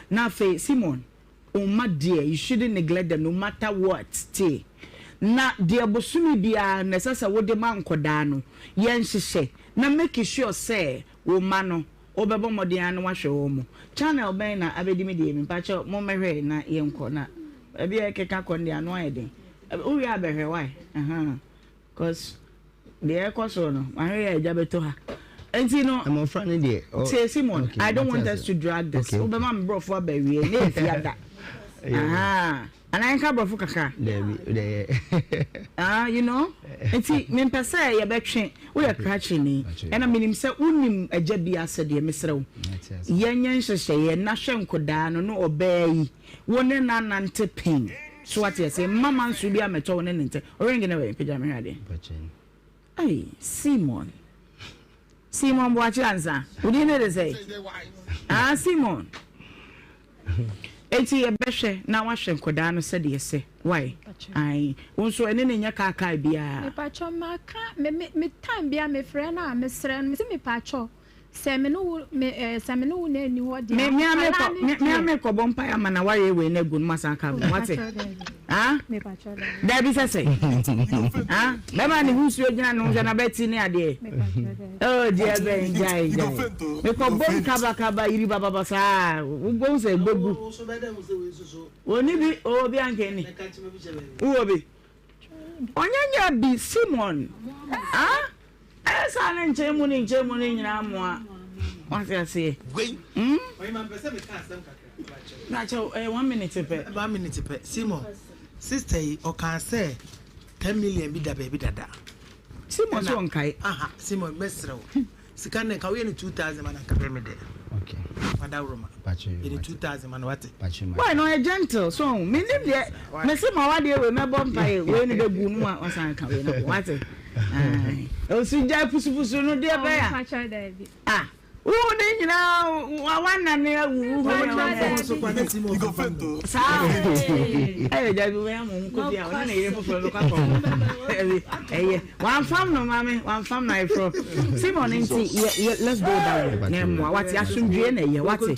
na afei Simon, wo mma deɛ, you shouldn't neglect them no matter what, tie, na deɛ bosome biara no ɛsɛ sɛ wode ma nkwadaa no, yɛnhyehyɛ, na make sure sɛ wo mma no, Wobɛbɔ mmɔden ara na woahwɛ wɔn mo. Channel bɛn na abɛdi me deɛ yi? Mpakyɛw mommɛhwɛ na yɛnkɔ na baabi a ɛkeka kɔ no deɛ ano ayɛ den. Wowie a bɛhwɛ why? Ahaa cause deɛ ɛkɔ soɔ no mahwɛ yɛ a agya bɛtɔ ha. Nti no Mmɔfra no deɛ ɔ tie Simon okay I don't mate want us ase to drag this. okay okay. Wobɛma me borɔfo aba awie na ɛfi ada. Ahaa. Anaa yɛnka aborɔfo kakra? Dabi, wode yɛ. Ah, you know, nti mempɛ sɛ yɛbɛtwe. Woyɛ krakyeni, ɛna menim sɛ wonim agya bi asɛdeɛ. Mesrɛ wo, yɛnyɛ nhyehyɛeɛ na hwɛ nkɔdaa no ne ɔbaa yi, wo ne no anante pen. So wate aseɛ? Mma manso bi ammɛtɔ wo ne ne ntɛ. Ring no wɛ, pagya mehwɛ adeɛ. Ei, Simon. Simon Boakye ansa. Wo din ne de sɛ? Ah, Simon. Enti yɛbɛhwɛ na wahwɛ nkɔdaa no sɛdeɛ ɛsɛ. Why? Ae. Wo nso ɛne ne nyɛ kaakae biara. Mepakyɛw maka me me me time biara mefrɛ no a mesrɛ no mese mepakyɛw Sɛ me ne wo me eh, sɛ me ne wo na ɛnni hɔ deɛ Me me akwadaa amekɔ no me me deɛ. amekɔ bɔ mpaeɛ ama na wayɛ wei na agu no masan aka abom wate Mepakyɛw daabi. ah Mepakyɛw daabi. daabi sɛ sɛ ah bɛma ne wusuo gyina ne ho hwɛ na bɛti ne adeɛ Mepakyɛw daabi. oh deɛ bɛn gyae gyae mekɔ bom kaba kaba yiri bababa saa wobom sɛ gbegu wɔni bi ɔwɔ bi anka ni wowɔ bi ɔnyɛ nyɛ bi Simon ah Ɛyɛ saa ne nkyɛn mu ne nkyɛn mu ne nyinaa mmoa. Wate aseɛ? Hmm? Na kyɛw, ɛyɛ one minute pɛ. One minute pɛ. Simon, sister yi, ɔkaa sɛ 10 million bi da baabi dada. Simon so ɔnkae. Aha, Simon, mɛsrɛ wo. Sika no nka woyɛ no 2000 ma na nka bɛyɛ me dɛ. Okay. Wadaworoma. Yɛde 2000 ma no wate. Boy no ɔyɛ gentle so menim deɛ mese ma wadeɛ wei mɛbɔ mpaeɛ wei no bɛgu no a wasan ka wei no wate. Osu gya pusupusu no deɛ bɛyɛ a. Ah. Wo ne nyinaa wanane awu wo ho ne wɔn saa ɛyɛ gya bi wɔn amu nkɔ bi a ɔne ne yere foforɔ bɛkɔ akɔ ɛyɛ wanfam no maame wanfam no ayeforɔ Simon nti yɛ yɛ let's go that way na ɛmoa wate asomdwie na ɛyɛ wate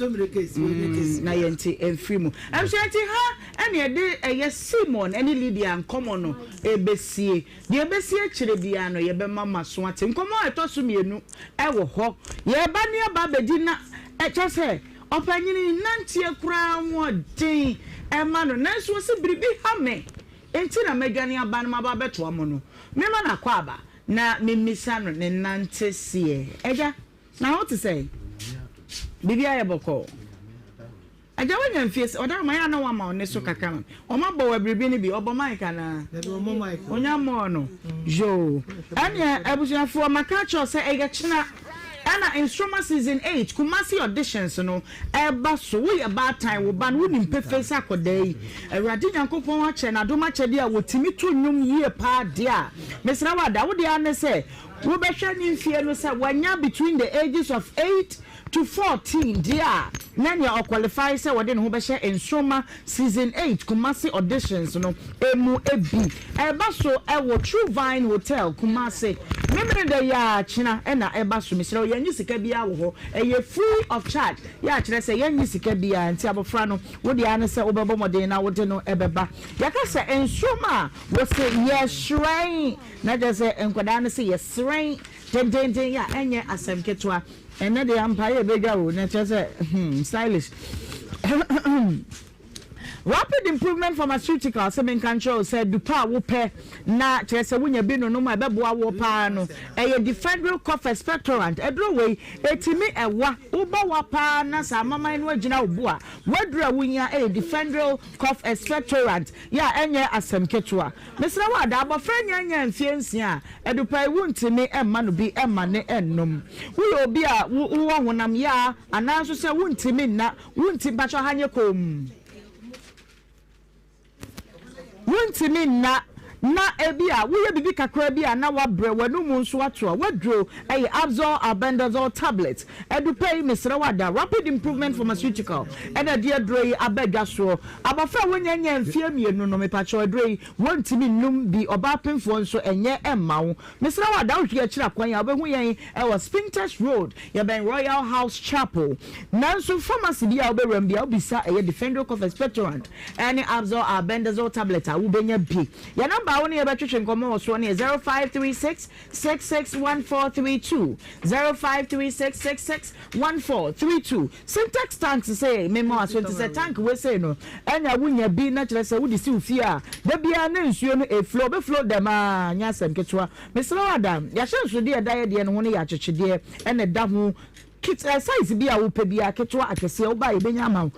na yɛ nti mfiri mu ɛnso nti ha ɛna ɛde ɛyɛ Simon ɛne Lydia nkɔmɔ no ɛbɛsie deɛ ɛbɛsie akyire biara no yɛbɛma maso ate nkɔmɔ a ɛtɔ so mmienu Ɛwɔ hɔ. Yɛreba ne aba abɛdi na kyerɛ sɛ ɔpanyin nanteɛ koraa hoɔden ɛma no nanso ɔse biribi ha me nti na madwane aba no maba abɛtoa mo no. Mema no akwaaba na memmisa no ne nante seɛ. Agya, na ho te sɛn? Biribi ayɛ bɔkɔɔ? Agya wanya mfie sɛ ɔda ma yɛ a na wama wo ne so kakra ma me. Ɔma bɔ wɔ biribi no bi ɔbɔ mic anaa? Onya mmɔɔ no. Yoo. Ɛneɛ abusuafoɔ maka akyerɛ wo sɛ ɛyɛ kyena ɛna Nsoroma season 8 Kumasi auditions no ɛba so. Woyɛ baatan wo ba no wonim pefee sɛ akɔdaa yi Awurade Nyankopɔn akyɛ no adom akyɛdeɛ a wɔtumi to nnwom yie paa deɛ a mesrɛ wo ada wo deɛ ara ne sɛ wobɛhwɛ ne mfie no sɛ wanya between the ages of 8 to 14 deɛ a na nea ɔqualify sɛ ɔde ne ho bɛhyɛ Nsoromma Season 8 Kumasi Auditions no mu bi. Ɛreba so wɔ True Vine Hotel, Kumasi. Memeneda yi ara, kyena, na ɛba so. Mesrɛ wo, yɛnnye sika biara wɔ hɔ. Ɛyɛ free of charge, yɛ a kyerɛ sɛ yɛnnye sika biara. Nti abɔfra no, wo deɛ ara ne sɛ wobɛbɔ mmɔden na wode no bɛba. Yɛka sɛ Nsoromma a, wose yɛhyerɛn, na kyerɛ sɛ nkwadaa no se yɛserɛn dendenden, yɛ a ɛnyɛ asɛm ketewa. Ɛnɛ deɛ ampa yɛ bɛdwa o na kyerɛ sɛ hmm stylish Rapid Improvement Pharmaceutical sɛ menka nkyerɛ wo sɛ dupa a wopɛ na kyerɛ sɛ wonya bi nonom a ɛbɛboa woɔ paa no ɛyɛ Defendryl Cough Expectorant aduro wei ɛtumi ɛwa wobɔ wa paa na sɛ amaman no agyina wo bo a w'aduro a wohia ɛyɛ Defendryl Cough Expectorant yɛ a ɛnyɛ asɛm ketewa Mesrɛ wo ada, abɔfra nnya nyaa mfeɛ nsia a, adupa yi wontumi mma no bi mma ne nnom. Woyɛ obi a wo wowɔ honam yaa anaa nso sɛ wontumi nna, wonti, mpakyɛw ha nyɛ komm. Wontumi nna na ebi a woyɛ biribi kakra bi a na wabrɛ, w'anum nso ato a, w'aduro yɛ Abzol Albendazole Tablet. Adupa yi, mesrɛ wo ada, Rapid Improvement Pharmaceutical na ɛde aduro yi aba dwa soɔ. Abɔfra a wɔnnya nyaa mfeɛ mmienu no, mepakyɛw aduro yi, wɔntumi nnom bi. Ɔbaa pemfoɔ nso, ɛnyɛ mma wo. Mesrɛ wo ada, wohwehwɛ akyiri akwan a, wobɛhu yɛn wɔ Spintex Road, yɛbɛn Royal House Chapel. Nanso pharmacy biara a wobɛwura mu biara, wobisa ɛyɛ Defendryl Cough Expectorant ne Abzol Albendazole Tablet a, wobɛnya bi. Yɛn nɔmba a wo ne yɛn bɛtwetwe nkɔmmɔ wɔ soɔ no yɛ 0536 661432, 0536 661432. Sintex tanks sei mema w'aso nti sɛ tank wei sei no ɛna wonya bi na kyerɛ sɛ wode si wo fie a da biara na nsuo no ɛflow ɔbɛflow dɛm aa nyɛ asɛm ketewa mesrɛ wo ada yɛahyɛnsodeɛ ɛda yɛ deɛ no ho no yɛ akyekyedeɛ ɛna ɛda ho Kit eh, size bi a wopɛ biara, ketewa, akɛseɛ, woba a yɛbɛnya ama wo.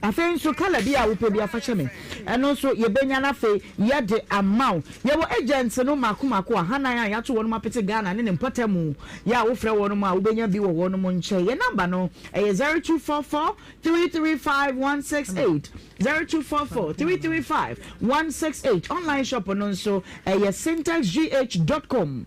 Afei nso colour bi a wopɛ biara fa kyɛ me. Ɛno nso yɛbɛnya na afei yɛde ama wo. Yɛwɔ agents no mmaako mmaako ahanan a yɛato wɔnom apete Ghana ne ne mpɔtamu. Yɛ a wofrɛ wɔnom a wobɛnya bi wɔ wɔnom nkyɛn. Yɛn number no ɛyɛ 0244 335 168. 0244 335 168 Online shop no nso ɛyɛ syntexgh dot com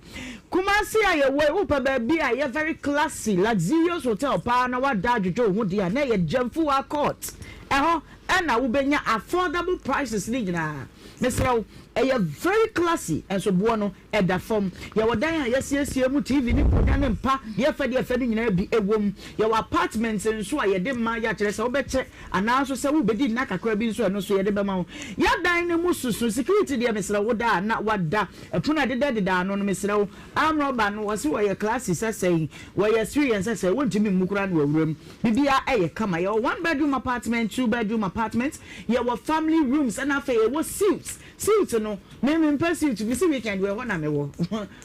Kumasi a yɛwɔ yi wopɛ baabi a ɛyɛ very classy luxurious hotel paa na wada adwodwo wo ho deɛ a na ɛyɛ Gyamfuaa Court ɛhɔ ɛna wobɛnya affordable prices ne nyinaa mesrɛ wo ɛyɛ very classy nso boɔ no Ɛda fam. Yɛwɔ dan a yɛasiesie mu, TV ne nkonnwa ne mpa, deɛ ɛfɛ deɛ ɛfɛ no nyinaa bi wom. Yɛwɔ apartments nso a yɛde ma, yɛ a kyerɛ sɛ wobɛkyɛ anaa nso sɛ worebɛdi nna kakra bi nso a ɛno nso yɛde bɛma wo. Yɛn dan no mu soso, security deɛ mesrɛ wo woda a na wada. Ɛpono a ɛdedadeda ano no mesrɛ wo, arm robber no wɔse wɔyɛ classy sɛ sɛn, wɔyɛ experience sɛ sɛn, wontumi mmu koraa na wɔawura mu. Biribiara yɛ kama. Yɛwɔ one bedroom apartment, two bedroom apartment, yɛwɔ family rooms ɛna afei yɛwɔ suites. Suit no, me me mpɛ suit, me si weekend wɔ ɛhɔ na me wɔ.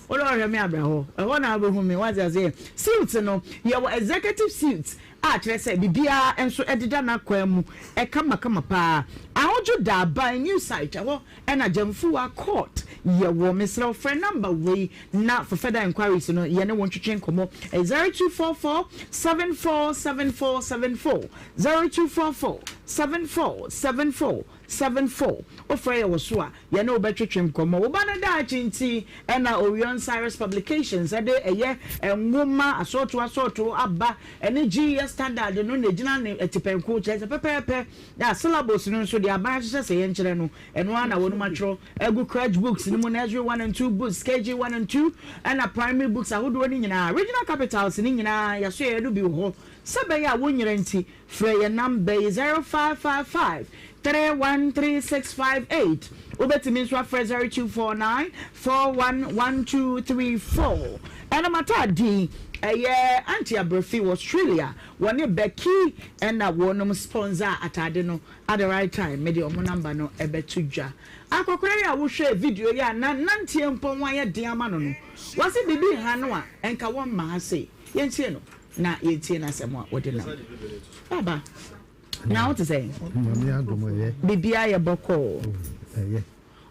Wo dɛ ɔhwɛ me abra hɔ, ɛhɔ na wobɛhu me, wate aseɛ. Suit no, yɛwɔ executive suit. a kyerɛ sɛ biribiara nso deda n'akwan mu kamakama paa. Ahodwo Daaban New Site, ɛhɔ na Gyamfuwa Court yɛ wɔ. Mesrɛ wo frɛ number wei na for further enquiries no yɛne wo ntwetwe nkɔmmɔ. Ɛyɛ 0244 74 74 74, 0244 74 74 74. Wofrɛ yɛ wɔ so a, yɛne wo bɛtwetwe nkɔmmɔ. Wo ba no daakye nti na Orion Cyrus Publications de ɛyɛ nwoma asɔɔto asɔɔto aba. Ɛne GES standard no na ɛgyina ne atipɛnko, kyerɛ sɛ pɛpɛɛpɛ. Na syllabus no nso, deɛ aban ahyehyɛ sɛ yɛnkyerɛ no, ɛno ara na wɔnom atwerɛ agu crèche books no mu, nursery one and two books, KG one and two, ɛna primary books ahodoɔ no nyinaa. Regional capitals no nyinaa, yɛasoɛeɛ no bi wɔ hɔ. Sɛ ɛbɛyɛ a wonyera nti, Frɛ yɛn namba yi, 0555 313658. Wobɛtumi nso afrɛ 0249 411234. Ɛna m'ataade yi, ɛyɛ Auntie Abrafi wɔ Australia. Wɔne Becky ɛna wɔnom sponsor ataade no at the right time. Mede wɔn namba no ɛbɛto dwa. Akɔkora yi a wohwɛɛ video yi a na nanteɛ mpo ho ayɛ den ama no no, wɔse biribi nha no a, ɛnka wɔmma ha sei. Yɛntie no. Na yɛntie n'asɛm a wɔde nam. Baba, na wo te sɛn? Nyame adom ɛyɛ. Biribiara yɛ bɔkɔɔ. Oh, ɛyɛ.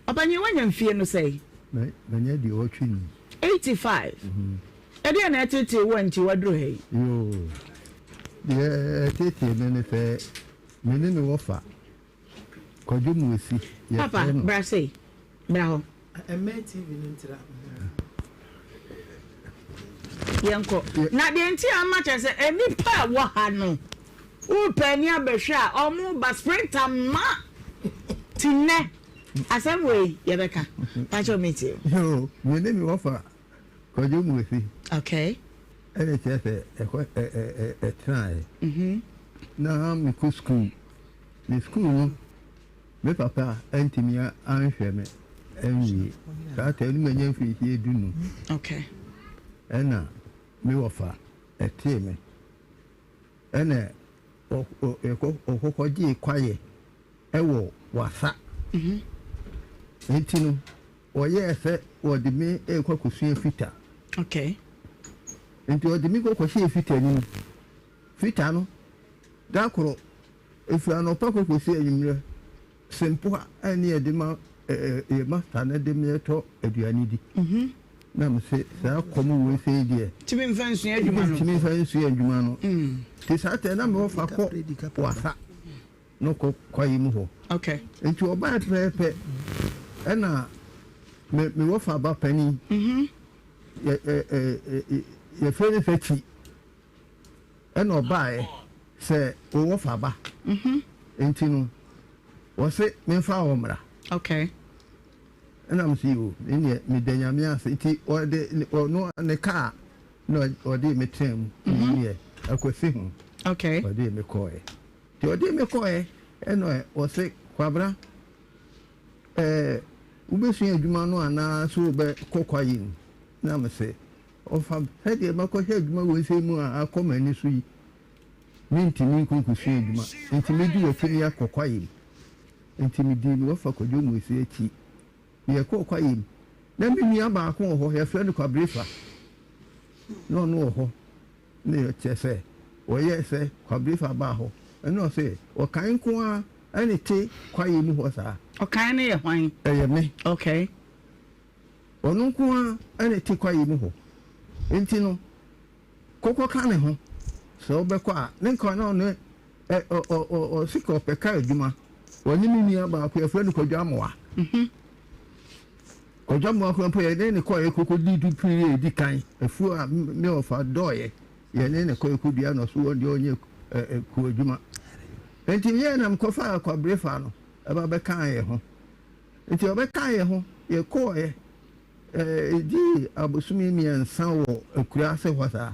Ɔpanyin wanya mfie no sɛn? Manya aduɔwɔtwe num. 85. Ɛdeɛn na ɛtetee wo a nti waduru ha yi? Yoo, deɛ ɛtetee me ne sɛ me ne me wɔfa Kwadwo Muosi, yɛfrɛ Papa, no. bra sei. Bra hɔ. Ɛmmɛn TV no ntira. Yɛnkɔ. Na deɛ nti a ama kyerɛ sɛ nnipa a ɛwɔ ha no, wopɛ ani abɛhwɛ a, wɔn ba sprinter ma ti nnɛ. Asɛm wei yɛbɛka. Pakyɛ me tie. Yoo, me ne me wɔfa Kwadwo Muosi. Okay. Ɛna kyerɛ sɛ ɛkɔ ɛ ɛ ɛtenaeɛ. Mhm. Na mekɔ sukuu. Me sukuu no, me papa antumi anhwɛ me anwie. Saa tɛm no manya mfirihyia dunum. Okay. Ɛna me wɔfa ɛtee me. Ɛna ɔkɔkɔgyee kwaeɛ ɛwɔ Wasa. Mhm. Nti no, wɔyɛɛ sɛ wɔde me rekɔ akɔsua fita. Okay. Nti wɔde me kɔ kɔhyɛɛ fita no mu. Fita no, da koro, ɛfiri anɔpa kɔ kɔsi anwummerɛ, sempoa a ne yɛde ma yɛ masta no de me tɔ aduane di. Na me se, saa kɔm wei sei deɛ. Ntumi mfa nsua adwuma no. Ntumi mfa nsua adwuma no. Nti saa tɛ na me wɔfa kɔ wasa no kɔ kwaeɛ mu hɔ. Okay. Nti ɔbaa pɛpɛɛpɛ ɛna me me wɔfa ba panin. Yɛ ɛ ɛ yɛfrɛ no sɛ kyi. Ɛna ɔbaeɛ sɛ wo wɔfa ba nti no wɔse memfa wɔ mmra. Okay. Ɛna mese yoo me deɛ meda Nyame ase nti ɔde ɔno ne kaa na ɔde me tena mu deɛ akwasi ho. Okay. Ɔde me kɔɛ. Nti ɔde me kɔɛ ɛna ɔse Kwabena ɛɛ wobɛsua adwuma no anaa so wobɛkɔ kwaeɛ mu na mese Ɔfa sɛdeɛ makɔhyɛ adwuma wei sei mu a akɔ m'ani so yi, mentumi nkɔ nkɔsua adwuma, enti mɛdi w'akyi na yɛakɔ kwaeɛ mu. Enti medii me wɔfa Kwadwo Mmoese akyi na yɛkɔɔ kwaeɛ mu. Na me nua baako wɔ hɔ, yɛfrɛ no Kwabrefa. Na ɔno wɔ hɔ. Na kyerɛ sɛ, wɔyɛɛ sɛ Kwabrefa baa hɔ. Ɛna ɔse, ɔkan nko ara na ɛte kwaeɛ mu hɔ saa. Ɔkan no yɛ hwan? Ɛyɛ me. Okay. Ɔno nko ara na ɛte kwaeɛ mu hɔ. Enti no, kɔkɔka ne ho. Sɛ wobɛkɔ a, ne nka na ɔne ɛ ɔ ɔ ɔ ɔse ka ɔpɛ kaa adwuma. Ɔne me nua baako yɛfrɛ no Kwadwo Amoah. Kwadwo Amoah koraa mpo yɛne ne kɔeɛ kɔkɔdii du piri a ɛdi kan. Afuo a me ɔfa dɔeɛ, yɛne ne kɔeɛ kɔdua na ɔso wɔn deɛ ɔnyɛ ɛ ɛ kuo adwuma. Enti meyɛɛ na mekɔfaa Kwabrefa no ɛba bɛkaa yɛn ho. Nti ɔbɛkaa yɛn ho, yɛkɔɔeɛ, ɛdii abosome mmiɛnsa wɔ akuraase hɔ saa.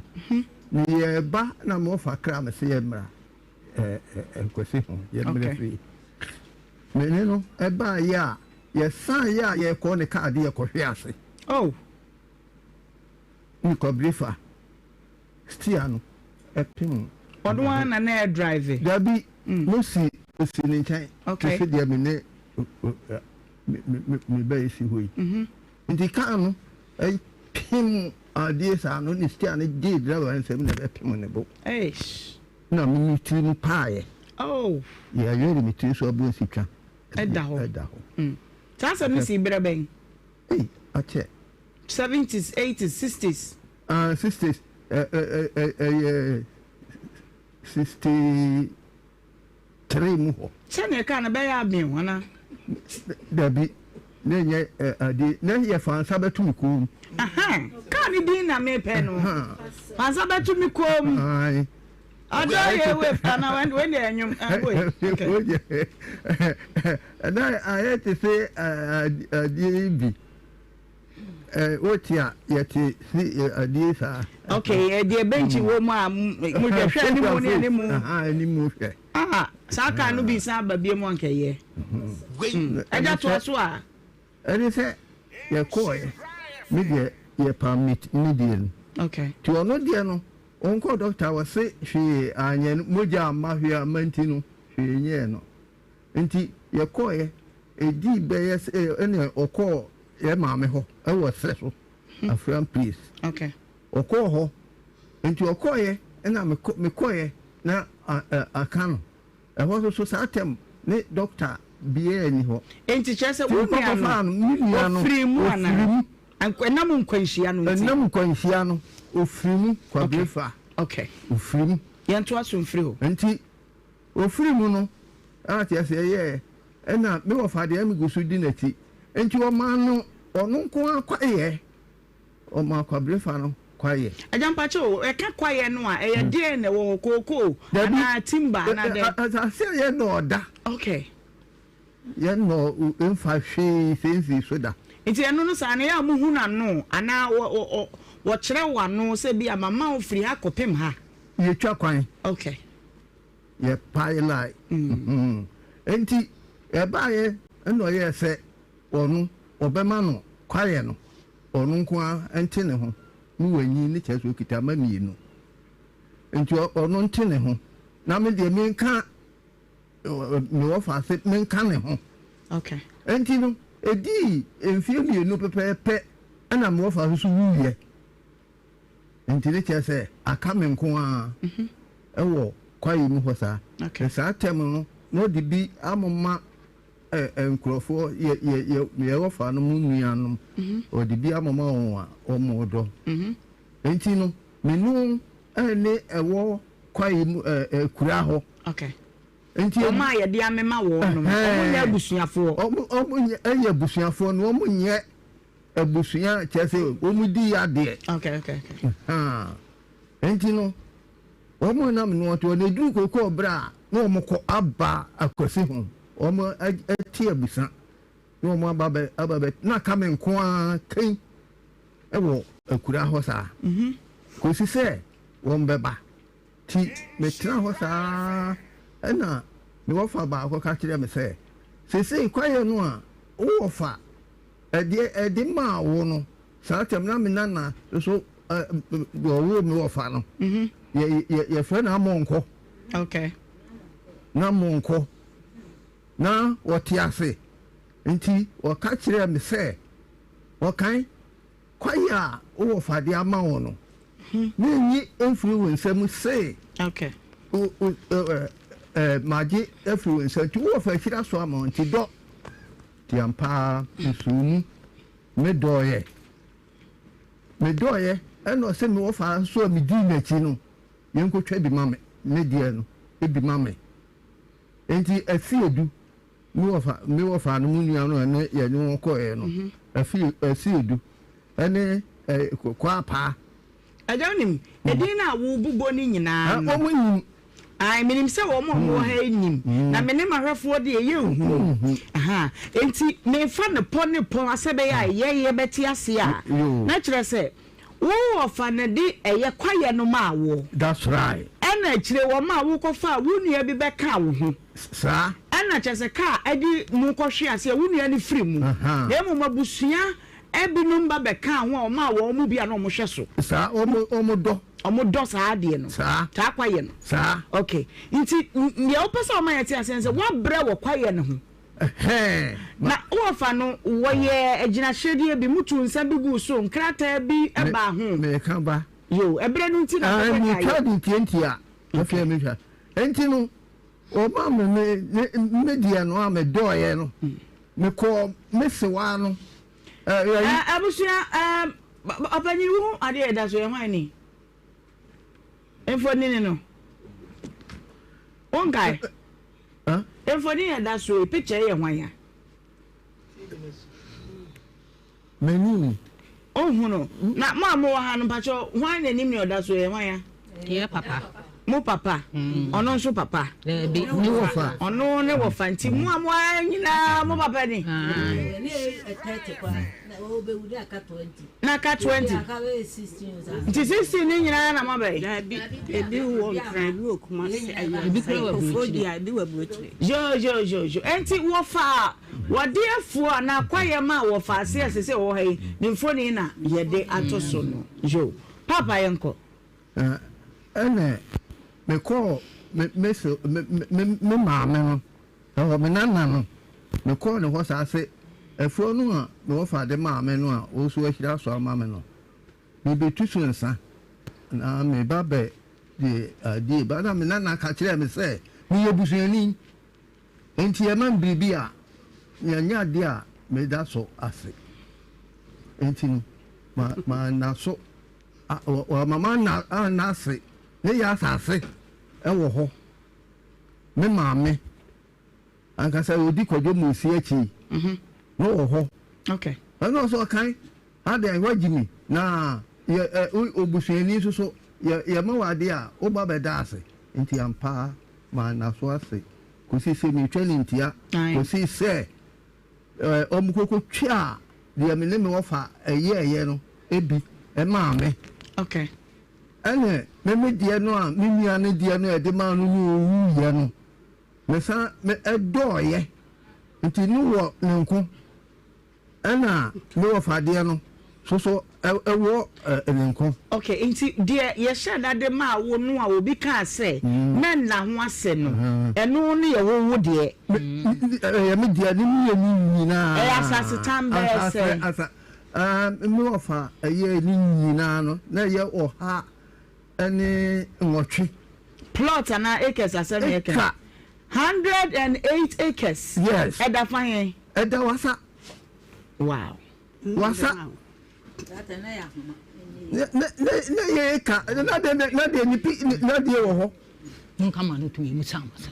Na yɛreba na me wɔfa kra me se yɛmmra Kwasi ho, yɛmmra fie. Me ne no ɛbaeɛ a, yɛsaeɛ a yɛrekɔ ne kaa de yɛkɔhwe ase. Oh. Ne kɔbrefa stia no ɛpem. Ɔno ara na na ɛdrive? Dabi, no si osi ne nkyɛn. Okay. Te sɛ deɛ me ne me ba yi si hɔ yi. Mhm. Nti kaa no ɛpem adeɛ saa no ne stia no gyee driver nsam na ɛbɛpem ne bo. Eish. Na me me tiri mu paeɛ. Oh. Yɛyere me tiri so abuo twa. Ɛda hɔ. Ɛda hɔ. Saa asɛm no sii berɛ bɛn? Ei, akyɛ. Seventies, eighties, sixties. Ah, sixties, ɛyɛ 63 mu hɔ. Sɛnea ɛkaa no bɛyɛ aben o, anaa? Dabi, na ɛnyɛ adeɛ, na yɛ fa nsa bɛto me kɔn mu. Ahaa, kaa no din na mepɛ no. Fa nsa bɛto me kɔn mu. Ae. Ɔdɔ yɛ wave anaa wei deɛ ɛnwom, wei, okay. Na ayɛ te sɛ adeɛ yi bi. Wote a yɛte si adeɛ saa. Okay, deɛ bɛnkyi wɔ mu a mo hwɛ hwɛ anim ne anim. Anim hwɛ. Ah, saa kaa no bi san aba bie mu anka yɛ. Ɛgya toa so a. Ɛne sɛ yɛkɔɔɛ me deɛ yɛpam me me deɛ no. Okay. Nti ɔno deɛ no ɔnkɔɔ dɔkta wɔse hwee anyɛ no mogya amma hwee amma nti no hwee nyɛɛ no. Nti yɛkɔɔɛ ɛdii bɛyɛ sɛ ɛne ɔkɔɔ yɛ maame hɔ ɛwɔ serɛ so Afram place. Okay. Ɔkɔɔ hɔ nti ɔkɔɔɛ ɛna mekɔɔɛ na aka no. Ɛhɔ nso so saa tɛm ne dɔkta biaa nni hɔ. Enti kyerɛ sɛ wo nua no, ɔfirii mu anaa? Ɛnam nkwanhyia no nti? Ɛnam nkwanhyia no, ɔfiri mu, Kwabrefa. Okay. Ɔfiri mu. Yɛntoa so mfiri hɔ. Nti ɔfiri mu no, a kyerɛ sɛ ɛyɛɛ, ɛna me wɔfa deɛ megu so di n'akyi. Nti ɔmaa no ɔno nko ara kwaeɛ. Ɔmaa kwabrefa no kwaeɛ. Agya mpakyɛ o, yɛka kwaeɛ no a, ɛyɛ deɛn na ɛwɔ hɔ? Kookoo anaa timber anaa dɛn? Asase a yɛnnɔ ɔda. Okay. Yɛnnɔ mfa hwee sɛ nsii so da. Nti ɛno no saa no, ɛyɛ a mohu no ano anaa wɔkyerɛ wo ano sɛ bi a mama wo firi ha kɔpem ha? Yɛtwa kwan. Okay. Yɛpae line. Nti ɛbaeɛ na ɔyɛɛ sɛ ɔno ɔbɛma no kwaeɛ no. Ɔno nko ara nte ne ho ne wanyin ne kyerɛ sɛ ɔkita mma mmienu nti ɔno nte ne ho na me deɛ menka me wɔfa ase menka ne ho. Okay. Nti no ɛdii mfeɛ mmienu pɛpɛɛpɛ ɛna me wɔfa so wuiɛ nti ne kyerɛ sɛ aka me nko ara ɛwɔ kwaeɛ mu hɔ saa. Okay. Saa tɛm no na ɔde bi amoma Nkurɔfoɔ, yɛ, yɛ, yɛ, yɛ wɔfa no mu nuanom, ɔde bi amoma wɔn a wɔdɔ. Enti no, me ne wɔn ne ɛwɔ kwae mu, ɛ, ɛ, kura hɔ. Okay. Enti, wɔn a yɛde amema wɔn no, wɔn nyɛ abusuafoɔ. Wɔn, wɔn nyɛ, ɛyɛ abusuafoɔ no, wɔn nyɛ abusua, kyerɛ sɛ wɔn di yadeɛ. Okay, okay, okay. Haa. Enti no, Wɔn nam no ɔto na eduru kokoo bere a na wɔn kɔ aba akwasi ho wɔn ate abusa na wɔn aba bɛ aba bɛ na aka me nko ara kɛn wɔ akura hɔ saa mhm. kɔsi sɛ wɔn bɛba ti metena hɔ saa ɛna me wɔfa baako ka kyerɛ me sɛ sesei kwaeɛ no a wowɔ fa ɛdeɛ ɛde maa wo no Saa tɛm na me nana nso deɛ ɔwoo me wɔfa no yɛ yɛ yɛfrɛ no Amonkɔ. Okay. Na Amonkɔ na wɔte ase nti wɔka kyerɛɛ me sɛ ɔkan kwaeɛ a wo wɔfa de ama wo no menyi mfiri wo nsam se Okay. wo wo ɛ ɛ magye afiri wo nsam nti wo wɔfa ahyira so ama wo nti dɔ nti ampa ara mesoo mu. Me dɔeɛ, me dɔeɛ, ɛna ɔse me wɔfa nso a medii n'akyi no, yɛnkɔtwa bi ma me, me deɛ no, bi ma me. Enti afi edu, me wɔfa, me wɔfa no mu nua no a ne yɛne wɔn kɔeɛ no, mhm. afi, afi edu, ɛne ɛ, kwaapaa. Agya wonim, edin no a worebobɔ no nyinaa no. Wɔn nim. Ae, menim sɛ wɔn a wɔwɔ ha yi nim, na me ne m'ahwɛfoɔ deɛ yɛnhunu. Aha, enti mefa no pɔ ne pɔ sɛ ɛbɛyɛ a yɛn yɛbɛte aseɛ a, na kyerɛ sɛ, wo wɔfa no de ɛyɛ kwaeɛ no maa woɔ. That's right. Ɛna akyire wɔmaa wokɔfaa wo nua bi bɛkaa wo ho. Saa. Ɛna kyerɛ sɛ kaa ɛde mo kɔhwe aseɛ, wo nua no firi mu. Na mmom abusua Ebinom ba bɛkaa ho a wɔmaa wɔn mu bi a na wɔhwɛ so. Saa, wɔn, wɔn dɔ. Wɔn dɔ saa adeɛ no. Saa. Saa kwayɛ no. Saa. Okay. Nti, deɛ wopɛ sɛ wɔma yɛte aseɛ ne sɛ, woabrɛ wɔ kwayɛ no ho. Ɛhɛɛ. Na wɔfa no, wɔyɛɛ agyinahyɛdeɛ bi, motuu nsa bi guu so, nkrataa bi baa ho. Meka ba. Yoo, ɛberɛ no nti na mepɛ sɛ nka yɛ. Metwa de ntiantia. Afei mehwɛ. Enti no, wɔmaa me me me deɛ no a medɔeɛ no, mekɔɔ me sewaa no. Abusua, ɔpanyin wo ho adeɛ ɛda so yɛ hwan ni? Mfonini no. Wonkae? Mfonini ɛda so yi, picture yɛ hwan ya? M'anim. Ɔnhu no. Na mo a mowɔ ha no, mpakyɛw, hwan na anim nea ɔda so yɛ hwan a? Yɛ papa. Mo papa. Ɔno nso papa. Daabi. Ne wɔfa. Ɔno ne wɔfa. Nti mo a mo ara nyinaa mo papa ni. Na aka 20. Nti 16 ne nyinaa na moabɛn? Daabi. Ebi wɔ Nkran, ebi wɔ Kumasi, Ebi kura wɔ aburokyire. Ebi wɔ aburokyire. Yo yo yo yo. Enti wɔfaa Wɔde afuo anaa kwaeɛ maa wɔ faase a seesei ɛwɔ ha yi ne mfoni na yɛde ato so no. Yo. Paapa yɛnkɔ. Na ɛna mekɔɔ me me se me me me maame no hɔ, me nana no, mekɔɔ ne hɔ saa se afuo no a me wɔfa de maa me no a ɔso ahyira so ama me no, mebetu so nsa na me ba bɛ de adie ba na me nana ka kyerɛɛ me sɛ meyɛ busuani. Enti ɛma me biribi a ɛnyɛ adeɛ a meda so ase. Enti no, ma manna so, wama manna anna ase. Ne yɛ asase wɔ hɔ. Me maame ankasa ɔdi Kwadwo Musi akyi no wɔ hɔ. Ɛna ɔsɛ ɔkan adɛn wagye mi na yɛ ɛ obusuani nso so yɛ yɛma wɔ adeɛ a woba bɛda ase. Nti ampa Manna so ase kɔsi sɛ metwa ne ntia, kɔsi sɛ wɔkɔkɔtwaa deɛ me ne me wɔfa yɛeɛ no bi maa me. Ɛne me me deɛ no a me nua no deɛ no a ɛde maa no no ɔwuiɛ no, mesan me dɔeɛ. Nti ne wɔ ne nko. Ɛna ne wɔfa deɛ no soso ɛwɔ ne nko. Ok, nti deɛ yɛhyɛɛ da de maa wo no a obi kaa sɛ mɛnna ho ase no, ɛno no yɛ wo wo deɛ? Ɛyɛ me deɛ, ne mmienu nyinaa. Ɛyɛ asasetam bɛyɛ sɛn? Asa, me wɔfa ɛyɛɛ ne nyinaa no, na ɛyɛ 108. Plot anaa acres asɛm na yɛka yi? Acre. 108 acres? Yes. Ɛda fa he? Ɛda wasa. Wow. Wasa. Ne ne ne yɛ ka na de na de ne pi na deɛ wɔ hɔ. Nka ma no to emu san wasa.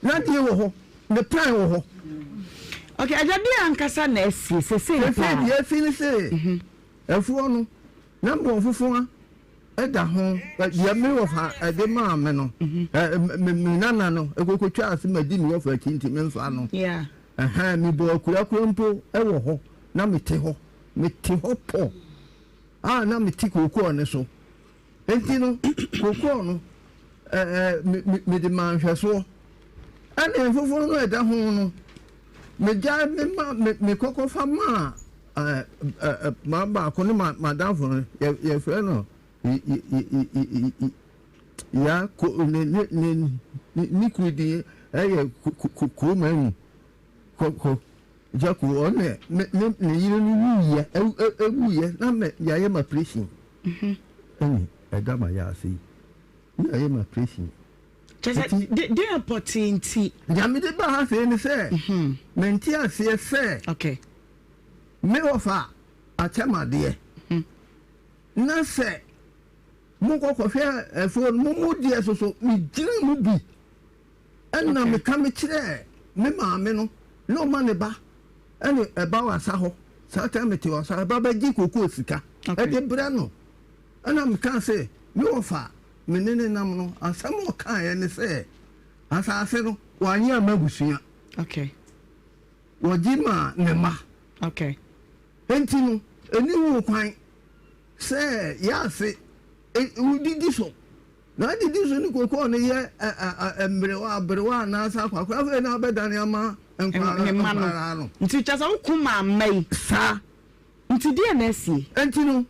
Na deɛ wɔ hɔ ne pan wɔ hɔ. Okay, agya deɛ ankasa na asie sese paa. Sese deɛ asi ne se ɛfoɔ no na mbɔn fofoa ɛda ho deɛ me wɔfa ɛde maa me no me nana no ekokotwa ase ma di me wɔfa akyi nti me nfa no. Yeah. Ɛhɛn, mebɔɔ akurakura mpo wɔ hɔ, na mete hɔ, mete hɔ pɔ a na mete kookoo no so. Enti no, kookoo no, ɛɛ, me, me, mede maa nhwɛsoɔ. Ɛne mfofoɔ no a ɛda ho no, megyae me ma, me, mekɔkɔfa maa ɛɛ, ɛɛ, maa baako ne ma, madamfo no, yɛ, yɛfrɛ no Ya ko ne ne ne ne ne kuru din ɛyɛ Kuromanu kɔ Jako ɔne ne ne ne yere no wuyɛ ɛwuyɛ na mɛ yɛayɛ ma operation ɛne ɛda ma yɛ ase yi yɛayɛ ma operation. Kyɛ sɛ deɛ pɔtee nti. Deɛ mede ba ha sei ne sɛ mente aseɛ sɛ okay. Me wɔfa akyɛmadeɛ na sɛ Monkɔ kɔhwɛ afuo no, mo mu deɛ soso megyina mu bi. Ɛna meka mekyerɛɛ me maame no, na ɔma ne ba ɛne ɛba wɔ asa hɔ. Saa time mete wɔ asa, ɛba bɛgye kokoo sika ɛde brɛ no. Ɛna meka sɛ, me wɔfa me ne ne nam no, asɛm a ɔkaeɛ ne sɛ, asase no wanyɛ amma abusua. Wɔgye maa ne mma. Enti no, ɛni ho kwan sɛ yɛase wodidi so. Na adidi so ne kokoo no yɛ mmerewa, aberewa anaasɛ akwakora afei na abɛdane ama nkwaraa no. Nti kyerɛ sɛ woko maa mma yi. Saa. Nti deɛ na asie? Enti no,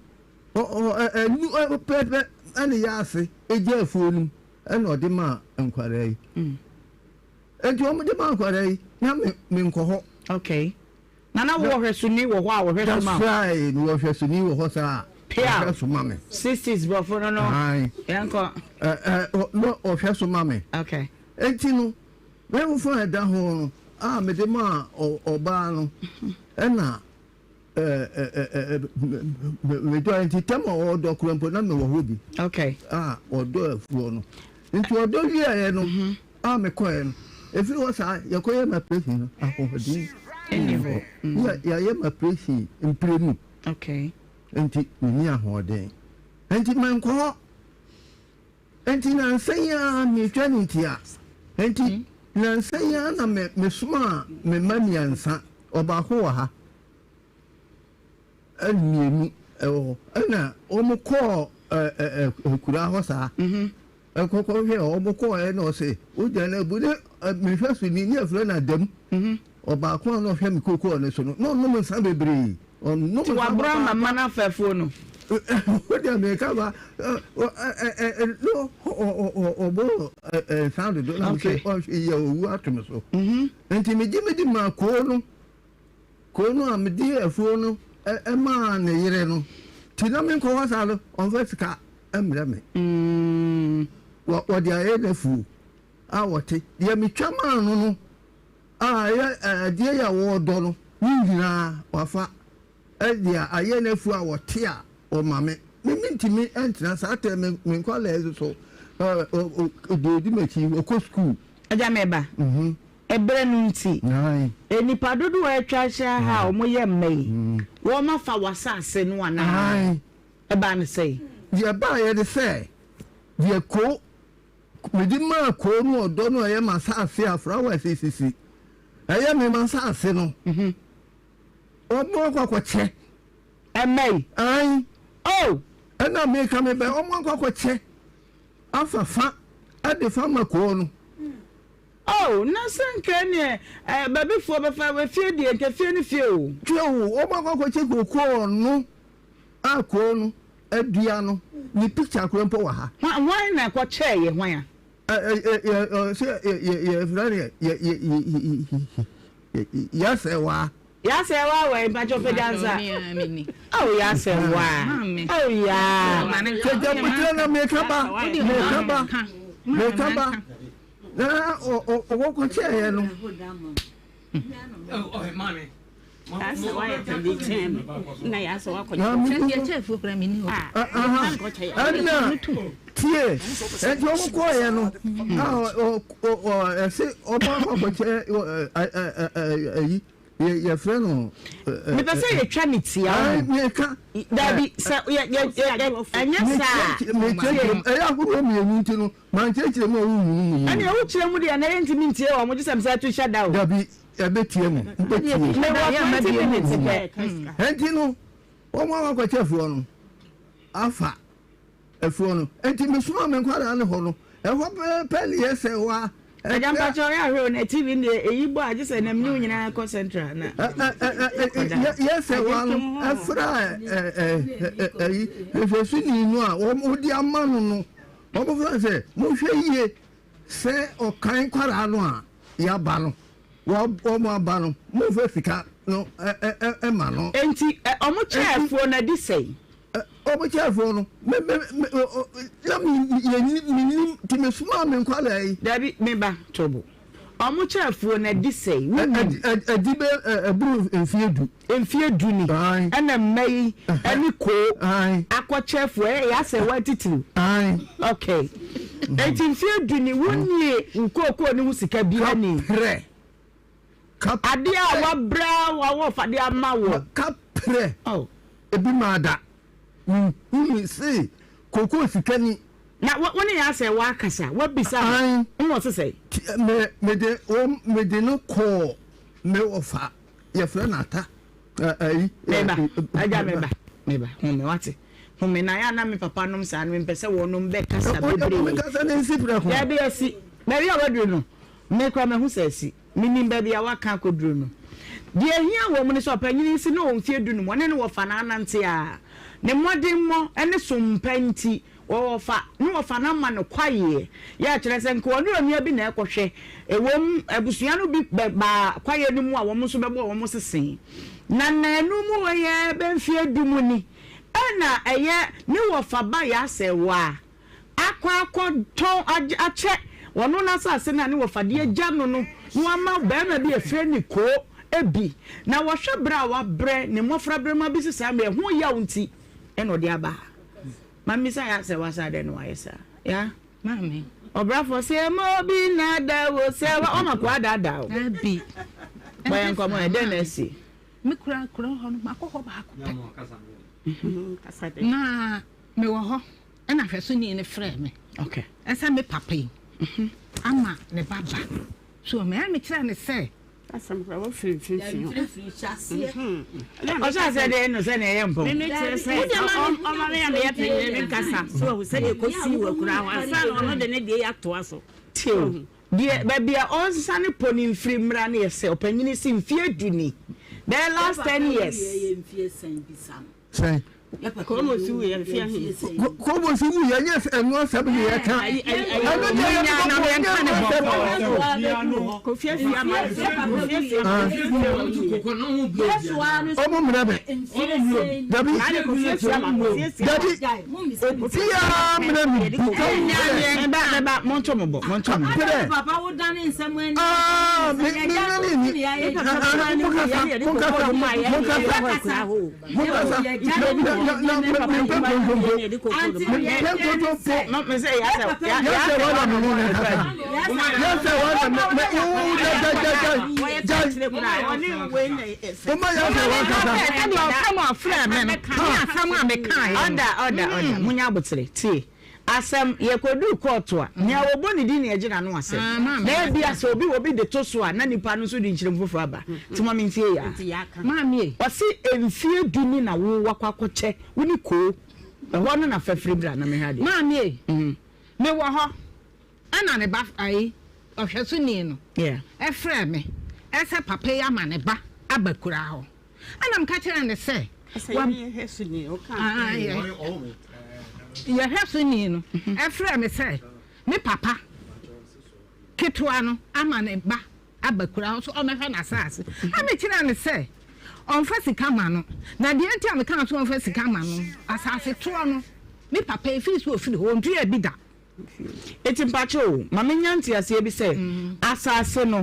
ɛnu pɛpɛ ɛne yɛase gya afuo no mu ɛna ɔde maa nkwaraa yi. Enti wɔn de maa nkwaraa yi na me menkɔ hɔ. Okay. Na na wowɔ hwɛsoni wɔ hɔ a wɔhwɛ so ma wo? That's right, mewɔ hwɛsoni wɔ hɔ saa. Ɔhwɛ so ma me. Sixties borɔfo no no. Yɛnkɔ. Ɛ ɛ na ɔhwɛ so ma me. Okay. Enti no, me foforɔ a ɛda ho no a mede maa ɔbaa no ɛna medɔ nti tɛm a ɔdɔ kora mpo na mewɔ hɔ bi. Okay. A ɔdɔ afuo no. Nti ɔdɔ wieɛ no mhm. a mekɔɛ no ɛfiri hɔ saa yɛkɔyɛ ma operation no ahoɔden ɛni hɔ. Yɛayɛ ma operation mprenu. Okay. Enti minni ahoɔden. Enti mankɔ hɔ. Enti nnansa yi ara meretwa ne ntia. Enti nnansa yi ara na me mesomaa me mma mmiɛnsa, ɔbaako wɔ ha, ɛna mmienu wɔ hɔ. Ɛna wɔkɔɔ ɛ ɛ ɛ akuraa hɔ saa. Ɛkɔkɔ hwɛ wɔn kɔɔ ɛna ɔse wogya no abu ne mehwɛ so ni ne afira no adam ɔbaako a na ɔhwɛ me kokoo no so no na ɔnom nsa bebree ɔnom nsa waboro ama mma no afɛfoɔ no wodeɛ meka ba no ɔboro nsa dodo na mesɛ ɔhwɛ yɛ ɔwu ato me so nti megye medi maa koo no Kuro no a mede afuo no maa ne yere no nti na menkɔ hɔ saa no, ɔmfa sika mmrɛ me. Wɔde ayɛ n'afuo a wɔte. Deɛ metwa maa no no a ɛyɛ adeɛ yi a wɔredɔ no ne nyinaa wafa de ayɛ n'afuo a wɔte a ɔma me. Me mentumi ntena saa tɛ me me nkwadaa yi so deɛ ɔdi m'akyi ɔkɔ sukuu. Agya meba. Ɛberɛ no nti, nnipa dodoɔ a atwa ahyia ha a wɔyɛ mma yi, wɔafa w'asase no anaa? Ɛbaa no sɛn? Deɛ ɛbaeɛ ne sɛ, deɛ koo, mede maa koo no ɔdɔ no a ɛyɛ m'asase a flowers sisi, ɛyɛ me m'asase no, wɔn akɔ akɔkyɛ. Mma yi? Ae. Oh! Ɛna meka mebɛ, wɔn akɔ akɔkyɛ afa fa de fa ma koo no. Oh, na sɛ nka ɛneɛ eh, baabifoɔ bɛfa efie deɛ, nka fie ne fie o. Fie o, wɔn akɔ akɔkyɛ kokoo no a koo no adua no, ne picture koraa mpo wɔ ha. Hwan, hwan na ɛkɔkyɛɛyɛ, hwan a? Ɛ, ɛ, ɛ, yɛ, ɔ, sɛ yɛ, yɛ, yɛfrɛ no yɛ, yɛ, yɛ, yɛ, yɛ, yɛ, yɛsɛwa. Yasɛwa wɔ mpakyɛ pagya nsa. Oh yasɛwa. Oh yaa. Pagya bukyerɛ na meka ba meka ba meka ba na ɔwɔ kɔkyɛɛ no. Ɛna tie ɛnti ɔmo kɔɔyɛ no a ɛse ɔmo akɔkyɛ ɛyi. Yɛfrɛ no. Mepɛ sɛ yɛtwa ne tia wo. Meka. Dabi sɛ yɛ yɛ yɛ ɛnyɛ saa. Mekyerɛkyerɛ ɛyɛ ahoroɔ mmienu nti no mankyerɛkyerɛ mu a wonhunu mu yie. Ɛnna wokyerɛ mu deɛ na yɛntumi ntie wɔn gye sɛ mesɛ to hyɛ da o. Dabi ɛbɛtie mo wobɛtie. Mewɔ 20 minutes pɛ. Ɛnti no wɔn a wɔakɔkyɛ afuo no afa. Afuo no. Enti mesomaa me nkwadaa no hɔ no, ɛhɔ pɛpɛɛpɛ ne yɛ sɛ wa. Agya mpakyɛ ɔyɛ ahwɛ o na TV no deɛ eyi bɔ a gye sɛ nam ne wo nyinaa kɔ central na kɔda. Yɛ sɛ wa no ɛfra ɛyi nhwɛsoni no a wɔn de ama no no wɔn fura sɛ monhwɛ yie sɛ ɔkan nkwadaa no a yaba no wɔn aba no monfa sika no ɛma no. Enti wɔn kyɛ afuo no adi sɛn? Ɔbokyɛfoɔ no, me, me, me, o, na me, yɛnni, mennim, nti mesomaa me nkwadaa yi. Dabi, me ba, to bo. Ɔmo kyɛ afuo no, adi sɛe? Wonnim? Adi bɛ, ɛ, ɛboro mfeɛ du. Mfeɛ du ni, Ae. ɛna mma yi ɛne koo Ae. akɔkyɛ afuo, ɛyɛ asɛ wo atitiriw. Ae. Okay. Enti mfeɛ du ni, wonnie wo kookoo no ho sika biara ni? Kaprɛ. Kaprɛ. Adeɛ a wabrɛ a wɔfa de ama wo. Kaprɛ. Oh. Ebi maa da. Menhunu se kokoo sika ni. Na wo ne yɛn asɛ woakasa, woabisa no, na ɔse sɛn? Me, mede wɔn, mede no kɔɔ me wɔfa, yɛfrɛ no Ata, ayi. Meba, agya meba, meba, home, wate, home, na yɛ a na me papa nom saa no, mempɛ sɛ wɔnom bɛkasa bebree. Menkasa ne nsi prɛko. Dabi asi, baabi a waduru no, me koraa mahu sɛ asi. Menim baabi a waka akɔduru no. Deɛ ɛhia wɔ mu ne sɛ ɔpanyin yi se na ɔwɔ mfeɛ dunum, ɔne ne wɔfa no anante a, ne mmɔdemmɔ ne som pa nti, wɔfa ne wɔfa no ama no kwaeɛ. Yɛ a kyerɛ sɛ nka ɔne onua bi na ɛrekɔhwɛ. Ɛwom, abusua no bi baa kwaeɛ no mu a wɔn nso bɛbɔɔ wɔn sese. Na nnanu mu hɔ yi ara bɛ mfeɛ du mu ni. Ɛna ɛyɛ ne wɔfa ba Yasɛwa akɔ akɔtɔn akyɛ ɔno n'asase no a ne wɔfa de agya no no na wama barima bi a yɛfrɛ no Koo bi. Na wɔhwɛ berɛ a wabrɛ ne mmɔfraberɛ mu abɛsi saa mmerɛ, ɛho yaw nti ɛna ɔde aba ha. Ma mmisa Yasɛwa sɛ adɛn na wayɛ saa? Ya? Maame. Ɔbrafoɔ sɛ ɛma obi nnaadaa wo sɛ wama koo adaadaa wo. Dabi. Bɔ yɛn nkɔmmɔ ɛ, dɛn na asi? Me kura kura hɔ no, makɔ hɔ baako pɛ. Na mewɔ hɔ ɛna hwɛsoni no frɛɛ me ɛsɛ me papa yi mhm. ama ne ba ba so mɛ mekyerɛ ne sɛ asɛm kora wafiri mfimfini ɔhyɛ asɛ deɛ ɛno sɛ ne ɛyɛ mpɔn memekyerɛ sɛ ɔma me a meyɛ panyina me nkasa so ahu sɛdeɛ kɔsii wɔ akura hɔ ansa na ɔno de ne deɛ yɛatoa so teo Deɛ baabi a ɔnsesa ne pɔ no mfiri mmra no yɛ sɛ ɔpanyini si mfeɛ du ni, bɛyɛ last ten years. Sɛn? Komo si wuyɛ mfeɛ ahe? Komo si wuyɛ nyɛ ɛno asɛm ne yɛka. Ɛno deɛ yɛ Munya na bɔbɔ yɛnka nyɛ ne ɛno asɛm. bɔkɔɔ. Kofi afia ma Kofi afia ma. Ɔmo mmerɛ bɛ. Dabi. Dabi. Obiara mmerɛ mi bi. Meba meba monto mo bo monto mo bo. Brɛ. Ah, me me me ni ni. Monkasa monkasa monkasa monkasa. Na na na me mpɛ nkontompo. Me mpɛ nkontompo. Yasɛ wala me ne ne kasa. Yasɛ wala me me wo gya gya gya gya gya. Woma yasɛ wa kasa. Ɛne asɛm a ɔfrɛɛ me no ne asɛm a mekaeɛ no. Ɔda ɔda ɔda munya abotere tie asɛm yɛkɔduu kɔɔto a nea wɔbɔ ne din na yɛgye n'ano asɛm na ebia sɛ obi wɔ bi de to so a na nipa no nso de nkyerɛmu foforɔ aba nti ma mentie yaa Maame. Ɔse mfie du ni na wo wakɔ akɔkyɛ wo ne koo ɛhɔ no na fafiri bra na mehwɛ adeɛ. Maame, mewɔ hɔ. Ɛna ne ba ayi ɔhwɛsoni no frɛɛ me sɛ papa yi ama ne ba aba kuraa hɔ. Ɛna meka kyerɛɛ no sɛ yɛhwɛsoni no frɛɛ me sɛ me papa ketewa no ama ne ba aba kuraa hɔ so ɔmmɛhwɛ n'asaase. Ɛna mekyerɛɛ no sɛ ɔmfa sika ma no. Na deɛ nti a mekaa sɛ ɔmfa sika ma no, asaase toɔ no me papa ɛfiri sɛ ɔfiri hɔ ɔntuaa bi da. Enti mpakyɛ o, ma menya nteaseɛ bi sɛ, asaase no,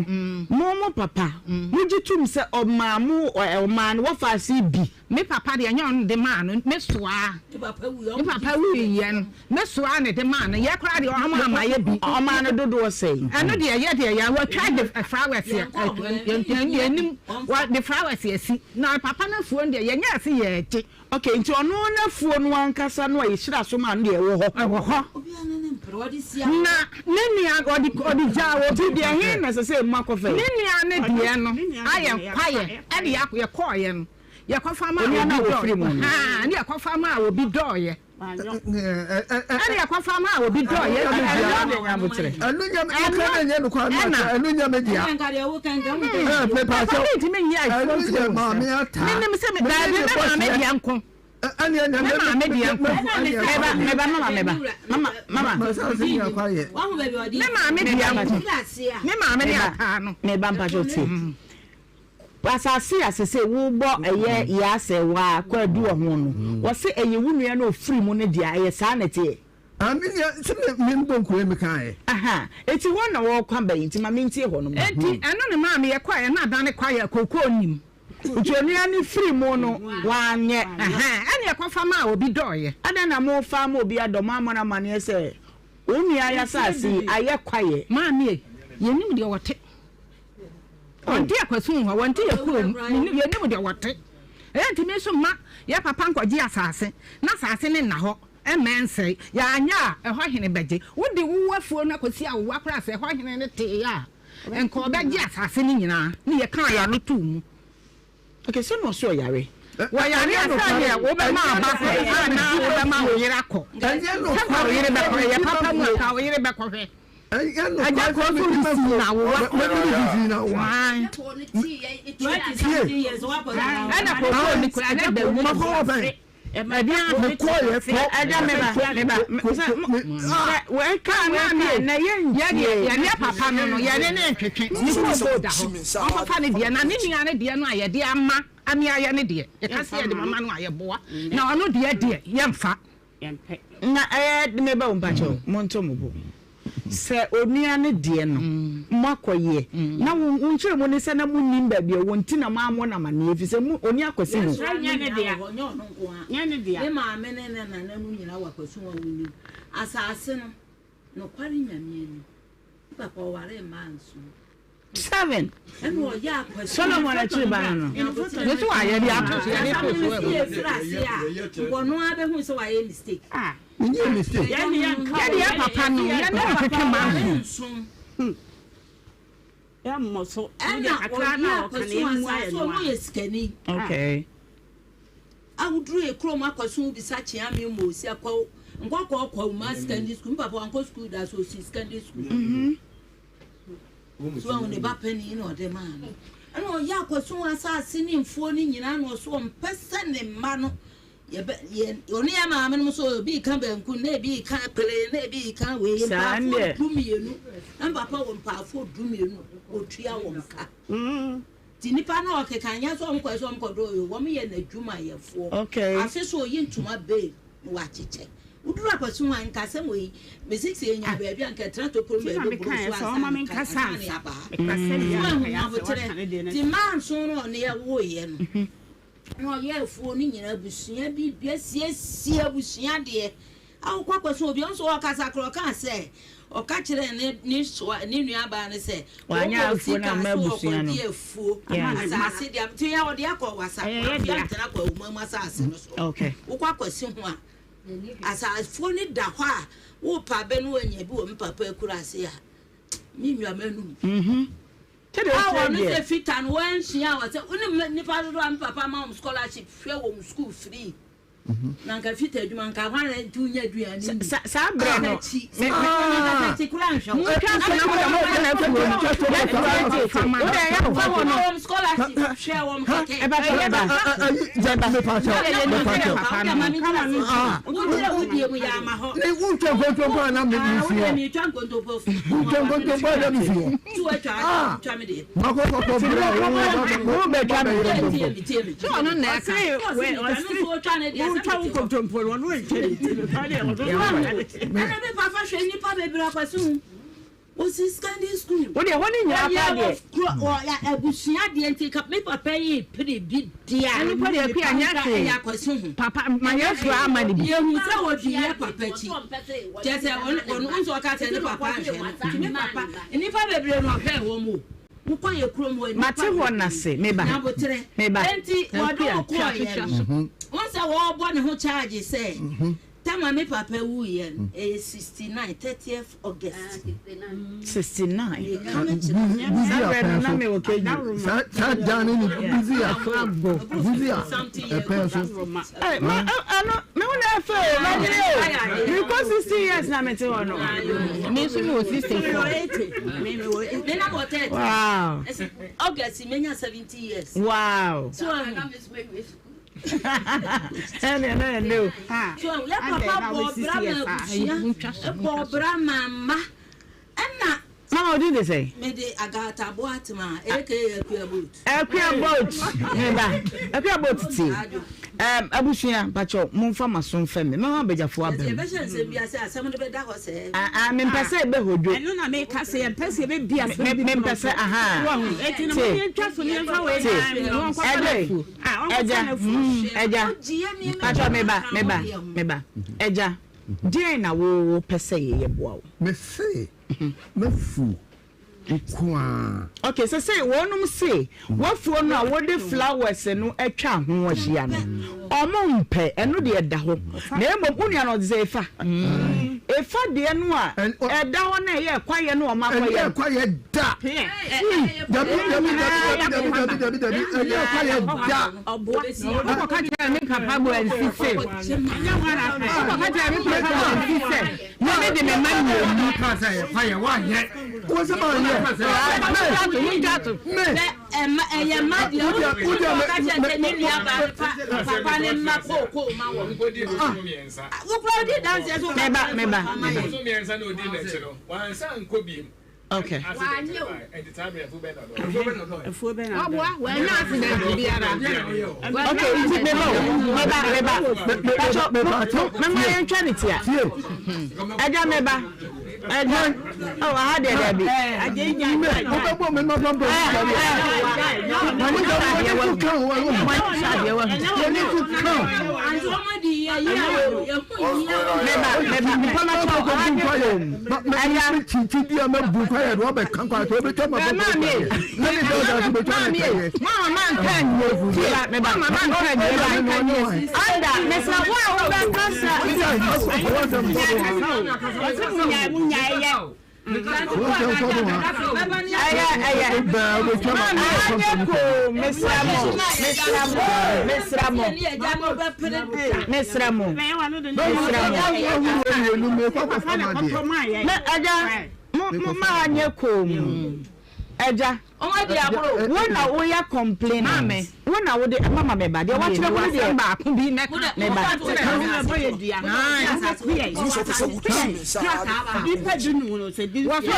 mo mo papa, mogye tom sɛ ɔmaa mo, ɔmaa no wɔfaase bi? Me papa deɛ, ɛnyɛ ɔno na de maa no, me soaa, me papa wuiɛ no, me soaa na de maa no, yɛ koraa deɛ ɔmo amma yɛ bi. Ɔmaa no dodoɔ sɛn? Ɛno deɛ, yɛ deɛ, yɛ, wɔatwa de flowers yɛ, yɛnim, wɔde flowers asi, na papa no afuo no deɛ, yɛnyɛɛ se yɛregye. Ok, nti ɔno n'afuo no ankasa no a yɛhyira so maa no deɛ ɛwɔ hɔ? Ɛwɔ hɔ. Na ne nua, ɔde, ɔde gyaa obi. Nti deɛ he na ɛsɛ sɛ emu akɔfa yi? Ne nua no deɛ no ayɛ kwaeɛ, ɛne yɛ, yɛkɔeɛ no, yɛkɔfa maa Onua obi no a wɔfiri dɔɔeɛ. mu no? Haa, ne yɛkɔfa maa obi dɔɔeɛ. Ɛne yɛkɔfa maa obi dɔɔeɛ. Ɛno nyɛ me, woka no nyɛ nokware no Ɛna. ata, ɛno nyɛ me dea. Ɛɛ, mepa Papa kyɛw. mi ntumi nyi Ɛno ayifoɔ mfiri yɛ wo maame nsam. ata. Menim sɛ me, Me ne daabi, ne me bɔ maame hyɛ. deɛ nko. Ɛne ɛne Me maame deɛ nko. Meba, meba, mama, meba. Mama, mama. Masase nyɛ kwaeɛ. Me maame deɛ nko. Me maame ne ataa no. Meba mpakyɛw tie. Asase a sesei wobɔ ɛyɛ Yaasɛwaa kwaadu wɔ ho no, wɔse ɛyɛ wo nua no a ɔfiri mu no dea, ɛyɛ saa na ɛteɛ? Ah, me nua, sɛ me me mbɔ nkuro yi mekaeɛ. Aha, enti hɔ na wɔrekɔ aba yi, nti ma mentie hɔ nom. Enti ɛno ne maame yɛkɔeɛ na adane kwaeɛ a kookoo nnim. Nti onua no firi mu no, wanyɛ. Ɛhɛn, ɛne ɛkɔfa maa obi dɔeɛ. Adɛn na mofa ama obi adɔ, moammɔ no amaneɛ sɛ wo nua yi asase yi ayɛ kwaeɛ? Maame ei, yɛnnim deɛ ɔte. Wɔnte akwasu hɔ, wɔnte yɛ kurom, yɛnnim deɛ wɔte. Ɛyɛ nti me nso mma yɛ papa nkɔgye asase, na asase no nna hɔ mma ɛnsɛe. Yɛanyɛ a, ɛhɔ hene bɛgye. Wode wo afuo no akɔsi awowa koraa sɛ ɛhɔ hene no tee a, nka ɔbɛgye asase no nyinaa. Ne yɛkaa yɛn ano too mu. Okay, sɛ na ɔsɛ ɔyare. Wɔyare a sɛdeɛ wobɛma aba kɔ anaa wobɛma wo yere akɔ. Sɛ ka wo yere bɛkɔ, ɛyɛ papa mu a ka wo yere bɛkɔhwɛ. Agya kɔ so de sii na awowa. Ɛna kɔkɔɔ ne kura agya bɛwu. Mekɔɔyɛ kɔ. Ɛgya meba meba Kaa naa mi o. Yɛdeɛ yɛne papa no no yɛne ne ntwetwe ne kuro da hɔ ɔnkɔfa ne deɛ na ne nua no deɛ no a yɛde ama ame ayɛ ne deɛ yɛka sɛ yɛde mama no a yɛboa na ɔno deɛ deɛ yɛmfa. Na ɛyɛ meba o mpakyɛw monto mo bo sɛ onua no deɛ no moakɔyɛ na wo nkyerɛmu ne sɛ na monnim baabi a ɔwɔ nti na moammɔ no amaneɛ ɛfiri sɛ mo ɔni akwasi ho. Nyɛ ne dea. Nyɛ ne dea. Ne maame ne ne nananom nyinaa wɔ akwasi ho a wɔnim asase no. Nokware Nyame anim. Ne papa ɔwaree mmaa nson. 7. Solomon akyiri ba no no. Ne so ayɛ de ato so yɛde to so agu. Wɔn ara bɛhu sɛ wayɛ mistake. Menyɛ mistake. Yɛde yɛ papa no yɛne no twetwe ma nso. Ɛna ɔyɛ akwasu asase ɔno yɛ sikani. Okay. Awoduru yɛ kurom akwasu bisa kyea me mo si akɔ nkɔkɔɔ kɔ ma secondary school. Mpapa wankɔ school da so osi secondary school. Mm -hmm. So wahu ne ba panin na ɔde maa no. Ɛna ɔyɛ akwasu asase ne mfuo no nyinaa na ɔso ɔmpɛ sɛ ne mma no yɛbɛ yɛ ɔne yɛ maame no so ebi ka banku na ebi ka pere na ebi ka wei mpaafoɔ 12 na papa wɔ mpaafoɔ 12 otua wɔn ka mm. ti nipa na ɔkeka nyɛ sɛ ɔmkɔ sɛ ɔmkɔ do yɛ wɔn yɛ n'adwumayɛfoɔ afe so oyi ntoma bee na wakyekyɛ. Woduru akwasu ho a, nka asɛm wei, mese sɛ yɛnya baabi a, nka ɛtena tokuro mu baabi boro so ansa na nka ansa na yɛaba ha. So ahu aboterɛ? Nti mmaa nson no a ɔne yɛwoeɛ no, na ɔyɛ afuo no nyinaa abusua bi bi asiesie abusua deɛ. Awokɔ akwasu obi ɔnso ɔkasa korɔ ɔkaa sɛ ɔka kyerɛɛ ne ne soa ne nuabaa no sɛ Wanyɛ wɔwɔ afuo no sika amma so abusua no. ɔkɔgye afuo Yeah. asase deɛ nti yɛ ɔde akɔ wasa wamfa ntena kɔ awuma mu asase no so. Okay. Wokɔ akwasi ho a Asaafoɔ no da hɔ a, worepɛ abɛ na woanya bi wɔ me papa akuraase a, me nwa m'anum. Sɛdeɛ A wokyerɛ wɔno deɛ. sɛ fita no wɔansua a wɔsɛ wonim nnipa dodoɔ a me papa ma wɔn scholarship hwɛ wɔn school free. Na nka fita adwuma nka hwan na nti wonya aduane nni. Saa berɛ no. Akyi. Sɛ akyi koraa nhwɛ wo. Montwa so na mode mo ka na afuo no. Wode ɛyɛ wo Fa wɔn scholarship hwɛ wɔn kɛkɛ. Wotwa nkontompo a na mesi hɔ. Wotwa nkontompo a na mesi hɔ. Makɔ kɔkɔ bere a wobɛtwa me nkontompo. Sɛ ɔno na ɛka. Wotwa wo nkontompo no ɔno ntwa ne ti. Ɛna me papa hwɛ nnipa bebree akwasi ho. Osi secondary school. Wo deɛ hɔ ne nyinaa paa deɛ. Ɔyɛ wɔ abusua deɛ nti ka me papa yi pere bi deɛ a. Ɛno mpo deɛ akua nyɛ hwee. Ɛyɛ akwasi ho. Papa ma yɛ fura ama ne bi. Yɛhu sɛ wɔdi yɛ papa akyi. Kyɛ sɛ ɔno nso ɔka sɛ ne papa nhwɛ no. Nti me papa nnipa bebree na ɔhwɛɛ wɔn o. Wokɔ yɛ kurom hɔ nnipa Mate hɔ no ase me ba. Nyaboterɛ. Me ba. Enti wɔde wo kɔɔyɛ no. Wohu sɛ wɔrebɔ ne ho charge sɛ. Tam a me papa wuiɛ no, ɛyɛ 69, 30th August. 69. Meka me kyerɛ wo. Saa berɛ no na mewɔ KG. Saa dan no ne buzi a buzi a ɛpɛn so. Ɛ ma ɛno me ho na ɛfɛ o ma nyere o mekɔ 60 years na mete hɔ no. Me nso mewɔ 64. Me na mewɔ 30. Wow. August menya 70 years. Wow. So ahu. Ɛnna ɛnna ɛnna o. So yɛ papa bɔ ɔbra ma abusua, bɔ ɔbra ma mma, ɛnna. Mama odin de sɛn? Mede Agatha Boatema aka Akua Boat. Akua Boat meba Akua Boat tie. Um, abusua mpakyɛw momfa maso mfɛ me mɛma abadwafoɔ aba mu. Yɛbɛhyɛ nsɛm bi ase asɛm no bɛda hɔ sɛ. Ah, ah, mempɛ sɛ ɛbɛhodwo. Ɛno na meka sɛ yɛmpɛ sɛ yɛbɛbi asɛm bi Mempɛ sɛ aha. Eti no mo yɛntwa so ne yɛmfa wei Te. na wɔnkɔfa Ɛdɛ. n'afuo. Ah, wɔnkɔfa Ɛgya. n'afuo. Ɛgya. Mpakyɛw meba, meba, meba. Ɛgya, deɛn na wo pɛ sɛ yɛyɛ boa wo? Mese m'afuo nko ara. Okay, sesei wɔnom se w'afuo no a wode flowers no atwa ho ahyia no, ɔmo mpɛ, ɛno deɛ ɛda hɔ. Na mmom wo nua no ɔde sɛ efa. Efa deɛ no a ɛda hɔ no a ɛyɛ kwaeɛ no a ɔmo akɔyɛ no. Ɛnyɛ kwaeɛ da. Dabi dabi dabi dabi dabi dabi dabi ɛnyɛ kwaeɛ da. Wokɔka kyerɛ me papa Boansi sɛ wokɔka kyerɛ me papa Boansi sɛ Me me de me mma mmienu. Wo sɛ maa yɛ. Me. Ɛma ɛyɛ mma deɛ wo Wodeɛ wodeɛ ɔka me kyerɛ me sɛ ne me nua baa no fa papa ne mma kookoo ma wɔn. Wo kura wodi danseɛ so woka Meba kyerɛ meba sɛ ɔfa ma meba. yɛn. Okay. Wanyɛ o. Ɔboa wanya accident biara. Okay, nti meba o meba meba patro mema yɛntwa ne tia ɛgya meba ɛgya oh aha deɛ daabi. Wobɛbɔ me ma bɔ bɔ Anda, mesrɛ wo a wobɛkasa. Ɛyɛ ɛyɛ. Maame anyɛ koo mesrɛ mo mesrɛ mo mesrɛ mo mesrɛ mo mesrɛ mo. Me ɛgya mo mo ma anyɛ koo mu ɛgya. Wo na woyɛ complainant. Wo na wode mama me ba deɛ wakyerɛ mu no deɛ baako bi mɛka me ba. Wɔsɔ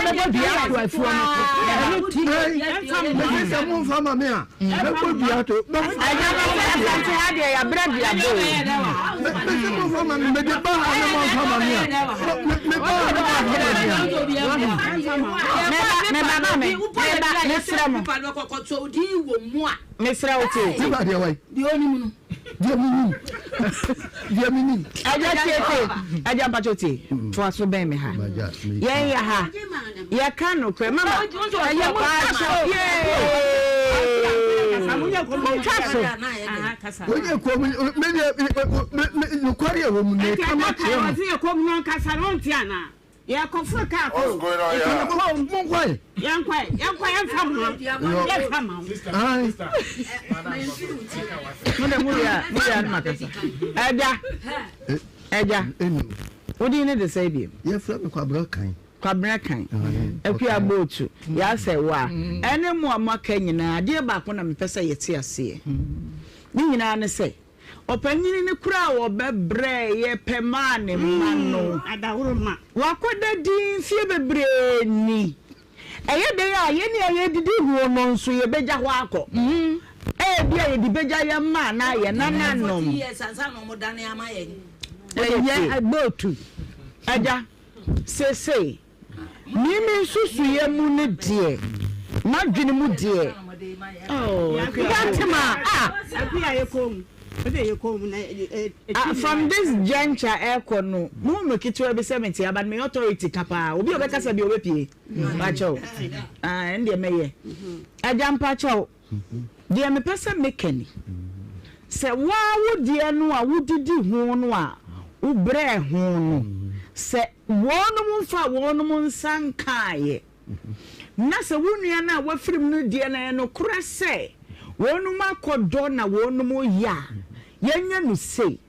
bɛbɔ dua ato afuo no so. Ɛno ti. Mese sɛ momfa ma me a mɛbɔ dua to. Ɛgya no sɛ asante ha deɛ yɛabrɛ dua bɔ o. Mese momfa ma me mede ba ha na momfa ma me a me ba ha na momfa ma me a. Meba meba ma me meba mesrɛ mo. Mesrɛ wo tie. Nipa deɛ wai. Deɛ onim no. Deɛ menim. Deɛ menim. Agya tie tie. Agya mpakyɛw tie. Toa so bɛn me ha. Yɛn yɛ ha. Yɛka nokorɛ. Mama ɛyɛ mo mpakyɛw yee. Montwa so. Wonyɛ kɔm me deɛ nokware a ɛwɔ mu no meka makyerɛ mo. Ɛnti ɛkɔm no nkasa no wonte anaa? Yɛkɔforo kaa kɔ o. Yɛkɔ monkɔe. Yɛnkɔe yɛnkɔ yɛmfa mo yɛmfa ma wo. Mo de mo wia mo wia no makasa. Ɛgya ɛgya wodin ne de sɛ bi. Yɛfrɛ me Kwabena Kan. Kwabena Kan. Akua Bootu yɛasɛ wa ɛne mo a moaka nyinaa adeɛ baako na mepɛ sɛ yɛte aseɛ. Ne nyinaa ne sɛ. Ɔpanyin no koraa a wɔbɛbrɛɛ yɛ pɛ maa ne mma no, wakɔda din mfeɛ bebree ni. Ɛyɛ dɛn a yɛn a yɛdidi ho no nso yɛbɛgya hɔ akɔ? Ebia yɛde bɛgya yɛn mma anaa yɛn nananom. Ɛyɛ bootu. Agya, seesei Me me nsusuiɛ mu no deɛ, m'adwene mu deɛ, oh, Fatima, ah. Ah, from this juncture ɛkɔ no, mo mu ketewa bi sɛ mete aba no, me authority ka paa. Obi a ɔbɛkasa bi ɔbɛpie. Mpakyɛw. Ah, ɛn deɛ mɛyɛ. Agya mpakyɛw. Deɛ mepɛ sɛ meka ni, sɛ wo ara wo deɛ no a wodidi ho no a wobrɛɛ ho no, sɛ wɔnom mfaa wɔnom nsa nkaaeɛ, na sɛ wo nua no a wafiri mu no deɛ no ɛyɛ nokorɛ sɛ wɔnom akɔdɔ na wɔnom yɛ a, yɛnyɛ no sei.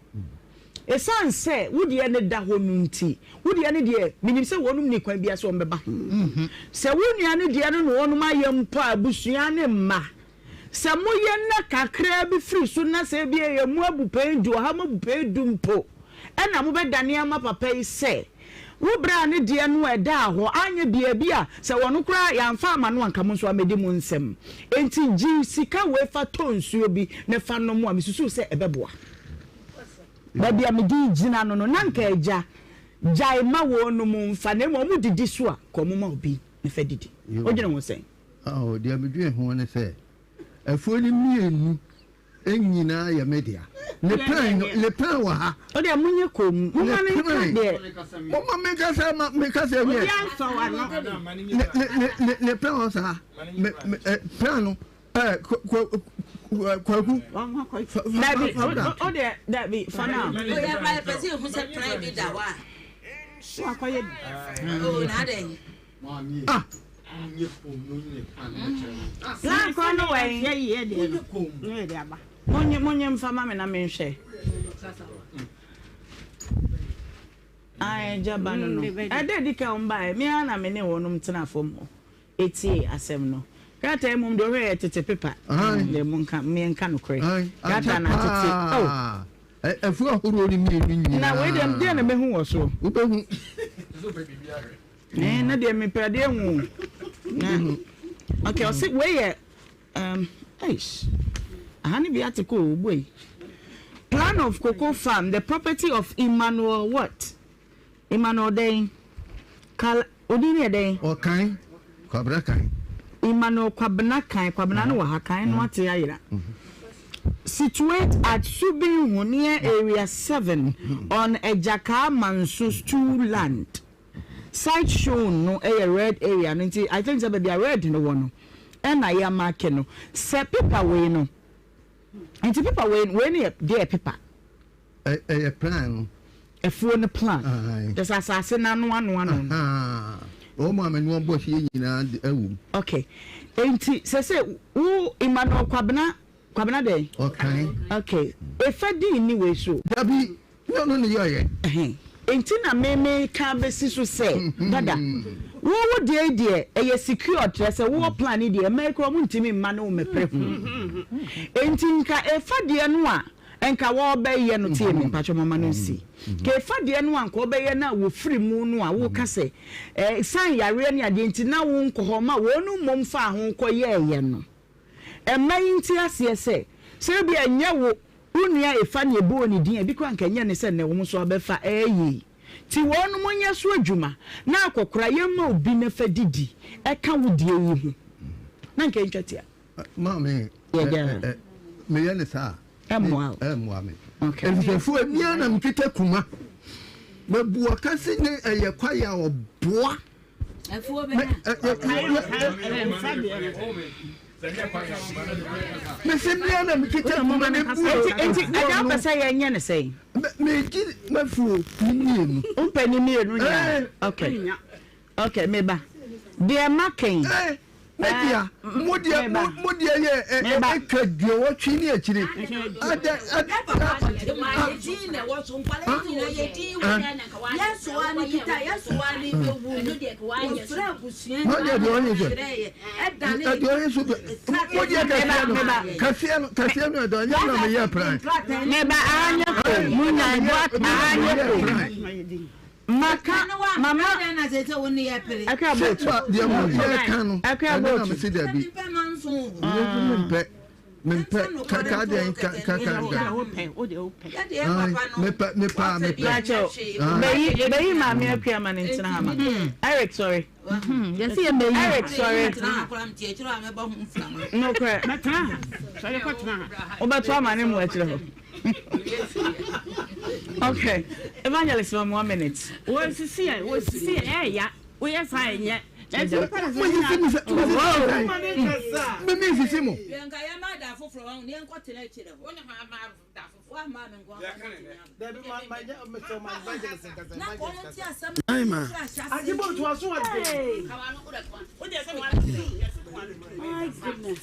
Esiane sɛ wo deɛ no da hɔ no nti, wo deɛ no deɛ, menim sɛ wɔnom nni kwan biara sɛ wɔbɛba ho. Sɛ wo nua no deɛ no na wɔnom ayɛ mpo a, abusua no mma. Sɛ moyɛ nna kakraa bi firi so na sɛ ebia ɛyɛ mu abupɛn du, ɔha mu abupɛn du mpo, ɛna mobɛdane ama papa yi sɛ, wo bra no deɛ no a ɛdaa hɔ, anyɛ biaa bi a, sɛ wɔno koraa yɛamfa amma no a, anka mo nso amɛdi mo nsam. Enti gye sika wei fa tɔ nsuo bi na fa nom a, mesusu sɛ ɛbɛboa. Baabi a mede regyina no no, na anka agya, gyae ma wɔnom mfa, na mmom wɔdidi so a, ka wɔn ma obi na fa didi. Wodwene ho sɛn? Oh, deɛ medwene ho ne sɛ, afuo no mmienu nyinaa yɛ me dea. Ne plan no, ne plan wɔ ha. O deɛ monyɛ komm, momma no nka deɛ. Momma menkasa ma mekasa wie. Ne ne ne ne plan wɔ saa. Me me plan no. Eh, kwaku. Dabi, o deɛ, dabi, fa na. O yɛ ba yɛ pɛ sɛ ehu sɛ plan bi da hɔ a. Wakɔyɛ bi. O na adɛn. Ah. Plan kɔ no wɔ yi. Monye monye mfa ma me na menhwɛ. Ae, gya ba no no. Ɛda edi kan wɔn baeɛ, me ara na me ne wɔnom tena fam hɔ. Etie asɛm no. Krataa mmom deɛ ɔhwɛ yɛ tete pepa. Deɛ mo nka mmea nka nokorɛ. Krataa na atete. Oh. Afuo ahoroɔ no mmienu nyinaa. Na wei deɛ deɛ na mehu wɔ so. Wobɛhu. Ɛɛ na deɛ mepɛ adeɛ hu. Na okay ɔsi wei yɛ um, eish. Aha ne bi ate kɔ o boy. Plan of cocoa farm the property of Emmanuel what? Emmanuel dɛn? Kal odin no yɛ dɛn? Ɔkan, Kwabena Kan. Emmanuel Kwabena Kan, Kwabena no wɔ ha, Kan no ate ayera. Situate at Subinhu near Area 7 on Ajakaa Manso Stool land. Site shown no yɛ red area no nti I think sɛ baabi a red no wɔ no ɛna yɛamarke no. Sɛ paper wei no, nti paper wei wei no yɛ deɛ paper? Ɛyɛ plan no. Afuo no plan. Kyerɛ sɛ asase no ano ano ano no. Wɔn a me ne wɔn bɔ hyeɛ nyinaa de awu mu. Okay. Enti sɛ sɛ wo Emmanuel Kwabena Kwabena dɛn? Ɔkan. Okay. Efa din ni wei so. Dabi, nyɛ ɔno na ɛyɛeɛ. Enti na me meka bɛsi so sɛ, dada, wo wo deɛ yi deɛ ɛyɛ secured kyerɛ sɛ wowɔ plan yi deɛ mmaa yi koraa wɔntumi mma ne wo mmɛpere ho. Enti nka efa deɛ no a Nka wɔbɛyɛ no, tie me, mpakyɛ mama no nsi. Nka efa deɛ no a nka wɔbɛyɛ no a wɔfiri mu no a woka sɛ ɛsan yareɛ ne adeɛ nti na wonkɔ hɔ ma wɔn mmom faa ho kɔyɛɛyɛ no. Ɛmma yi nte aseɛ sɛ, sɛ ebia ɛnyɛ wo, wo nua efa na ɛbɔɔ ne din a, ebi koraa nka ɛnyɛ ne sɛ nnɛ wɔn nso abɛfa ɛyɛ yi. Nti wɔnom nyɛ so adwuma na akɔkora yɛmma obi na fa didi ɛka wo deɛ yi ho na nka ɛntwa tia. Maame, meyɛ ne saa a, ɛmmoa me. Efisɛ fo emi ara na mekita kuma. Mabu ɔkase ne ɛyɛ kwae a ɔboa. Mese mmea na mekita kuma ne bu. Enti ɛgya wopɛ sɛ yɛnyɛ ne sɛn? Megye mafuo ne mmienu. Wopɛ ne mmienu nyinaa? Okay. Okay, meba. Deɛ maka yi. Eh, me dea, mo deɛ, mo mo deɛ yɛ ɛ ɛ atwa duawɔtwe ne akyire. Adɛ adɛ. Mo deɛ deɛ ɔyɛ sɛ, deɛ ɔyɛ so bɛ, mo deɛ kɛseɛ no, kɛseɛ no, kɛseɛ no ɛdɔ ɛnyɛ na meyɛ pran. Meba anyɛ ko, mo nya anyɛ ko. Maka mama Akua Bootu. Deɛ mo yɛ ka no Akua ɛno na Bootu. mese dabi. Mempɛ mempɛ kaka deɛ nka kaka nka. Mepɛ mepɛ a mepɛ. Pakyɛw bɛyi bɛyi maame Akua ma ne ntena ha ma. Eric sɔre. Yɛsi yɛ bɛyi. Eric sɔre. Nokorɛ. Wobɛto ama ne mu akyerɛ hɔ. Okay. Evangelist ma one minute. Wɔsisi yɛ wɔsisi yɛ ɛyɛ woyɛ saa ɛnyɛ. Mo sisi mi sɛ mo sisi mi sɛ mi mi sisi mo. Naima.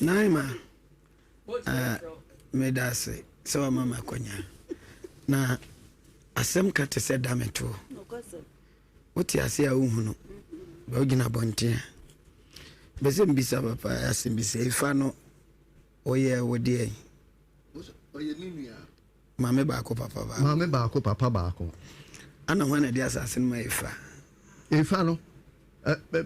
Naima. Meda ase sɛ wama me akwanya. Na asɛm ka te sɛ dame toɔ. Wote ase a wohu no, bɛ wogyina abɔnten a. Bɛ sɛ mbisa papa asɛm bi sɛ efa no ɔyɛ wo deɛ. Ɔyɛ me nua. Maame baako papa baako. Maame baako papa baako. Ana hwan na ɛde asase no ma Efa? Efa no,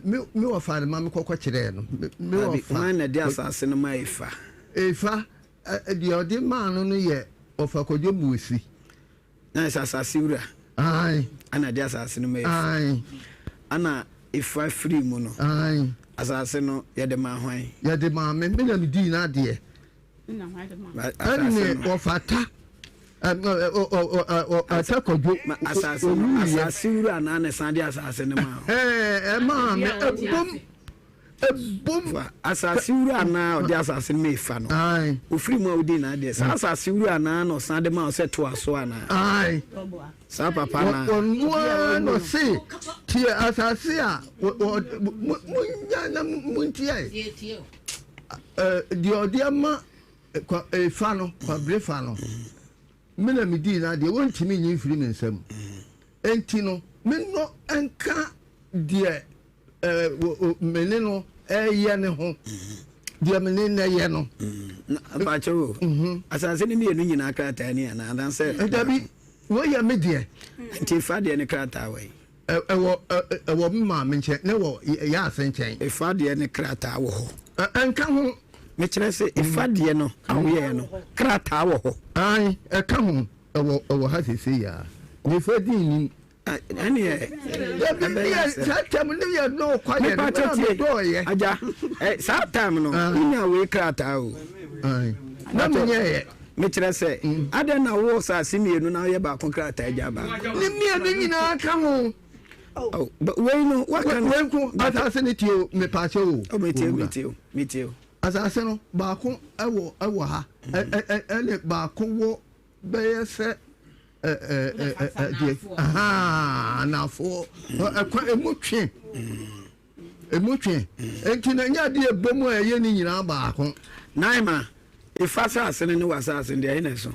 me me wɔfa no ma me kɔkɔ kyerɛɛ no. Me wɔfa. Hwan na ɛde asase no ma Efa? Efa, deɛ ɔde maa no no yɛ ɔfa Kwadwo Mmuasi. Na ɛsɛ asase wura. Ae. Ana ɛde asase no ma Efa. Ae. Ana Efa firi mu no. Ae. Asase no yɛde maa hwan? Yɛde maa me, me na medii n'adeɛ. Ɛne ɔfata ata kwadwo asase asase wura na na san de asase no ma ɛmaa me ɛbom ɛbom asase wura na ɔde asase no ma efa no ofiri mu a odi na adeɛ saa asase wura na na ɔsan de ma ɔsɛ to aso ana saa papa na ɔno ara na ɔse tie asase a mo nya na mo ntia Deɛ ɔde ama efa no, kwabere fa no, me na medii n'adeɛ, wɔntumi nyi mfiri me nsam. Enti no, mennɔ nka deɛ me ne no reyɛ no ho. Deɛ me ne nnɛ yɛ no. Mpakyɛ o, asase no mmienu nyinaa krataa ni anaa anaasɛ? Dabi, wei yɛ me deɛ. Nti fa deɛ ne krataa wɔ yi? Ɛwɔ ɛwɔ me maame nkyɛn na ɛwɔ Yaase nkyɛn. Efa deɛ ne krataa wɔ hɔ. Ɛnka ho. Mekyerɛ sɛ efa deɛ no a woyɛɛ no krataa wɔ hɔ. Ae, ɛka ho. Ɛwɔ ɛwɔ ha seesei yi ara. Na efa din nnim. Ɛneɛ ɛbɛyɛ asɛm. Saa time no yɛ dɔɔ kwa yɛ no na me dɔɔ yɛ. Agya, saa time no wonya wei krataa o. Na menyɛ yɛ. Mekyerɛ sɛ, adɛn na wowɔ saase mmienu na woyɛ baako krataa gya baako? Ne mmienu nyinaa ka ho. Oh, wei no, waka no. Wei nko, asase no tie o, mepaakyɛ o. Oh, metie o, metie o, metie o. Asase no, baako ɛwɔ ɛwɔ ha, ɛne baako wɔ bɛyɛ sɛ ɛdeɛ, anafoɔ, ɛkwan emu twe. Emu twe. Enti na ɛnyɛ adeɛ ɛbɔ mu a ɛyɛ ne nyinaa baako. Naima, Efa asase no ne w'asase no, deɛ ɛhe na ɛso?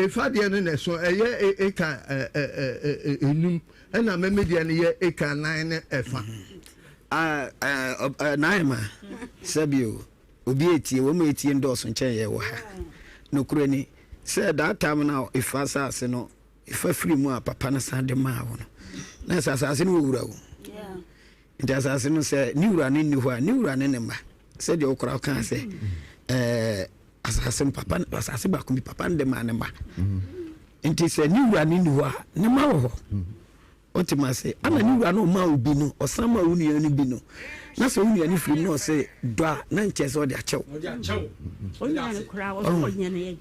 Efa deɛ no na ɛso, ɛyɛ eka enum, ɛna meme deɛ no yɛ eka nan ne ɛfa. Naima, sɛbi o, obi etie, wɔn a etie ndɔɔso nkyɛn yɛ wɔ ha. Nokorɛ ni, sɛ that time no a efa asase no Efa firi mu a papa no san de maa wo no, na sɛ asase no wɔ wura o. Nti asase no sɛ ne wura no nni hɔ a, ne wura ne ne mma. Sɛdeɛ wokora wokaa sɛ ɛɛ asase no papa asase baako bi papa no de maa ne mma. Nti sɛ ne wura no nni hɔ a, ne mma wɔ hɔ. Wote me ase? Ana ne wura no ɔmaa wo bi no, ɔsan maa wo nua no bi no, na sɛ wo nua no firi mu na ɔse dɔ a, na nkyɛ sɛ ɔde akyɛ wo.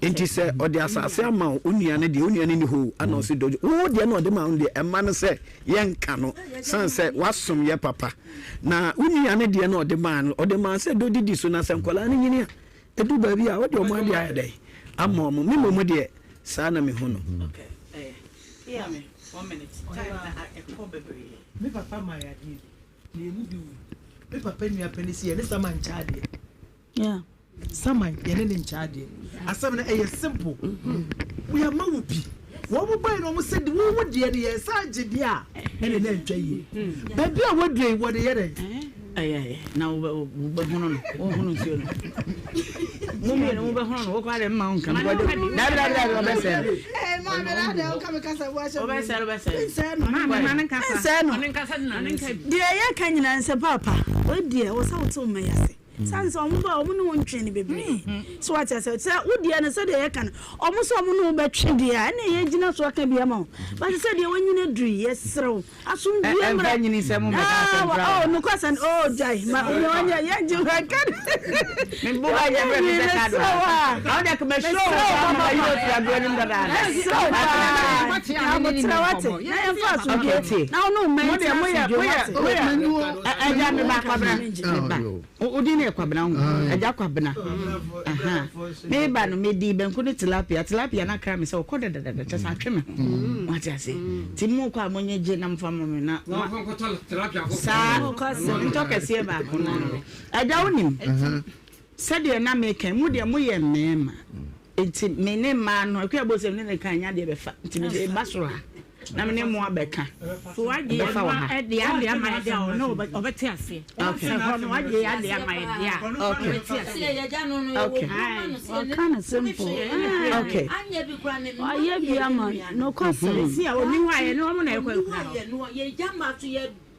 Nti sɛ ɔde asase ama wo nua no deɛ, wo nua no ni hɔ o, ana ɔse dɔ wo deɛ na ɔde ma wo deɛ, ɛma no sɛ yɛnka no, san sɛ wasom yɛ papa. Na wo nua no deɛ na ɔde maa no, ɔde maa sɛ dɔ didi so, na sɛ nkwadaa no nyini a, Ɛdu baabi a, wode wɔn adeɛ ayɛ dɛn? Ama wɔn. Me mmom deɛ, saa na mehu no. Me papa maa yɛ adeɛ bi, na yɛn mu bi wui. Me papa nua panin si yɛne Saman nkyɛ adeɛ. Saman, yɛne ne nkyɛ adeɛ. Asɛm no ɛyɛ simple. Yɛama wo bi. Wɔn mo bae no wɔn sɛ wo wo deɛ no yɛn san gye deɛ a ɛne na ntwa yie. Baabi a waduru yi wɔde yɛ dɛn? Ɛyɛ na wobɛhono no wohono nsuo no mo mmienu mobɛhono no wokɔ ade mma wo nka dabi dabi dabi ɔbɛsɛ no ɔbɛsɛ no ɔbɛsɛ no deɛ yɛka nyinaa nsɛ paapa wei deɛ wɔ sɛ wote wo mma yi ase Sane sɛ wɔn ba a, wɔn ne wo ntwe no bebree. So wate aseɛ? Sɛ wo deɛ no, sɛdeɛ yɛka no, wɔn sɛ wɔn ne wo bɛtwe deɛ a, ɛnna yɛgyina so aka bi ama wo. But sɛ deɛ wanyini aduru yi, yɛsrɛ wo, asomdwoeɛ mmra. Ɛmfa nyinisɛm mmɛka asɛm koraa. Oh, nokwasɛm, oh, gyae, ma nea wanyɛ, yɛngye wo ɛka no. Me bo ba yɛ brɛ me sɛ kado. Awo de kama show wo ba ma yi ofira agorɔ nim dada. Mesrɛ wo paa, abotrɛ wate, na yɛmfa asomdwoeɛ, na wo ne wo mma ntena asomdwoeɛ wate. Ɛgya me ba kwabena, me ba. Wo din yɛ Kwabena ho? Agya Kwabena. Aha. Me ba no me di banku ne tilapia. Tilapia na kra me sɛ ɔkɔ dadadada kyɛ sɛ atwe me ho. Wate ase. Ti mo kɔ a mo nye gye na mo fa mo me na. Saa ntɔ kɛseɛ baako na. Agya wo nim. Sɛdeɛ na meka mo deɛ mo yɛ mmarima. Nti me ne mmaa no akua bɔ sɛ me ne ne ka nya deɛ bɛfa. Nti me de ba soro ha. Na me ne mo abɛka. So wagye Ɛbɛfa wɔ ha. ɛno de ade ama yɛ de a ɔno ɔbɛte aseɛ. Okay. Ɛhɔ no wagye ade ama yɛ de a Okay. ɔbɛte aseɛ. Okay. Ɔka no simple. Okay. Wayɛ bi ama no nokwasɛm. Sɛsi a ɔni hɔ a yɛne wɔn na ɛkɔ akura hɔ.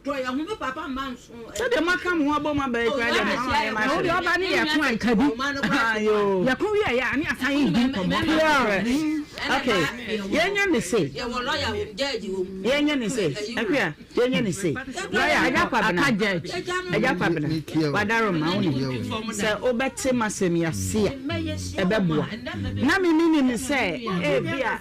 Sɛdeɛ moaka mo ho abom aba yi koraa deɛ mo ho ayɛ ma Na wode ɔba ne yɛko a nka bi. Yɛko wie yɛ a ne asan yɛ di nkɔmmɔ. Okay, yɛnyɛ ne sei. Yɛnyɛ ne sei. Akua, yɛnyɛ ne sei. Lɔya, Agya Kwabena. Agya Kwabena, wadaroma wo nim. Sɛ wobɛte m'asɛm yi ase a, ɛbɛboa. Na me menim sɛ ebia.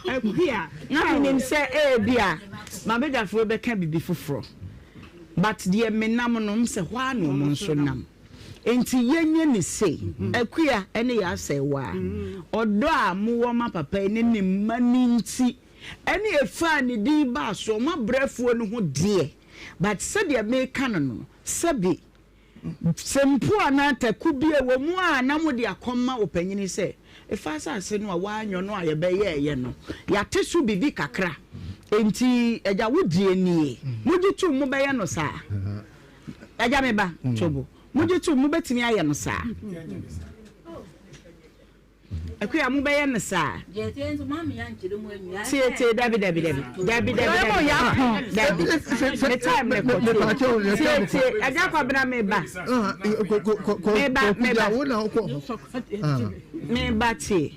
Akua, na menim sɛ ebia m'abadwafoɔ bɛka biribi foforɔ, but deɛ menam no, m sɛ hɔ ara na wɔn nso nam. Enti yɛnyɛ no sei, Akua ne Yaa Sɛɛwaa, ɔdɔ a mowɔ ma papa yi ne ne mma no nti, ɛne ɛfaa ne din baa soɔ, moabrɛ afuo no ho deɛ, but sɛdeɛ meka no no, sɛbe Sɛ mpo anaa taku bi a ɛwɔ mu a na mode akɔma ɔpanyin sɛ, Fa asase no a woanyɔ no a yɛbɛyɛeɛ no, yɛate so biribi kakra, enti agya wo deɛ nie. Mogye tom mobɛyɛ no saa? Agya me ba, Tobo. Mogye tom mobɛtumi ayɛ no saa? Akua mobɛyɛ no saa? Tie tie dabi dabi dabi dabi dabi dabi dabi me time ne kɔ tie tie tie Agya Kwabena me ba me ba me ba me ba tie.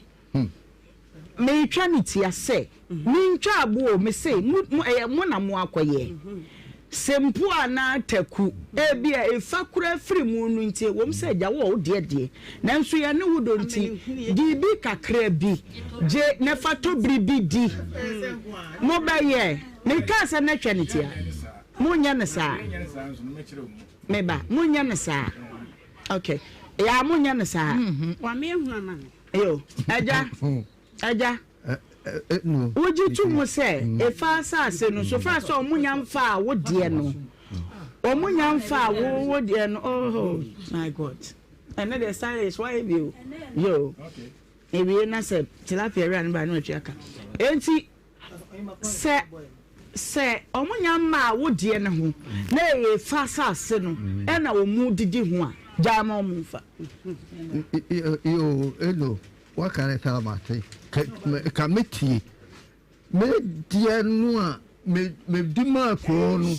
Meretwa no tia sɛ, Mentwa aboɔ o, mese mo, mo, ɛyɛ mo na moakɔyɛ. Sɛ mpo anaa taku, ebia efa koraa firi mu no nti, ɛwom sɛ agya wowɔ wo deɛ deɛ, nanso yɛne wo dɔ nti, di bi kakra bi, gye na fa tɔ biribi di. Mobɛyɛ? Mekaa sɛ mɛtwa no tia. Monyɛ no saa. Me ba, monyɛ no saa. Okay. Yaa, monyɛ no saa. Yo, agya, agya, wogye to mu sɛ efa asase no so fa sɛ ɔmo nya mfa a wo deɛ no, ɔmo nya mfa a wo wo deɛ no, oh my God, ɛnɛ deɛ stylish wayɛ bi o, yo, ewie na sɛ tilapia wura no ba na ɔtwa ka, enti Sɛ sɛ wɔnya mmaa wo deɛ no ho na ɛyɛ fa asase no ɛna wɔn didi ho a, gyaa ma wɔn mfa. Yoo eno waka ne saa mate ka metie me deɛ no a me di maa koo no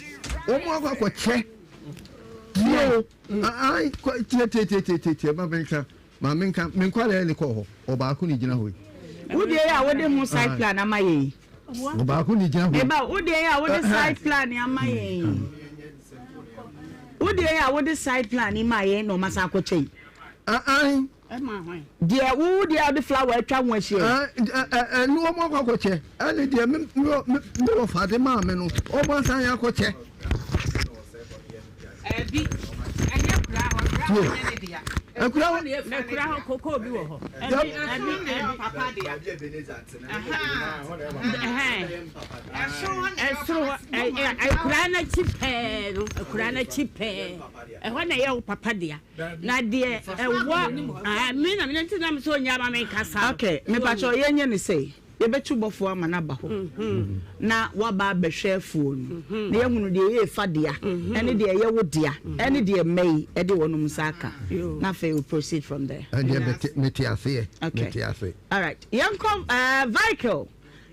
wɔn akɔ akɔkyɛ tie o ai tie tie tie tie tie ma menka Ma menka, me nkwadaa yi ne kɔɔ hɔ, ɔbaako ne gyina hɔ yi. Wo deɛ yi a wode ho site plan ama yɛn yi. Ɔbaako ne gyina hɔ yi. Meba, wo deɛ yi a wode site plan ama yɛn yi. Wo deɛ yi a wode site plan yi maa yɛn na ɔma san akɔkyɛ yi. Ae. Deɛ wo deɛ a wode flower atwa ho ahyia yi. Ɛne wɔn akɔ akɔkyɛ, ɛne deɛ me me me wɔfa de maa me no, wɔn asan akɔkyɛ. Ɛbi, ɛnyɛ kura hɔ, kura hɔ nyɛ ne dea. Akura hɔ. Na kura hɔ koko bi wɔ hɔ. Ɛbi, ɛbi, ɛbi papa dea. Ɛsoro hɔ, akura n'akyi pɛɛ no, akura n'akyi pɛɛ. Ɛhɔ na ɛyɛ wo papa dea. Na deɛ ɛwɔ, mi na mi nti na mi sɛ onyaa ma mi nkasa. Okay, mepakyɛ yɛnyɛ ne sɛ. Yɛbɛtu bɔfoɔ ama no aba hɔ na waba abɛhwɛ afuo no, na yɛahunu deɛ ɛyɛ efa dea, ɛne deɛ ɛyɛ wo dea, ɛne deɛ mma yi de wɔnom nsa aka, na afei we proceed from there. Ɛndeɛ mete aseɛ, Okay. mete ase. Alright, yɛnkɔ eh, Vikel,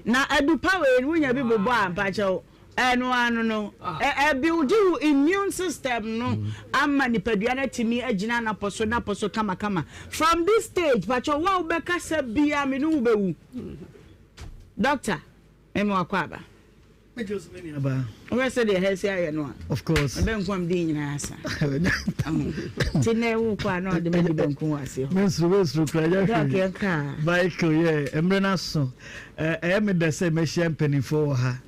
na adupa wei no wonya bi bobɔ a mpakyɛw. Ɛno ano no, ɛbuildi wo immune system no ama nipadua no atumi agyina n'apɔ so n'apɔ so kamakama. From this stage, pakyɛ wo a wobɛkasa biara me ne wo bɛwu. Doctor, me ma wakɔ aba. Wohwɛ sɛdeɛ ha si ayɛ no a. Of course. Ɛbɛnko a mede nyinaa asa. Nti nɛ wokɔ a na ɔde madi bɛnko wɔ aseɛ hɔ. Mensuro mensuro kura yɛ hwee. Michael yɛ mmerɛ no aso. Ɛyɛ me dɛ sɛ mɛhyia mpanimfoɔ wɔ ha,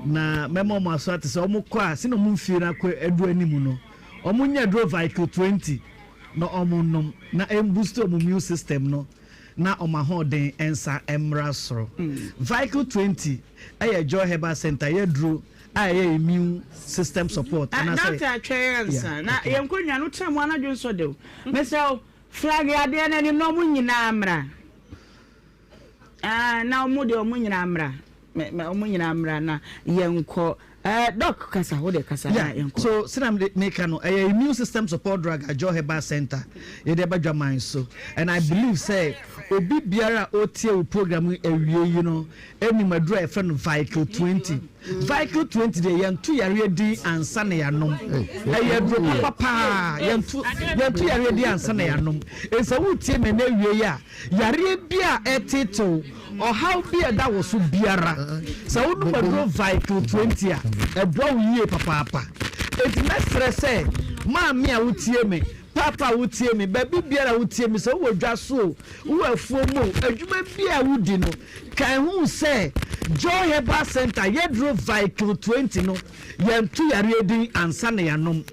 na mɛma wɔn aso ate sɛ wɔkɔ a, sɛnea wɔn mfie no akɔ adu anim no, wɔnyɛ aduro Vicryl 20 na wɔnnom na ɛmbusti wɔn immune system no na wɔn ahoɔden nsa mmra soro. Vicryl 20 yɛ Joy Herbal Center yɛ aduro a ɛyɛ immune system support. Anaasɛ. Doctor twɛn ansa na yɛn nkonnwa no tena mu anadwo nsɔ de o. Mesrɛ wo, flag adeɛ no anim na wɔn nyinaa mmra. Ah, na ɔmo deɛ ɔmo nyinaa mmra. Mɛ mɛ ɔmo nyinaa mmra na yɛnkɔ. Eh, Doc kasa, wo deɛ kasa na Yeah, yɛnkɔ. so sɛnea mede meka no, ɛyɛ immune system support drug a Joy Herbal Center yɛde aba dwaman so. And I believe sɛ obi biara a ɔretie wo program yi awie yi no nim aduru a yɛfrɛ no Vicryl 20. Vicryl 20 deɛ yɛnto yareɛ din ansa na yɛanom. Ɛyɛ aduro papa paa. Yɛnto yɛnto yareɛ din ansa na yɛanom. Enti sɛ woretie me ɛnnɛ awie yi a, Yareɛ bi a ɛreteetew, ɔhaw bi a ɛda wo so biara, sɛ wonom aduro Vicryl 20 a, ɛboa wo yie papaapa. Enti mɛsrɛ sɛ, maame a wotie me, paapa a wotie me, baabi biara a wotie me, sɛ wowɔ dwa so o, wowɔ afuo mu o, adwuma biara a wodi no, kae hu sɛ Joy Herbal Centre yɛduro Vicryl 20 no, yɛnto yareɛ din ansa na yɛanom.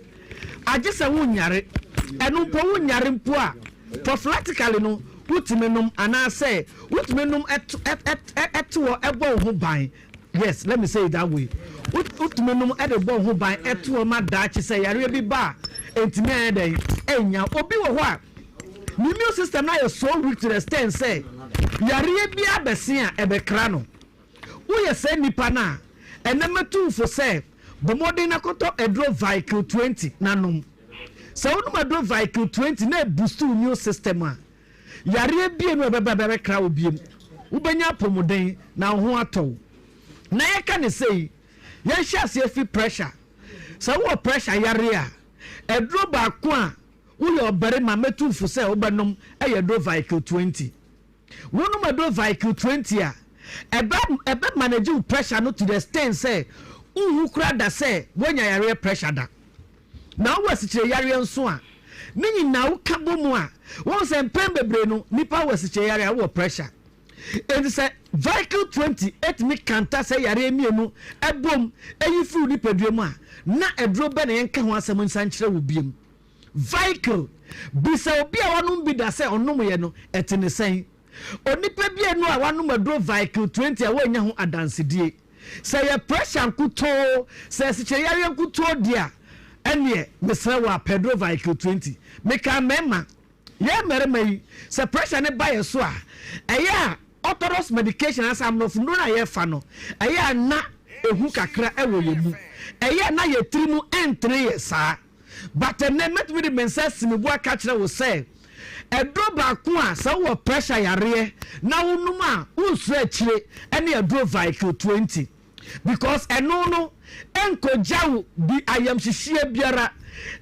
Agye sɛ wonyare. Ɛno mpo wonyare mpo a, prophylactically no, wotumi nom anaasɛ wotumi nom to hɔ bɔ wo ho ban. Yes, let me say it that way. Wotumi nom de bɔ wo ho ban to hɔ ma daakye sɛ yareɛ bi ba a, ɛntumi anyɛ dɛn ɛnnya wo. Obi wɔ hɔ a, ne immune system no ayɛ so weak to the extent sɛ yareɛ biara bɛsen a, ɛbɛkra no. Woyɛ saa nipa no a, ɛnnɛ mɛtu wo fo sɛ bɔ mmɔden na kɔtɔ aduro Vicryl 20 na nom. Sɛ wonom aduro Vicryl 20 na ɛboost wo immune system a, yareɛ bie no a ɛbɛba bɛbɛkra wo biem. Wobɛnya apɔmuden na wo ho atɔ wo. Na yɛka ne sei, yɛnhyɛ aseɛ fi pressure. Sɛ wowɔ pressure yareɛ a, aduro baako a woyɛ ɔbarima mɛtu fo sɛ wobɛnom yɛ aduro Vicryl 20. Wonom aduro Vicryl 20 a, ɛbɛ ɛbɛ manage wo pressure no to the extent sɛ wonhu koraa da sɛ woanya yareɛ pressure da. Na wowɔ asikyire yareɛ nso a, ne nyinaa woka bɔ mu a, wohu sɛ mpɛn bebree no nipa wɔ asikyire yareɛ a wowɔ pressure. Enti sɛ Vicryl 20 tumi kanta sɛ yareɛ mmienu bom yi firi wo nipadua mu a, na aduro bɛn na yɛnka ho asɛm nsan nkyerɛ wo biom? Vicryl, bisa obi a wanom bi da sɛ ɔnomeɛ no, ɛte ne sɛn? Onipa bianu a wanom aduro Vicryl 20 a wannya ho adansedie. Sɛ ɛyɛ pressure nkutoo, sɛ asikyire yareɛ nkutoo deɛ a, ɛnneɛ mesrɛ wo a pɛ aduro Vicryl 20. Mekaa mmarima, yɛn mmarima yi, sɛ pressure no ba yɛn so a, ɛyɛ a orthodox medication anaasɛ amorɔfo nnuro no a yɛfa no, ɛyɛ a na ehu kakra wɔ yɛn mu. Ɛyɛ a na yɛn tiri mu ntene yɛn saa. But ɛnnɛ mɛtumi de me nsa asi me bo aka akyerɛ wo sɛ, aduro baako a sɛ wowɔ pressure yareɛ na wonom a wonsuro akyire ɛne aduro Vicryl 20. Because ɛno no ɛnkɔgya wo bi ayamhyehyeɛ biara,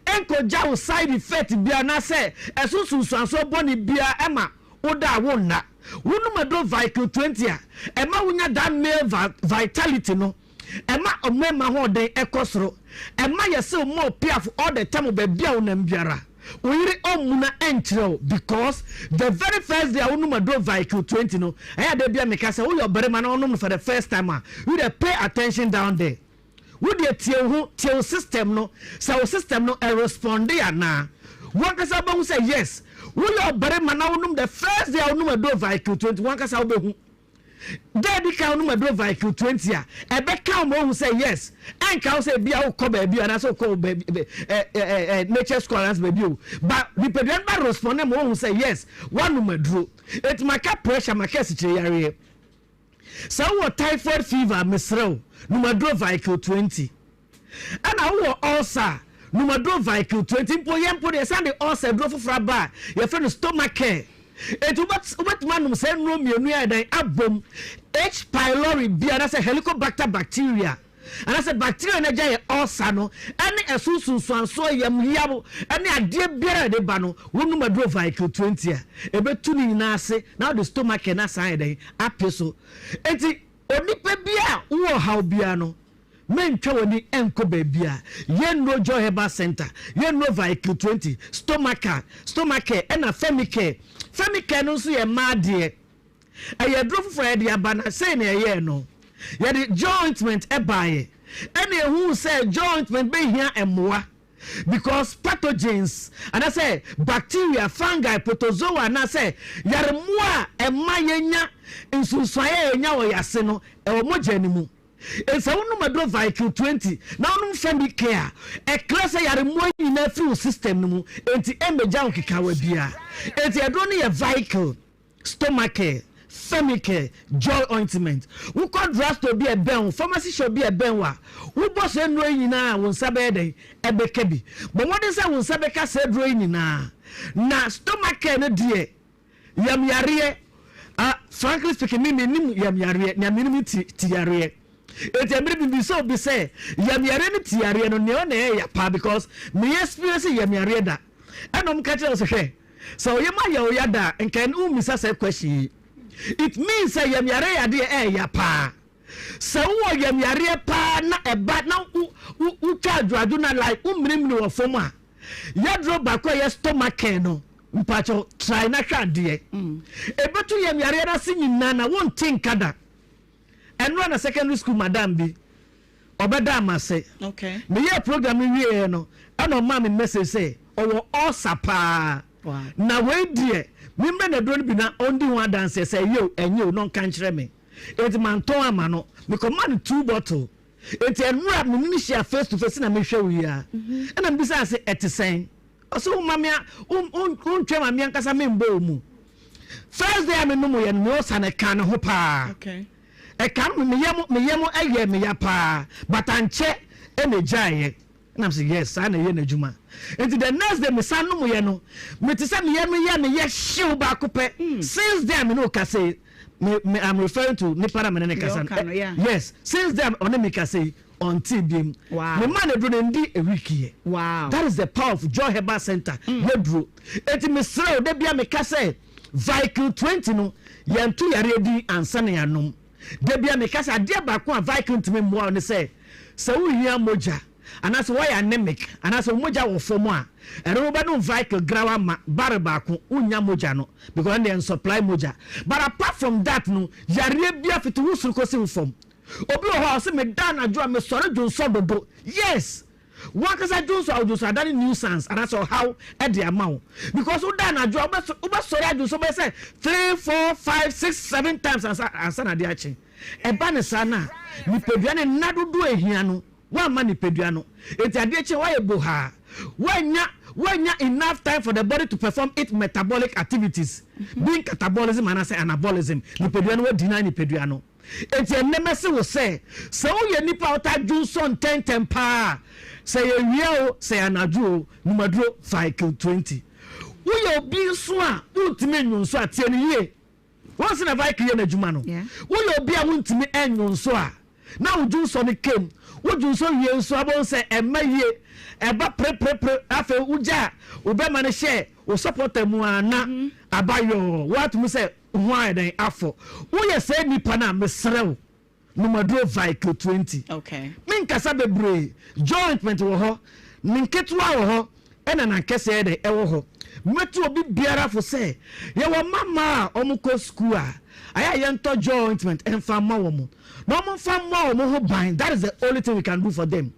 ɛnkɔgya wo side effect biara anaasɛ ɛso nsunsuansoɔ bɔne biara ɛma woda a wonna. Wonom aduro Vicryl 20 a, ɛma wonya that male vitality no. Ɛma ɔmmarima ahoɔden kɔ soro. Ɛma yɛsew more piafo all the time wɔ baabi a wonam biara. Wo yere ɔmmuna nkyerɛ wo because the very first day a wonom aduro Vicryl 20 no, ɛyɛ a da biara meka sɛ woyɛ ɔbarima na wonom no for the first time a, you deɛ pay attention down there. Wo deɛ tie wo ho, tie wo system no, sɛ wo system no ɛresponde anaa. Wankasa wobɛhu sɛ yes, woyɛ ɔbarima na wonom the first day a wonom aduro Vicryl 20, wankasa wobɛhu. Da adi kan wonom aduro Vicryl 20 a, ɛbɛka wo ma woahu sɛ yes, ɛnka wo sɛ ebia wokɔ baabi anaasɛ wokɔ baabi ɛ ɛ ɛ nature school anaasɛ baabi o. Ba nipadua no ba respond ma woahu sɛ yes, woanom aduro. Eti maka pressure, maka asikyire yareɛ. Sɛ wowɔ typhoid fever a, mesrɛ wo, nom aduro Vicryl 20. Ɛna wowɔ ulcer a, nom aduro Vicryl 20. Mpo yɛn mpo deɛ yɛsan de ulcer aduro foforɔ aba a yɛfrɛ no Stomacare. Enti wobɛtumi anom saa nnuro mmienu yi ayɛ dɛn abom. H. pylori bi anaasɛ Helicobacter bacteria anaasɛ bacteria no agya yɛ ulcer no ɛne ɛso nsunsuansoɔ yam yaw ɛne adeɛ biara a ɛde ba no, wonom aduro Vicryl 20 a, ɛbɛtu ne nyinaa ase na wode Stomacare no asan ayɛ dɛn ape so. Enti onipa bi a wowɔ ɔhaw biara no, Mentwa w'ani nkɔ baabiara. Yɛnnuro Joy Herbal Centre, yɛnnuro Vicryl 20, Stomacare, Stomacare ɛna Femicare. Femicare no nso yɛ mmaa deɛ. Ɛyɛ aduro foforɔ a yɛde aba na sei na yɛyɛɛ no. Yɛde Joy Ointment baeɛ ɛna yɛhuu sɛ Joy Ointment bɛhia mmoa because pathogens anaasɛ bacteria, fungi, protozoa anaasɛ yaremmoa a ɛma yɛnya nsunsuaneɛ a yɛnya wɔ yɛn ase no ɛwɔ mogya no mu. Enti sɛ wonom aduro Vicryl 20 na wonom Femicare a, ɛclear sɛ yare mmoa yi nyinaa firi wo system no mu, enti ɛmmɛgya wo nkekaawa biara. Enti aduro no yɛ Vicryl, Stomacare, Femicare, Joy Ointment. Wokɔ drugstore bi a ɛbɛn wo, pharmacy shop bi a ɛbɛn wo a, wobɔ saa nnuro yi nyinaa a, wo nsa bɛyɛ dɛn? Ɛbɛka bi. Bɔ mmɔden sɛ wo nsa bɛka saa aduro yi nyinaa. Na Stomacare no deɛ, Yam yareɛ ah frankly speaking me mennim yam yareɛ nea menim ne ti ti yareɛ eti ɛmere bi bisa obi sɛ yam yareɛ ne ti yareɛ no nea ɔna ɛyɛ ya paa because me experience yam yareɛ da ɛna ɔmo ka kyerɛ sɛ hwɛ sɛ ɔyam ayɛ ɔya da a nka ɛne wommisa sɛ question yi it means sɛ yam yareɛ yɛ adeɛ ɛyɛ ya paa sɛ wowɔ yam yareɛ paa na ɛba na wo wo wotwa adwoadwo na like wo mmirimiri wɔ fam a yɛduro baako a ɛyɛ stomach no Mpakyɛw try na hwɛ adeɛ. Ɛbɛtu yam yareɛ no ase nyinaa na wonte nka da. Ɛnora na secondary school madam bi ɔbɛdaa m'ase. Meyɛɛ program no wieɛ no ɛna ɔmaa me message sɛ ɔwɔ ulcer paa na wei deɛ memmrɛ no aduro no bi na ɔndi ho adanseɛ sɛ ɛyɛ o ɛnyɛ o na ɔnka nkyerɛ me. Enti mantɔn amma no. Mekɔmaa no two bottle. Enti ɛnora me ne no hyia face to face na mehwɛ wo yi ara ɛna mebisaa sɛ ɛte sɛn? Ɔse wo ma me a wo ntwɛn ma me ankasa me mbɔ wo mu. First day a me nom yɛ no me ɔsa no ɛka ne ho paa. Ɛka no me yam me yam ɛyɛ me ya paa but ankyɛ ɛna egyaeɛ. Ɛna mese yes, saa na ɛyɛ n'adwuma. Nti the next day mesan nomoeɛ no, mete sɛ me yam yɛ me yɛ hyew baako pɛ. Since then me ne wo kasa yi, me, me, I'm referring to nipa na me ne ne kasa no. Yes, since then ɔne me kasa yi, ɔntee biom. Wow. Me ma no aduro no ndi a week yɛ. Wow. That is the power of Joy Herbal Center. Mm. Yɛduro. Enti mesrɛ wo, da bia meka sɛ Vicryl 20 no, yɛnto yareɛ din ansa na yɛanom. Da bia meka sɛ adeɛ baako a Vicryl ntumi mmoa wo ne sɛ, sɛ wohia mogya, anaasɛ woayɛ anemic, anaasɛ wo mogya wɔ fam a, ɛno no wobɛnom Vicryl grawa ma barrel baako, wonnya mogya no because ɛno deɛ ɛnsupply mogya. But apart from that no, yareɛ bia fiti wo soro kɔsi wo fam. Obi wɔ hɔ a ɔse meda anadwo a mesɔre dwonsɔ dodo. Yes! Wankasa dwonsɔ a wodwonsɔ adane nuisance anaasɛ ɔhaw de ama wo. Because woda anadwo a wobɛsɔre adwonsɔ bɛyɛ sɛ 3, 4, 5, 6, 7 times ansa ansa na ade akye. Ɛba no saa no a, nipadua no nna dodoɔ a ɛhia no woamma nipadua no. Enti adeɛ kye a woayɛ bohaa. Woannya woannya enough time for the body to perform its metabolic activities, being catabolism anaasɛ anabolism. Nipadua no woadeny nipadua no. Enti ɛnnɛ mɛse wo sɛ, sɛ woyɛ nipa a wotaa dwonsɔ ntɛntɛm paa a, sɛ ɛyɛ awia o, sɛ ɛyɛ anadwo o, nom aduro Vicryl 20. Woyɛ obi nso a wontumi nnwonsɔ a, tie no yie. Woahu sɛnea Vicryl yɛ n'adwuma no? Woyɛ obi a wontumi nnwonsɔ a, na wo dwonsɔ no kam. Wodwonsɔ wie nso a, wobɛhu sɛ ɛmma yie, ɛba preprepre, afei wogya wo bɛma no hyɛ wo sɔpɔta mu a na aba yɔɔ. Woatumi sɛ Ho ayɛ dɛn afɔ? Woyɛ saa nipa no a, mesrɛ wo, nom aduro Vicryl 20. Menkasa bebree, jointment wɔ hɔ, ne nketewa wɔ hɔ, ɛna n'ankɛseɛ yɛ dɛn ɛwɔ hɔ. Mɛtu obi biara fo sɛ, yɛwɔ mma mmaa a wɔkɔ sukuu a, ayɛ a yɛntɔ jointment mfa mma wɔn, na wɔmfa mmɔ wɔn ho ban, that is the only thing we can do for them.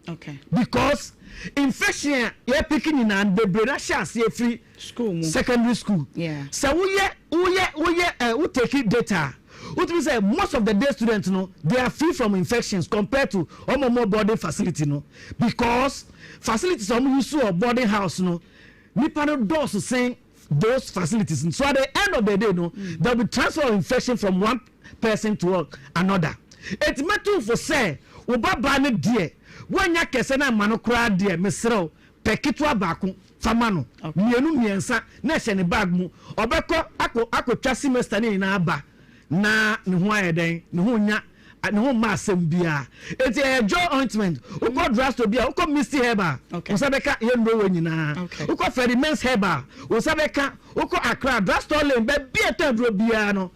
Because infection a yɛpeke nyinaa no, bebree no ahyɛ aseɛ firi School mu. Secondary school. Yeah. Sɛ woyɛ woyɛ woyɛ ɛ wo take data a, wotumi sɛ most of the day students no they are free from infections compared to wɔn a wɔwɔ boarding facility no because facilities a wɔn use wɔ boarding house no nipa no dɔɔso sen those facilities. So at the end of the day no mm. there will be transfer of infection from one person to another. Eti mɛtu fo sɛ wo ba baa no deɛ woanya kɛse no ama no koraa deɛ mesrɛ wo Pɛ ketewa baako fa ma no, mmienu, mmiɛnsa na hyɛ ne bag mu. Ɔbɛkɔ akɔ akɔtwa semester no nyinaa aba na ne ho ayɛ dɛn? Ne ho nnya, ne ho mma asɛm biara. Enti ɛyɛ joy ointment. Wokɔ drugstore bi a, wokɔ Misty Herbal, wo nsa bɛka yɛn nnuro wɔ nyinaa. Wokɔ Ferdinand's Herbal, wo nsa bɛka. Wokɔ Accra, drugstore lane, baabi a ɛtɔn aduro biara no,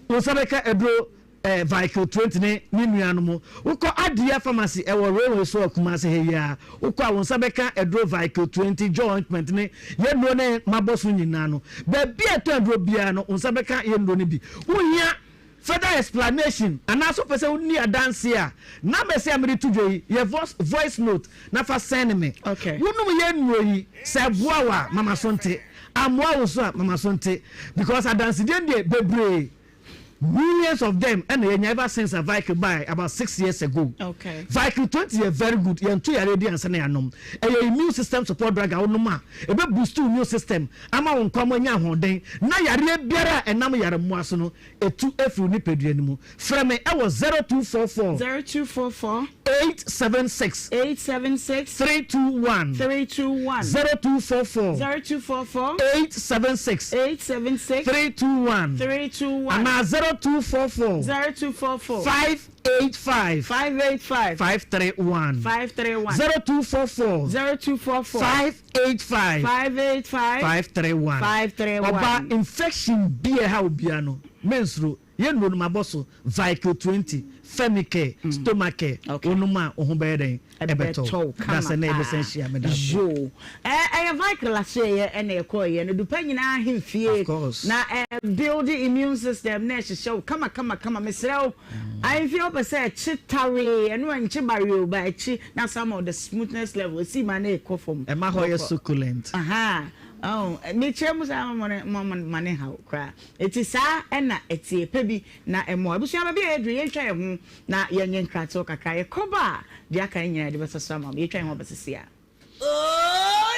wo nsa bɛka aduro. Eh, Vicle 20 ne ne nuanom. Wokɔ Adia Pharmacy ɛwɔ railway so wɔ Kumasi ha yi ara. Wokɔ a wo nsa bɛka aduro Vicle 20, Jaw Ointment ne yɛn nnuro ne mabɔ so nyinaa no. Baabi a ɛtɔn aduro biara no, wo nsa bɛka yɛn nnuro no bi. Wohia further explanation anaasɛ wopɛ sɛ wodi adanseɛ a, numbers yi a mede to dwa yi, yɛ voice note na fa send me. Okay. Wonom yɛn nnuro yi, sɛ ɛboa wo a, ma m'aso nte. Ammoa wo nso a, ma m'aso nte. Because adansedie no deɛ, bebree. Millions of them ɛna yɛnya ever since a Vicryl bae about 6 years ago. Okay. Vicryl 20 yɛ very good, yɛnto yareɛ bi ansa na yɛanom. Ɛyɛ immune system support drug a wonom a, ɛbɛ boost wo immune system ama wo nkwa mu anya ahoɔden na yareɛ biara a ɛnam yaremmoa so no ɛtu afiri wo nipadua no mu. Frɛ me ɛwɔ 0244. 0244. 876. 876. 321. 321. 0244. 0244. 876. 876. 321. 321. Anaa 0244. 0244. 585. 585. 531. 531. 0244. 0244. 585. 585. 531. 531. Ɔba infection bi a ɛha obiara no, mensuro. Yɛ nnuro no mabɔ so, Vicryl 20, Femicare, Stomacare, wonom a wo ho bɛyɛ dɛn? Ɛbɛtɔ wo. Kama Dasɛ na yɛbɛsan paa. hyia, meda ase. Yoo. Ɛ ɛyɛ Vicryl asoɛeɛ ɛna ɛkɔeɛ no, dupa nyinaa ahemfie Of course. na ɛ build immune system na ɛhyehyɛ wo kama kama kama. Mesrɛ wo, ahemfie wopɛ sɛ ɛkye tawee, ɛno ɛnkye baree o, but ɛkye na asan ma wo the smoothness level, ɛsii ma na ɛkɔ fam. Ɛma hɔ yɛ Bɔkɔ. succulent. Ahaa, ɔho, mekyerɛ mu saa ma mo ne ma ne haw koraa. Enti saa na ɛteɛ, pɛ bi na ɛmmoa. Abusua, baabi a yɛaduru yi, yɛntwa yɛn ho na yɛnyɛ nkratoɔ kakra. Yɛkɔba a, deɛ aka no nyinaa yɛde bɛsɔ so ama mo. Yɛtwa yɛn ho aba seesei ara. Oh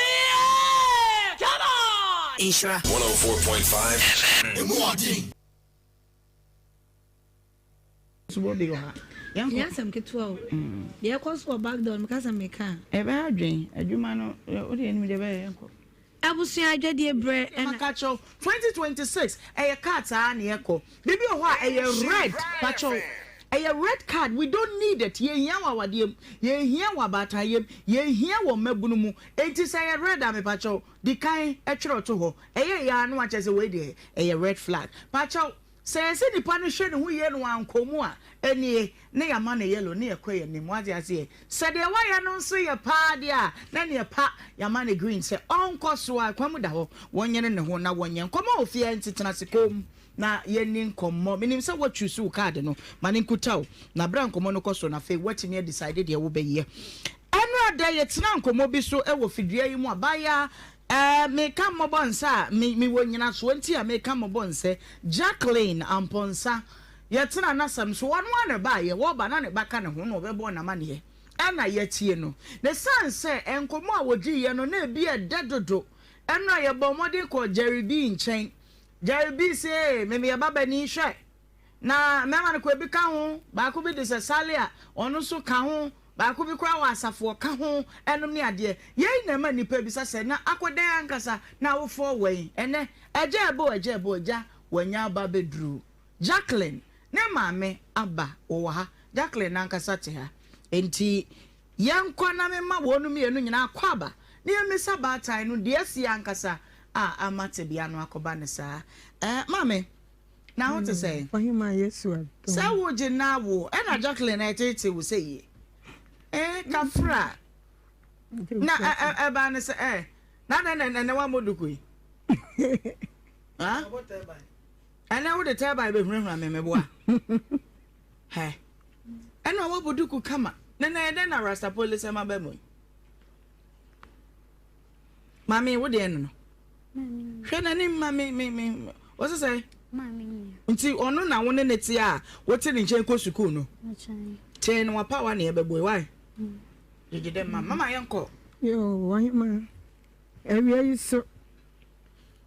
yeah! Come on! Nhyira. 104.5 FM. Emu ɔden. Subɔ bi wɔ ha. Yɛnkɔ. Nyɛ asɛm ketewa o. Deɛ ɛkɔ so wɔ back door no meka sɛ meka a. Ɛbɛyɛ adwen. Adwuma no, wo deɛ nim deɛ ɛbɛyɛ yɛnkɔ. Abusua adwadie berɛ na. Maka kyerɛ wo, 2026 ɛyɛ card saa na yɛkɔ. Biribi wɔ hɔ a ɛyɛ red, pakyɛw, ɛyɛ red card, we don't need it, yɛnhia wɔ awadeɛ mu, yɛnhia wɔ abaatanyɛ mu, yɛnhia wɔ mmabunu mu, enti sɛ ɛyɛ red a mepakyɛw, di kan twerɛ to hɔ, ɛyɛ yɛ a na wakyerɛ sɛ wei deɛ ɛyɛ red flag, pakyɛw. Sɛ yɛse nipa no hwɛ ne ho yie na wankɔ mu a, ɛnie na yɛama no yellow na yɛkɔ yɛn anim. Wate aseɛ? Sɛ deɛ wayɛ no nso yɛ paa deɛ a, na neɛ pa yɛama no green sɛ ɔnkɔ so a, kwan mu da hɔ, wɔnyere ne ho na wɔnyɛ nkɔmmɔ wɔ fie ha nti tena ase komm na yɛnni nkɔmmɔ. Menim sɛ woa choose wo card no, ma no nkuta wo na berɛ a nkɔmmɔ no kɔ so no afei woatumi a decide deɛ wobɛyɛ. Ɛno ada yɛtenaa nkɔmmɔ bi so wɔ fidua yi mu abaayewa Ɛɛ, meka mmɔbɔ nsa a, me, mewɔ nnyinasoɔ nti a meka mmɔbɔ nsɛ. Jacqueline Amponsah, yɛtenaa n'asɛm so, ɔno ara na ɛbaeɛ, wɔreba na ne ba ka ne ho na ɔbɛbɔɔ n'amaneɛ, ɛna yɛatie no. Na ɛsiane sɛ nkɔmmɔ a wɔdiiɛ no na ebi ɛdɛ dodo, ɛno a yɛbɔɔ mmɔden kɔɔ Jerry B nkyɛn. Jerry B se, me meyɛ babanin, hwɛ, na mmarima no koraa bi ka ho, baako bi de sɛ Sally a, ɔno nso ka ho, Baako bi koraa wɔ asafo ɔka ho nom ne adeɛ. Yei na ɛma nnipa bisa sɛ, na akɔdɛn ankasa na awofoɔ wɔ yi? Ɛnnɛ, agya ɛbɔ o, agya ɛbɔ o, agya wanya aba abɛduru. Jacqueline ne maame aba, wɔwɔ ha. Jacqueline ankasa te ha. Enti yɛnkɔ na memma wɔn mmienu nyinaa akwaaba na yɛmmisa baatan no deɛ asi ankasa a ama tebea no akɔba no saa. Ɛɛ, maame. Na ho te sɛn? Ɔhemaa Yesu adom. Sɛ wo gye na wo ɛna Jacqueline ɛtete wo sɛ yie. Eh kafra. Na ɛbaa ne sɛ eh na na na ɛnɛ wammɔ duku yi. Ha? Ɛnɛ wode turban bɛhunahuna me meboa. Hɛ. Ɛna wabɔ duku kama. Na na ɛdɛn na Rastapoli ma ba mu yi? Maame wo deɛ no no. Hwɛ n'anim ma me me me ɔsɛ sɛ. Nti ɔno na wo ne ne te a wote ne nkyɛn kɔ sukuu no. Tee no wapawa ne ɛbɛbɔ yi wae. Gyegye dɛ ma mama yɛn kɔ. Yoo wahema awia yi so.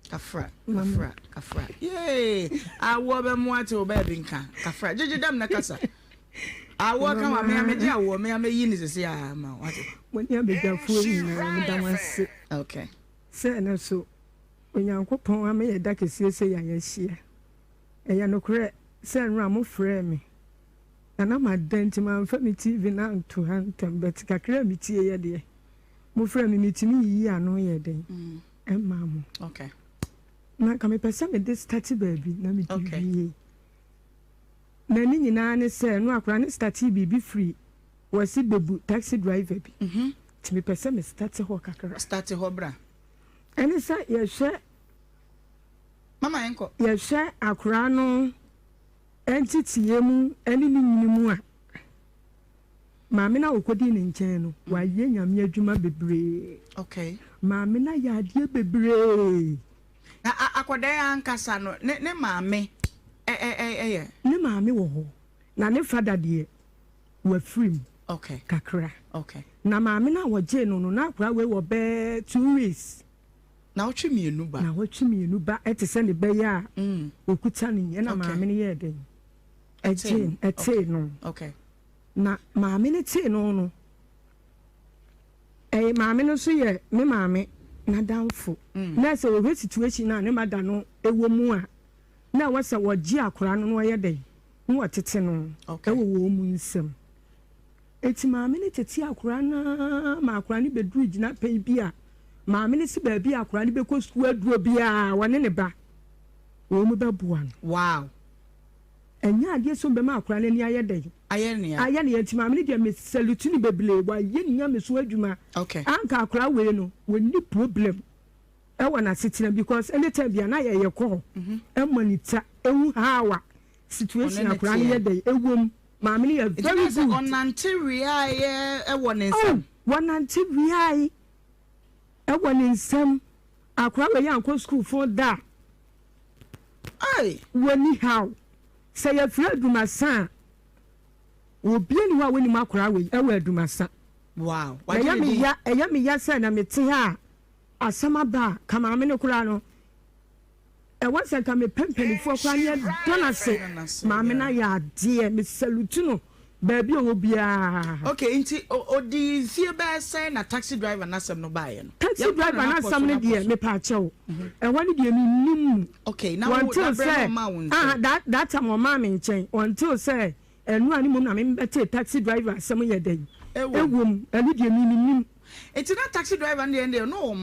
Kafra kafra kafra yee awoɔ bɛ mo ate wo baabi nka kafra gyegye dɛm na kasa. Awoɔ ka wa me a megye awoɔ me a meyi ne sese a ma wate. Mo ne abadwafoɔ nyinaa meda mo ase. Okay. Sɛ ɛno so Onyankopɔn ama yɛ da kɛseɛ sei a yɛahyia. Ɛyɛ nokorɛ sɛ nnora mofrɛɛ me na na mada nti mamfa me TV no anto ha ntɛm but kakra a metieeɛ deɛ mofrɛɛ me metumi yiyii ano yɛɛ dɛn ɛmaa mo. Okay. Na nka mepɛ sɛ mede starte baabi na mede wie. Na ne nyinaa ne sɛ no akwadaa no startee biribi firi wɔse bebu taxi driver bi nti mepɛ sɛ me starte hɔ kakra. Starte hɔ bra. Ɛne sɛ yɛhwɛ Mama yɛnkɔ. Yɛhwɛ akwadaa no nteteeɛ mu ne ne nyini mu a, maame no a ɔkɔdii ne nkyɛn no, wayɛ Nyame adwuma bebree. Okay. Maame no ayɛ adeɛ bebree. Na akwadaa yi ankasa no, ne ne maame ɛ ɛ ɛ yɛ. Ne maame wɔ hɔ, na ne fada deɛ, wafiri mu. Okay. Kakra. Okay. Na maame no a wɔgyee no no, na akwadaa wei wɔ bɛɛ 2 weeks. Naawɔtwe mmienu ba. Naawɔtwe mmienu ba ɛte sɛ ne bɛyɛ a ɔkuta no yi, ɛna maame no yɛɛ dɛn? Ɛgyee, ɛtee no. Okay. Na maame no tee no no, ɛyɛ maame no nso yɛ me maame n'adamfo. Na sɛ wɔhwɛ situation a ne mada no wɔ mu a, na ɛwɔ sɛ wɔgye akwadaa no na wɔyɛ dɛn? Na wɔtete no wɔ wɔn mu nsam. Enti maame no tetee akwadaa no ara ma akwadaa no bɛduruu gyinapɛn bi a maame no se baabi a akwadaa no bɛkɔ sukuu aduro biara wɔne ne ba wɔn bɛboa no. Wow! Ɛnyɛ adeɛ sɛ wɔbɛma akwadaa no ani ayɛ dɛn? Ayɛ nea. Ayɛ nea nti maame no deɛ me salute no bebree wayɛ ne nyamesom adwuma. Okay. Anka akwadaa wei no wɔnni problem ɛwɔ n'asetena because anytime bia na yɛyɛ kɔ hɔ ɛmonitor ɛhu how a situation akwadaa no yɛ dɛn ɛwɔ mu. Maame no yɛ very good. Nti na sɛ ɔnante wiaeɛ wɔ ne nsam. Oh, wɔnante wiae wɔ ne nsam. Akora wei ankɔ sukuu fo da. Ai. Wɔnni haw. Sɛ yɛfrɛ Adumasa a, obi nni hɔ a wɔnim akora wei wɔ Adumasa. Wow. Ɛyɛ me ya, ɛyɛ me ya sɛ na mete ha a asɛm aba a, ka maame no koraa no. Ɛwɔ sɛ nka mepɛ mpaninfoɔ koraa ne yɛda no ase. Maame no ayɛ adeɛ, me salute no. Baabi a ɔwɔ biara. Okay, nti ɔdii mfie bɛyɛ sɛn na taxi driver no asɛm no baeɛ no? Taxi Yɛnkɔ no driver no n'apɔ so asɛm no n'apɔ deɛ so. mepaakyɛw, ɛhɔ no deɛ mennim mu. Okay, na wo Until dabrɛ sɛ, no ɔmaa wo ah, nkyɛn? that, that time ɔmaa me nkyɛn, until sɛ ɛno a ne mmom na mebɛtee taxi driver asɛm yɛ dɛn, Ɛwom. ɛwom, ɛno deɛ me mennim. Nti na taxi driver no deɛ ɛndeɛ na ɔwɔ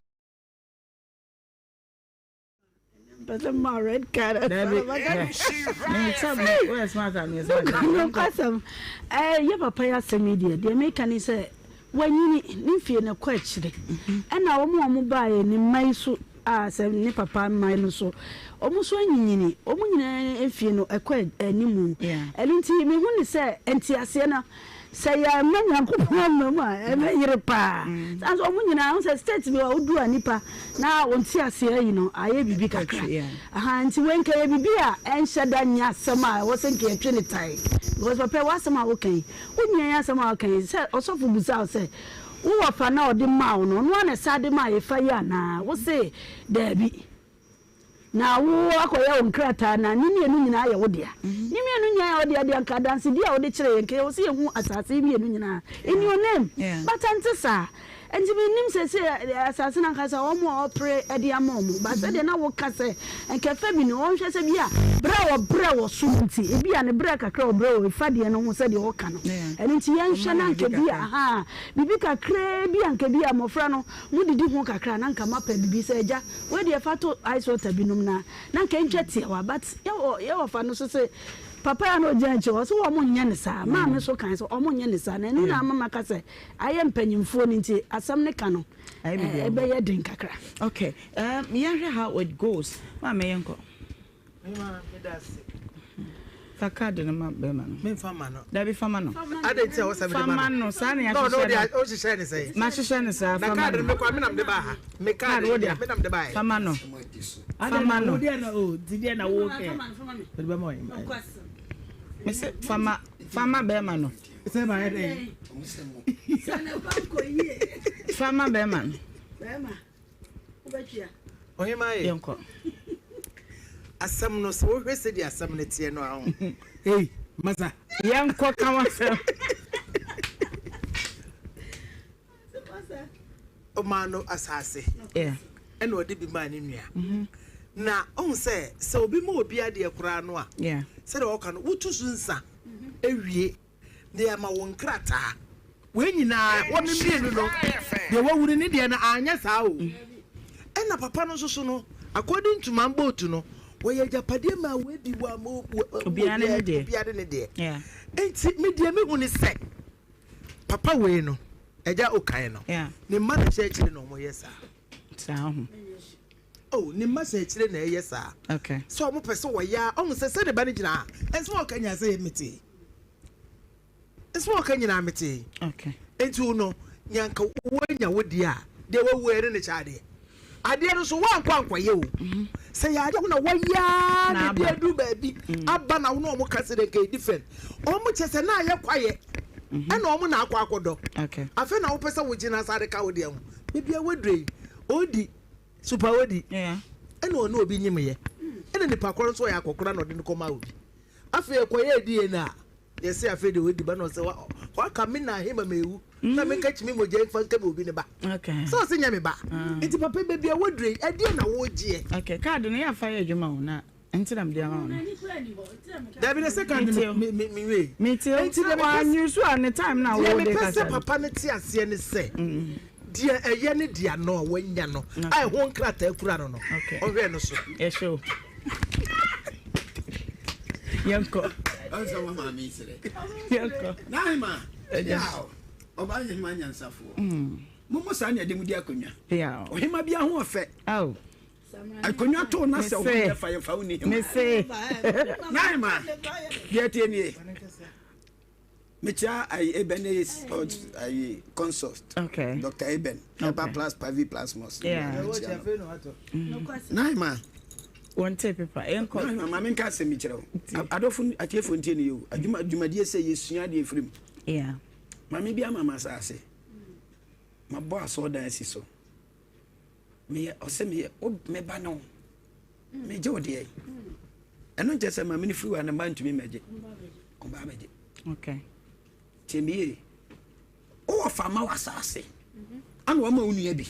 Mpɛ ma red card. Dabi, me nsa me woyɛ smart a me smart. Nokwasɛm, ɛɛ yɛ papa yi asɛm yi deɛ, deɛ meka ne sɛ wanyini, ne mfie no kɔ akyire. Ɛna wɔn a wɔn baeɛ ne mma yi so a sɛ ne papa mma no so, wɔn nso anyinyini, wɔn nyinaa mfie no ɛkɔ anim. Ɛno nti mehu ne sɛ nteaseɛ no Sɛ yɛamma Nyankopɔn amma mu a, ɛbɛyere paa. Saa nso wɔn nyinaa, wohu sɛ state bi wɔ hɔ a, wodu a nipa na wɔn nteaseɛ ayi no, ayɛ biribi kakra. Ahaa, nti wei nka ɛyɛ biribi a ɛnhyɛ da nyɛ asɛm a ɛwɔ sɛ nka yɛtwe no tae. Because papa yi, w'asɛm a woka yi, wo nua yi asɛm a waka yi, sɛ ɔsɔfo bisa wo sɛ, wo wɔfa no a ɔde maa wo no, ɔno ara na ɛsan de maa yɛfa yi anaa? Wose daabi. Na wo akɔyɛ wo nkrataa na ne mmienu nyinaa yɛ wo dea. Ne mmienu nyinaa yɛ wo dea deɛ anka adansedie a wode kyerɛ yɛn nka yɛwɔ sɛ yɛhu asase yi mmienu nyinaa in your name but ɛnte saa. Nti mennim seesei asase no ankasa wɔn a wɔpere de ama wɔn but sɛdeɛ na woka sɛ nka ɛfa bi no wɔnhwɛ sɛ bi a berɛ a wɔbrɛ wɔ so no nti ebi a ne berɛ kakra a wɔbrɛ wɔ ɛfa deɛ no ho sɛdeɛ wɔka no ɛno nti yɛnhwɛ na anka bi a ahaa biribi kakraa bi anka bi a mmɔfra no modidi ho kakra na anka moapɛ biribi sɛ agya Wei deɛ fa to ice water bi nom na na nka ntwa tiawa but yɛwɔ yɛwɔ fa no so se papa ya na ogyina akyi hɔ so wɔn nyɛ ne saa maame so kan sɛ wɔn nyɛ ne saa na ɛno na ama maka sɛ ayɛ mpanyinfoɔ no nti asɛm ne ka no ɛbɛyɛ den kakra. Okay, um, yɛnhwɛ how it goes. Maame yɛnkɔ. Mema meda ase. Fa card no ma bɛrima no. Memfa ma no. Dabi fa ma no. Adɛn nti a wɔsɛ mede ma no? Saa na yɛahyehyɛ no. Wohyehyɛ ne sɛn? Mahyehyɛ no saa. Na card no mekɔ a menam de baa ha. Me card wo dea. Menam de baa Fa ma no. Fa ma no. Mese fa ma fa ma bɛrima no. Sɛ ma yɛ dɛn? Fa ma bɛrima no. Bɛrima. Ɔhemaa ye. Yɛnkɔ. Asɛm no, sɛ wohwɛ sɛdeɛ asɛm no teɛ no a, ho. Ei, masa. Yɛnkɔ ka w'asɛm. Ɔmaa no asase. Yeah. Ɛna ɔde bi maa ne nua. Mm-hmm. Na ɔhu sɛ, sɛ obi ma obi adeɛ koraa no a, Yeah. sɛdeɛ ɔka no, wotu so nsa ewie. Na yɛama wo nkrataa. Wei nyinaa, wɔn mmienu no, deɛ wawu no ne deɛ no anyɛ saa o. Ɛna papa no nso so no, according to man boat no, wɔyɛ agyapadeɛ maa wei bi wɔ ama obiara ne ne deɛ. Obiara ne ne deɛ. Nti me deɛ mehu ne sɛ, papa wei no, agya Okan no, ne mma na hyɛ akyire na wɔyɛ saa. Saa ho. Oh, ne mma hyɛ akyire na ɛyɛ saa. Okay. Sɛ wɔn pɛ sɛ wɔyɛ a, ɔhu sɛ sɛ ne ba no gyina ha, ɛnsɛ wɔka nyinaa sɛ metee. Nsɛm a ɔka nyinaa metee. Okay. Enti wo no, nea nka woanya wo deɛ a, deɛ wawu ɛne ne kyɛ adeɛ. Adeɛ no nso woankɔ ankɔyɛ o. Mhm. Sɛ yɛ adeɛ wo na wɔyɛ ara na ebi aduru baabi mm. aba na wo ne wɔn ka sɛ deɛ nka yɛ different. Wɔn kyɛ sɛ na ayɛ kwaeɛ mhm. ɛna wɔn na akɔ akɔdɔ. Okay. Afei na wopɛ sɛ wogye na asa de ka wo deɛ ho. Baabi a waduru yi, ɔredi super odi. Ɛna ɔne obi nyimyɛ. Ɛna nipa korɔ nso ɔyɛ akɔkora na ɔde no kɔma obi. Afei ɛkɔyɛɛ DNA a, yɛse afei deɛ wadi ba na ɔsɛ waka me na ahema ma ewu na mm. menka kyimi mogya mfa nka me obi ne ba sɛ ɔse nyɛ me ba mm. nti papa baabi a wadure yi ɛdeɛ na wogyeɛ. Okay, kaadi no yɛ afa yɛ adwuma o na nti na mede ama wo no. Dabi na sɛ kaadi no me me me wie. Mete o sɛ wanyi so a ne time na wo de kasa. Deɛ mepɛ sɛ papa no te aseɛ ne sɛ mm. deɛ ɛyɛ ne deɛ no a wanya no a ɛho nkrataa kura no no ɔhwɛ no so. Yɛhwɛ o. Yɛnkɔ. Ɔnsɛ wa maame yi serɛ. Yɛnkɔ. N'ahema. Yaw. Ɔbaa hema nyansafoɔ. Mm. Mommɔ saa nea ɛde mu di akonnwa. Yaw. Ɔhema bi ho ɔfɛ. Aw. Akonnwa to na sɛ ɔho yɛ fa yɛmfa wo ni hema. Mese. N'ahema. Deɛ tie nie. Mekyia ayi Eben is ayi consult. Okay. Dr. Eben. Okay. Eba plus Pavi plus mos. Yeah. Naima. Wɔn te pepa. Yɛn kɔ. Naima maame nka asɛm mi kyerɛ wo. Adɔfo atiefo ntie ne yio. Adwuma dwumadie sɛ yɛsua adeɛ firi mu. Yeah. Maame bi ama ma asase. Mabɔ asɔɔdan asi so. Meyɛ ɔsɛ meyɛ o meba ne wo. Megye wo deɛ. Ɛno nkyɛ sɛ maame no firi hɔ a ne mma ntumi mmɛgye. Ɔbaa bɛgye. Okay. Tie me yie. Wowɔ fa ma w'asaase ana wama wo nua bi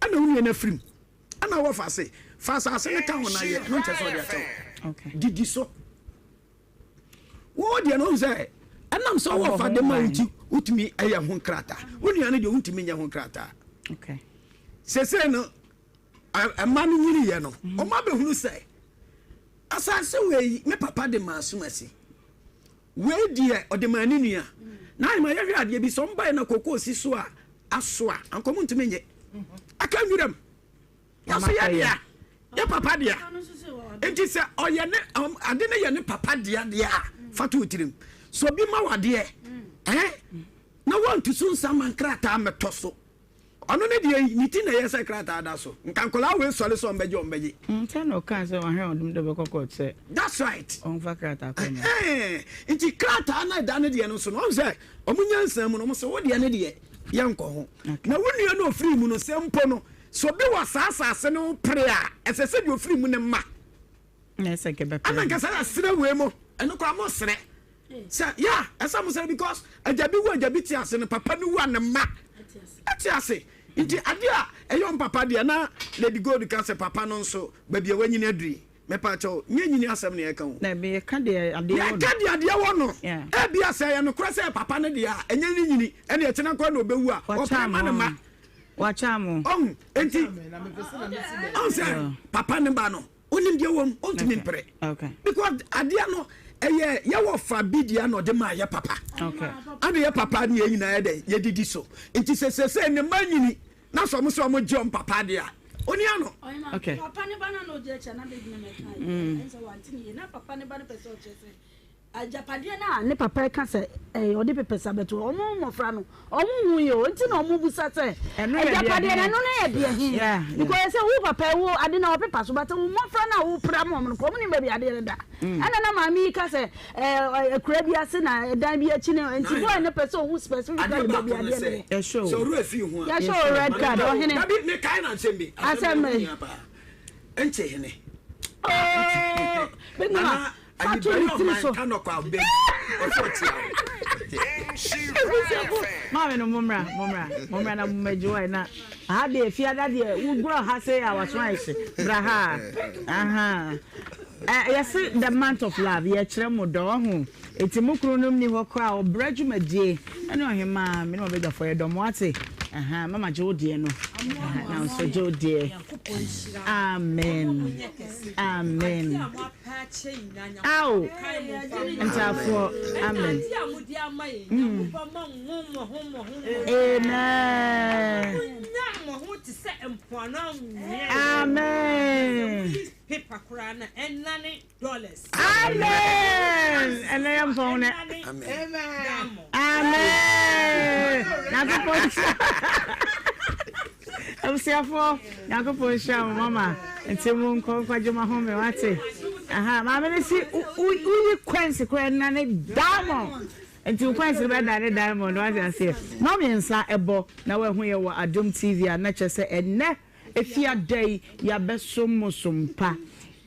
ɛna wo nua no afiri mu ɛna wɔ fa se fa asaase no ka ho na yɛ no nkyɛ sɛ ɔde akyɛw didi so wo deɛ no wohu sɛ ɛnam sɛ wowɔ fa de ma wo nti wotumi ɛyɛ ho nkrataa wo nua no deɛ wontumi nyɛ ho nkrataa sesei no ɛma no nyiniyɛ no ɔma bɛhunu sɛ asase wei me papa de maa asomasi Wei deɛ ɔde maa ne nua. Na ahema yɛhwɛ adeɛ bi sɛ ɔmo baeɛ na kokoo si so a aso a anka ɔmo ntumi nye. Aka nwiram. Yɛso yɛ dea. Yɛ papa dea. Nti sɛ ɔyɛ ne ade no yɛ ne papa dea deɛ a fa to wo tirim. Sɛ obi ma wo adeɛ ɛn na wantu so nsa ma nkrataa mmɛtɔ so. Ɔno ne deɛ yi, ne ti na ɛyɛ sɛ krataa da so. Nka nkwadaa wei sɔre sɛ ɔmbɛgye ɔmbɛgye. Nkyɛ na ɔkaa sɛ wahwɛ ɔdom dɛ ɔbɛkɔ court sɛ. That's right. Ɔmfa krataa kɔ no. Ɛhɛn, nti krataa no a ɛda ne deɛ no so no, ɔhu sɛ ɔmo nyansa mu no, ɔmo sɛ wo deɛ ne deɛ yɛnkɔ ho. Na wo nua no a ɔfiri mu no, sɛ mpo no, sɛ obi wɔ saa asase no ho pere a, ɛsɛ sɛ deɛ ɔfiri mu no ma. Na ɛsɛ nka ɛbɛpere Ɛna no. nka sɛ yɛasrɛ wei mo, ɛno koraa mosrɛ. Sɛ yeah, ɛsɛ mo srɛ because agya bi wu agya bi te ase no, papa no wu a ne mma ɛte ase. Nti adeɛ a ɛyɛ wɔn papa deɛ na Lady Gold ka sɛ papa no nso baabi a wanyini aduru yi, mepa kyɛw, nyɛ nyini asɛm na yɛka o. Dabi, yɛka deɛ adeɛ wɔ no. Yɛka deɛ adeɛ wɔ no. Yeah. Ebia sɛ ɛyɛ nokorɛ sɛ ɛyɛ papa no deɛ a, ɛnyɛ ne nyini, ɛne ɛkyena koraa na ɔbɛwu a, ɔpere ma ne mma. Wakyɛ mo. Ɔhu, enti, ɔhu sɛ papa ne ba no, Onim deɛ wɔm, ɔntumi mpere. Because adeɛ no ɛyɛ yɛwɔ fa bi deɛ na ɔde maa yɛ papa. Ana yɛ papa ne yɛn nyinaa yɛ dɛ yɛdidi so. Nti sɛ sɛsɛ ne mma nyini na sɛ ɔmo sɛ ɔmo gye ɔmo papa adeɛ a, ɔni ano. Okay. Papa ne ba no na ɔgyina akyi a na bɛgyina mɛka yɛ. Ɛnsɛ wante ne yie na papa ne ba no pɛ sɛ ɔkyerɛ sɛ Agyapadeɛ no a ne papa reka sɛ ɔde papers abɛto hɔ, wɔn mmɔfra no, wɔn nhu yɛ o, nti na wɔn bisa sɛ, agyapadeɛ no, ɛno no yɛ deɛ he? Because sɛ wo papa wo ade na ɔpepa so, but wo mmɔfra no a wopra ma wɔn no, wɔn nim baabi adeɛ no da. Ɛna na maame yi ka sɛ akura bi ase na ɛdan bi akyi no, nti boy no pɛ sɛ ɔhu specifically baabi adeɛ no wɔ. Sɛ ɔwerɛ fii ho a, Yɛhyɛ wo red card, ɔhene. Dabi, mekae na asɛm bi. Asɛm bɛn? Ɛnkyɛ hene. Oh, Nana, Fa to ne tiri so. Maame no mommra mommra mommra na mommɛgye wae na aha deɛ fiada deɛ wogura ha sɛ a waso ayɛ hye bra ha aha yɛse the month of love yɛkyerɛ mo dɔ ɔho eti mo kunu nom ni hɔ koraa ɔbrɛ dwumadie ɛne ɔhemaa me ne ɔbɛdwafoɔ yɛdɔ mo ate aha mama gye wo deɛ no na nso gye wo deɛ amen amen Ao ntaafoɔ amen. Amen. Amen. Amen. Ɛnɛ yɛ mpɔn nɛ. Amen. Nyankopɔn nhyira. Abusuafoɔ Nyankopɔn nhyira mo mama nti mo nkɔ nkwagye mo ahome wate. Aha maame no si woyi kwansi koraa nane diamond nti wo kwansi no bɛdane diamond wate aseɛ. Mo mmiɛnsa ɛbɔ na wahu yɛ wɔ Adom TV a na kyerɛ sɛ ɛnɛ Efiada yi yɛabɛsom mo som pa.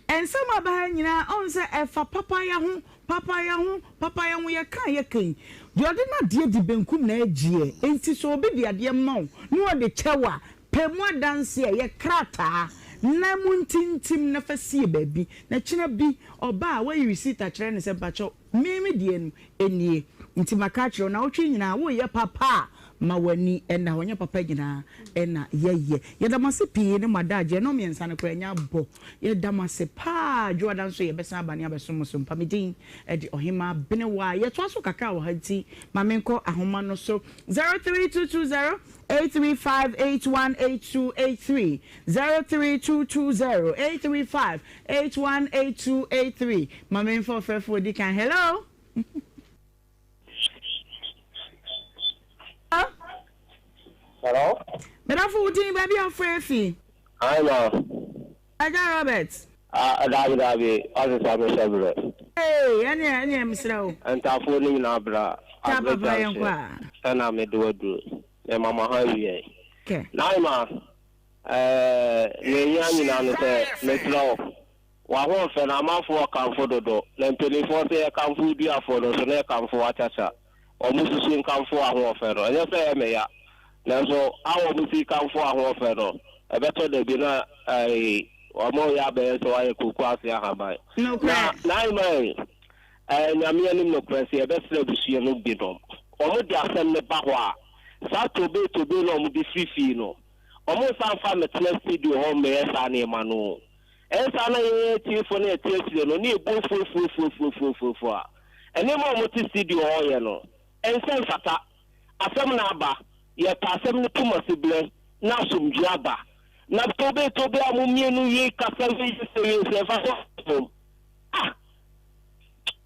Nsɛm a ɛba ha nyinaa ɔhu sɛ ɛfa papayɛ ho, papayɛ ho, papayɛ ho. Yɛka a yɛka yi, deɛ ɔde n'adeɛ di benkum na ɛgyeɛ. Enti sɛ obi de adeɛ ma wo na ɔde kyɛ wo a, pɛ mu adanseɛ a ɛyɛ krataa na mu ntintim na fa sie baabi. Na kyena bi ɔba a, woayi receipt akyerɛ no sɛ mpakyɛw Me me deɛ no nie, nti maka akyerɛ wo, naawɔtwe nyinaa woreyɛ papa a, ma w'ani nna hɔ, nyɛ papa nyinaa na yɛyɛ. Yɛda mo ase pii ne mo adagyeɛ, nnɔnmiɛnsa no koraa anya abɔ. Yɛda mo ase paa, Dwoada nso yɛbɛsan aba ne abɛsom mo so mpa. Me din de Ɔhemaa Benewaa. Yɛtoa so kakra wɔ ha nti ma menkɔ ahoma no so, 03220 835 818283, 03220 835 818283 Ma me nfa ɔfrɛfo odi kan hello. Hello. Medafo wo din baabi a wofrɛ afi. Hi ma. Agya Robert. Ah daabi daabi ɔsesa me hyɛ berɛ. Ee ɛneɛ ɛneɛ mesrɛ wo. Ntafoɔ no nyinaa bra Taa Aggrey papa yɛnkɔ junction a. ɛna mede wo aduru. Mema mo ha awiei. Kɛ. Nine ma. Ɛɛ, nea ehia nyinaa ne sɛ, mesrɛ wo, w'ahoɔfɛ no, amanfoɔ rekamfo dodo, na mpanimfoɔ se yɛkamfo wo duafoɔ no nso, na yɛkamfo w'akyakya. Wɔsusu nkamfo ahoɔfɛ no. Ɛnyɛ sɛ ɛyɛ me ya, nanso how wɔsi kamfo ahoɔfɛ no, ɛbɛtɔ da bi na ɛɛ wɔreyɛ abɛyɛ sɛ wɔayɛ kooko ase ahaban. Na Nokorɛ. Naaman, ɛɛ Nyame anim nokorɛ, sɛ yɛbɛsrɛ abusua no binom, wɔde asɛm no ba hɔ a, saa tobe tobe no a wɔde firi fie no, wɔnsan mfa mmɛtena studio hɔ mmɛyɛ saa nneɛma no o. Ɛyɛ saa na yɛn atiefo ne yɛte akyire no ne yɛbu afuafuafuafuafuafuafua a, nneɛma a wɔte studio hɔ yɛ no, ɛnsɛ mfata. Asɛm no aba, yɛpɛ asɛm no tom asebrɛ na asomdwoeɛ aba. Na tobe tobe a mo mmienu yi kasa wei yɛ sɛ wei sɛ mfasoɔ wɔ mu. Ah!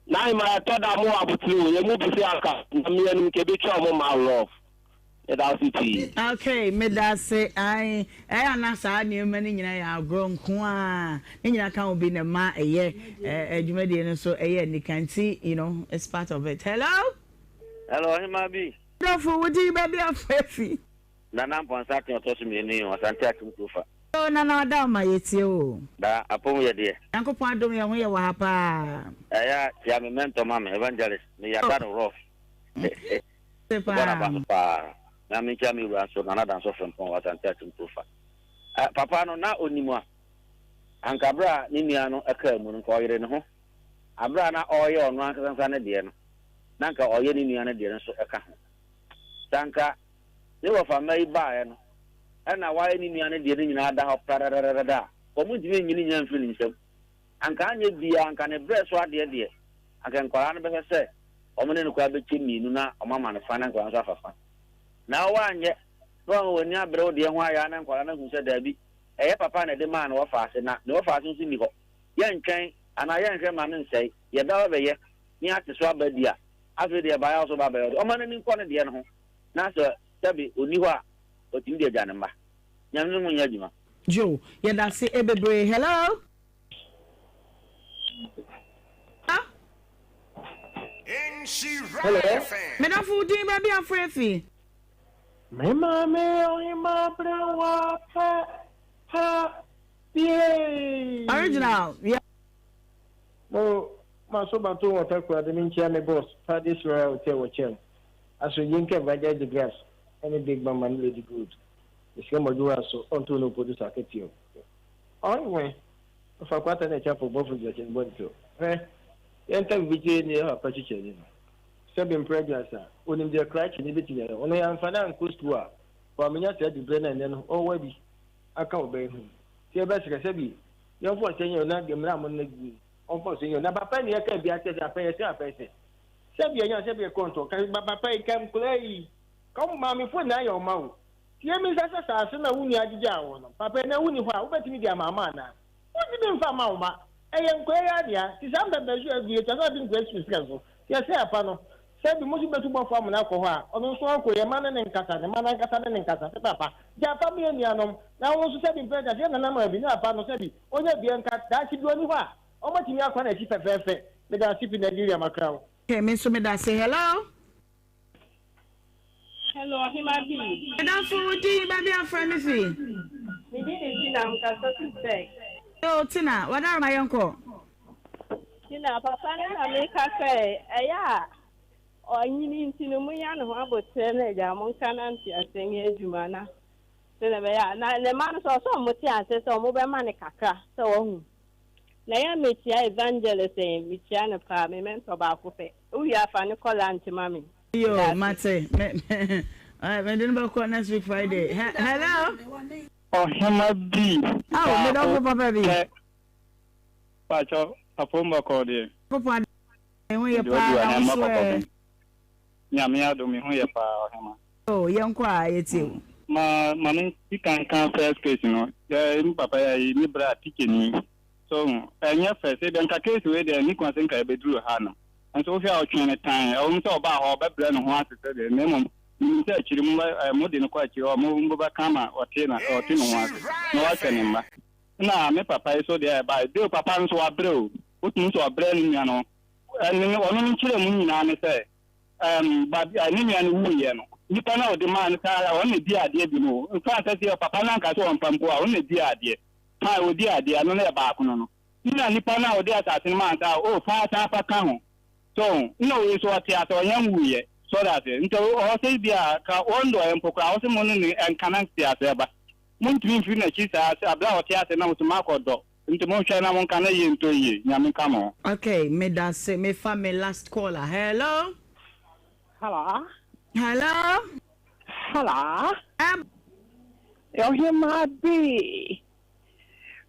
Naima ɛtɔ da a mowɔ abotere o, yɛn mu bi sɛ anka na mmienu nka ɛbɛtwa wɔn mma rough. Medase pii. Okay medase ae ɛyɛ a na saa nneɛma no nyinaa yɛ agorɔ nko ara ne nyinaa ka ho bi na ɛma ɛyɛ dwumadie no nso ɛyɛ anika nti you know it's part of it hello. Hello ɔhemaa bi. Dɔfo wo din baabi afo afi. Nana Amponsah Aten ɔtɔ so mienu yi Asante Akyem Kurofa. Yoo Nana Ɔdaoma yɛtie wo o. Daa apom yɛ deɛ. Nyankopɔn adom yɛn ho yɛ wɔ ha paa. Ɛyɛ a kyia me mentor ma me Evangelist me yada no rough. Ase Mebɔ n'aba paa. so paa. Na menkyia me wura nso, Nana Danso Frimpong wɔ Asante Akyem Kurofa. Eh, papa no, na onim a, anka bere a ne nua no kaa mu no, nka ɔyere ne ho. Bere a na ɔreyɛ ɔno ankasa ankasa ne deɛ no, na anka ɔyɛ ne nua no deɛ no nso ka ho. Sɛ anka ne wɔfa mma yi baeɛ no, ɛna wayɛ ne nua no deɛ no nyinaa da hɔ pradadadada a, wɔntumi nyi ne nyinaa mfiri ne nsam. Anka anyɛ biaa anka ne brɛ so adeɛ deɛ, anka nkwadaa no bɛhwɛ sɛ wɔn ne no koraa bɛkyɛ mmienu na wɔama no fa na nkwadaa no nso afa fa. Na wo anyɛ na wama w'ani abere wo deɛ ho ayɛ a na nkwadaa no ahu sɛ daabi, ɛyɛ papa na ɛde maa ne wɔfaase na ne wɔfaase nso nni hɔ. Yɛntwɛn anaa yɛnhwɛ mma no nsɛe, yɛbɛba bɛyɛ na yɛate so aba adi a, afei deɛ ɛbaeɛ a wo nso woba abɛyɛ wo deɛ. Ɔmma n'ani nkɔ ne deɛ no ho na sɛ sɛbe ɔnni hɔ a, ɔtumi de agya ne mma. Nyame ne mo nyɛ adwuma. Joe, yɛdase bebree. Hello. Hello. Medafo wo din baabi afrɛ fi. Me maame ɔhema brɛ wa pɛ pa bie. Original. Yeah. Mo maso bato wɔ takura de me nkyia me boss Paddy's Royal Hotel wɔ Kyɛm. Asomdwie nka Evangelist De Grace ɛne Big Mama ne Lady Good. Mesrɛ mo adwuma so ɔnto no producer akatua mu. Ɔnwe. Ɔfa kwata ne chapel bɔfo gyina bɔ nto. Hwɛ, yɛnka biribi kyerɛ ni yɛ papa kyikyɛni no. Sɛbe mprɛ aduasa, onim deɛ krakye no bɛtumi ayɛ. Ɔno yɛamfa no ankɔ sukuu a, wamenya saa diberɛ no a ɛnnɛ no ɔwɔ bi aka ɔbaa yi ho. Nti yɛbɛsrɛ, sɛbe yɛmfa ɔsɛ nyɛ o na deɛ mmara a mo no gu yi, ɔmfa ɔsɛ nyɛ o. Na papa ni yɛka bi akyerɛ sɛ afɛn yɛsɛ afɛn sɛ. Sɛbe ɛnyɛ sɛbe ɛkɔntɔ, ka papa yi, ka nkwadaa yi, ka wɔn maamefoɔ nyinaa yɛ ɔma o. Tie me nsa sɛ saase no a wo nua de gyaa wo no, papa ɛnnɛ wonni hɔ a, wobɛtumi de ama ama anaa? Wontumi mfa mma wo mma. Ɛyɛ nkoa yi ara dea. Nti saa mpɛmpɛnso a agu yi, ɛtwa sɛ ɔde nkoa si serɛ so. Nti ɛsɛ apa no, sɛ bi mo nso bɛtu bɔfoɔ amena akɔ hɔ a, ɔno nso ɔnkɔ yɛn mma ne ne nkasa, ne mma no ankasa ne ne nkasa, sɛ papa, gya apa ma yɛn nuanom, na wo nso sɛ bi mpɛn sɛ yɛn nananom a bi ne apa no, sɛ bi ɔnya bi nka, daakye bi ɔnni hɔ a, wɔatumi akɔ n'akyi fɛfɛɛfɛ. Meda ase fi Nigeria, Makra wo. Okay, me nso meda ase. Hello. Hello, Ɔhema bi. Medafo wo din baabi afrɛ me fi. Me din de Tina, mekasa fi Sɛk. Yoo Tina, wadaroma yɛnkɔ. Tina, papa no na meka sɛ ɛyɛ a ɔnyini nti no monya ne ho aboterɛ na agya monka na nteaseɛ nyɛ adwuma na sɛdeɛ ɛbɛyɛ a na ne mma no nso ɔsɛ ɔmo te aseɛ sɛ ɔmo bɛma no kakra sɛ wahu. Na yɛ a mekyia evangelist eh, mekyia no paa, me mentor baako pɛ. Wowie a fa no kɔ lunch ma me. Yoo mate me me mede no bɛkɔ next week Friday. He hello. Ɔhema bi Ao me dɔfo baako papa bi. pɛ. Pakyɛ apom bɔkɔɔ deɛ. Nyankopɔn adom me ho yɛ Mede paa wadu na anaa wo mma so kɔkɔ ɛ? bɛn. Nyame adom me ho yɛ paa ɔhema. Oh yɛnkɔ a yɛtie wo. Ma ma me di kan ka first case no yɛ me papa yɛ ayi me bra teacher ni so ho ɛnyɛ fɛ sɛ ebia nka case wei deɛ ne kwan sɛ nka ɛbɛduru ha no nso wohwɛ a ɔtwe ne tan ɛwɔ mu sɛ ɔbaa hɔ ɔbɛbrɛ ne ho ase sɛ deɛ na mmom menim sɛ akyiri mo bɛ mo de no kɔ akyiri hɔ mo bɛka ama ɔte na ɔte ne ho ase na wahwɛ ne mma na me papa yi so deɛ ɛbae deo papa nso wabrɛ o wotumi sɛ ɔbrɛ ne nua no ɛne ɔno ne nkyerɛ mu nyinaa ne sɛ Ɛɛm, baabi a ne nua no wuiɛ no, nipa no a ɔde maa no saa ara, ɔno na ɛdii adeɛ bi no. Mfa nsɛ sɛ papa no anka sɛ ɔmfa mpo a, ɔno na ɛdii adeɛ. Fine, ɔdii adeɛ, ɛno no yɛ baako no no. Nna nipa no a ɔde asase no maa no saa, oh, fa san fa ka ho. So, nna wei nso ɔte ase, ɔnya nwuiɛ. So ɔte aseɛ? Nti ɔwɔ sɛ bi a ka wɔndɔɛ mpo koraa ɔse mo ne no nka na nteaseɛ ba. Montumi mfiri n'akyi saa sɛ aberɛ a ɔte ase na mo se moakɔ dɔ. Nti monhwɛ na monka na yie ntɔ yie. Nyame nka mo ho. Okay medase mefa me last caller hello. Hello. Hello. Hello. Ɔhemaa bi.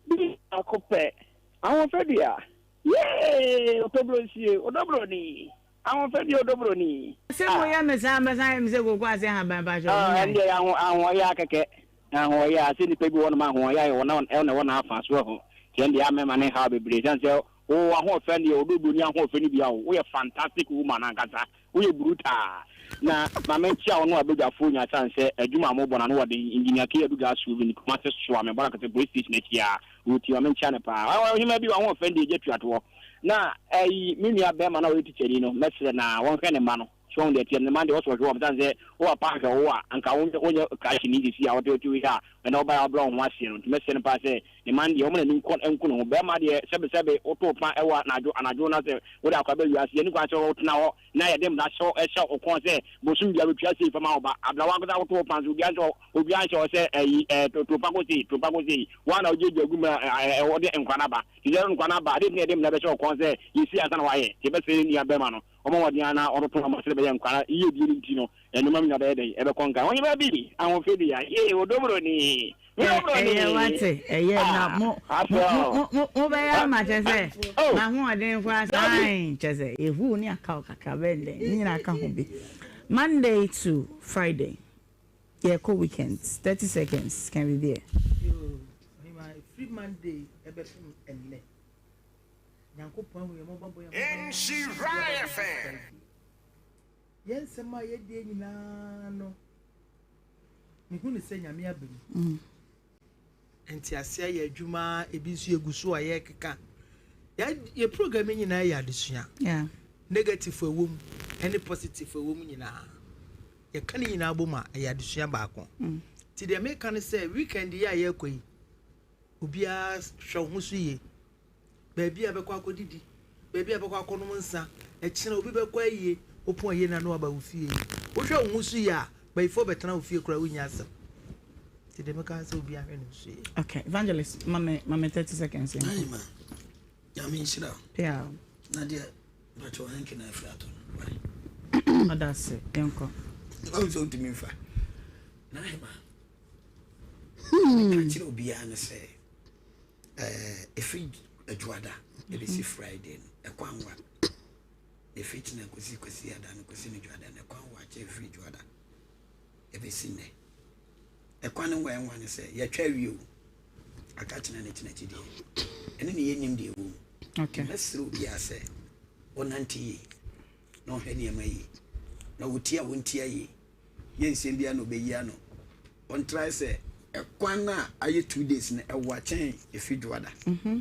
Bi baako pɛ. Ahofadua. Yee! Ɔtɔbrɔnsie, ɔdɔbrɔni. Ahofadua ɔdɔbrɔni. Sɛ mo yɛ me saa mɛsan ayɛ me sɛ koko ase ahaban pakyɛw mo nyae. Ɛndeɛ aho ahoɔyaa kɛkɛ ahoɔyaa sɛ nipa bi wɔ nom ahoɔyaa yɛ wɔ na ɛna ɛwɔ n'afa so ɛho nti ɛndeɛ amɛma ne haw bebree sɛn sɛ wo ahoɔfɛ deɛ ɔdɔbrɔni ahoɔfɛ no bi awo woyɛ fantastic woman ankasa Woyɛ brutal. Na ma menkyea wo ne w'abadwafoɔ nyinaa sane sɛ adwuma a mobɔ no ano wɔ den. Engineer Kay Adu Gas Roving, Kumasi soa me bɔra kɛse police station akyi a ɔretie ma menkyea no paa. Ɔhemaa bi w'ahoɔfɛ no deɛ gya tua toɔ. Na ayi me nua bɛɛma no a ɔyɛ tikyani no mɛsrɛ no a wɔnhwɛ ne mma no. So wahu deɛ ɛteɛ no? Ne mma no deɛ ɔsɛ ɔhwɛ wɔn sane sɛ wo papa anhwɛ wo a anka wonyɛ krakyeni seesei a wote wote ha a ɛnɛ wobaeɛ a wobrɛ wo ho aseɛ no. Nti mɛsrɛ no paa sɛ Ne man deɛ, wɔn ani nkɔ nku ne ho. Barima deɛ, sɛbesɛbe woto pa wɔ anadwo anadwo na sɛ wode akwadaa ba wiase, ɛnni kwan sɛ wotena hɔ na yɛde mmara hyɛ hyɛ wo kɔn sɛ bosom biara bɛtua sei fa ma wo ba. Abena w'ankasa woto wo pa nso, obiara nhyɛ obiara nhyɛ wo sɛ ɛyi ɛ to pa kɔ sei, to pa kɔ sei. Wo ara na wogyagya gu mu a ɛ wode nkwadaa no aba. Nti sɛ wode nkwadaa no aba a, adɛn nti na yɛde mmara bɛhyɛ wo kɔn sɛ yɛ sei ansa na woayɛ? Nti yɛbɛsrɛ yɛn nua barima no, ɔmmɔ mmɔden ara na ɔntoto nneɛma sɛdeɛ ɛbɛyɛ nkwadaa yiedie no nti no, nneɛma nyinaa bɛyɛ dɛn? Ɛbɛkɔ nkan. Ɔhemmaa bi, ahoɔfɛ yee, odomroni. Ɛyɛ wate ɛyɛ na mo mo mo mo bɛyɛ ama kyɛ sɛ m'ahoɔden koraa saa kyɛ sɛ ehu ne akaw kakra bɛn dɛn ne nyinaa ka ho bi Monday to Friday yɛkɔ weekends 30 seconds can be there. Yoo ɔhema ɛfiri Monday ɛbɛpem ɛnnɛ Nyankopɔn ahu yɛn mmɔbɔ abɔ yɛn ho ban Yɛn nsɛm a yɛdie nyinaa no Mehu no sɛ Nyame aba mu. Nteaseɛ yɛ adwuma, ebi nso yɛgu so a yɛrekeka. Yɛ program yi nyinaa yɛ adesua. Negative ɛwɔ mu ɛne positive ɛwɔ mu nyinaa. Yɛka ne nyinaa bom a ɛyɛ adesua baako. Nti deɛ meka ne sɛ weekend yi a yɛrekɔ yi, obiara hwɛ wo ho so yie. Baabi a bɛkɔ akɔdidi, baabi a bɛkɔ akɔnom nsa, ɛkyena obi bɛkɔ ayie, wopɔn ayie no a na waba wo fie. Wohwɛ wo ho so yie a, bayifoɔ bɛtena wo fie koraa wonnya asɛm. Nti deɛ mɛka ne sɛ obiara nhwɛ ne ho so yie. Okay, Evangelist, ma me, ma me 30 seconds. Ayi ma, nyame nhyira wo. Yeah. Na deɛ, bàtɛ ɔhenke na afiri atɔ no, why? Ɔda ase, yɛnkɔ. Ɔn sɛ ntumi nfa. Na ahema, meka kyerɛ obiara ne sɛ, Ɛfiri Adwuada ɛbɛsi Friday no, ɛkwan wa. Ɛfiri kyena kɔsi Kwasiada no kɔsi no Dwuada no, ɛkwan wa kyɛ ɛfiri Dwuada ɛbɛsi nnɛ. Ɛkwan no wa ɛnwa ne sɛ yɛtwa awie o, aka kyena ne kyena akyi deɛ. Ɛno ne yɛnnim deɛ ɛwɔ mu. Okay. Mɛsrɛ obiara sɛ ɔnante yie na ɔhwɛ nneɛma yie na ɔtie a ɔntia yie. Nyɛ nsɛm biara na ɔbɛyi ano. Ɔntrae sɛ ɛkwan no a ayɛ 2 days no ɛwa kyɛn ɛfiri Dwoada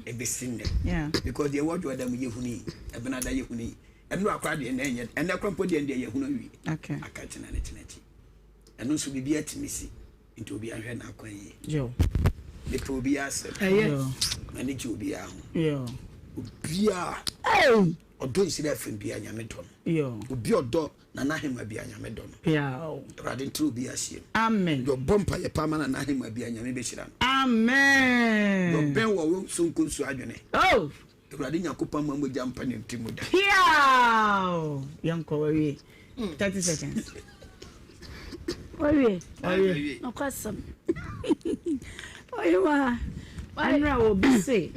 ɛbɛsi nnɛ. Because deɛ ɛwɔ Dwoada mu yɛhunu yi, Ɛbenada yɛhunu yi, ɛnora koraa deɛ na ɛnyɛ, ɛnnɛ koraa mpo deɛ deɛ yɛhunu awie. Aka kyena ne kyena akyi. Ɛno nso biribi atumi si, nti obiara nhwɛ n'akwan yie. Mepɛ obiara asɛm. M'ani gye obiara ho. Obiara ɔdɔ nhyira fam biara Nyame dɔ no. Obi ɔdɔ Nana Ahema bia Nyame dɔ no. Piaw. Awurade ntra obi ahyia mu. Amen. Deɛ ɔbɔ mpaeɛ paa ma Nana Ahema bia Nyame bɛhyira no. Amen. Deɛ ɔbɛn wɔ wo sonko nsuo adwene. Oh. Awurade Nyankopɔn mma mogya mpa ne ti mu da. Piaw. Yɛnkɔ wawie. 30 seconds. Wawie. Wawie. Nokwasɛm. Oyewa. Ɛnura obi se.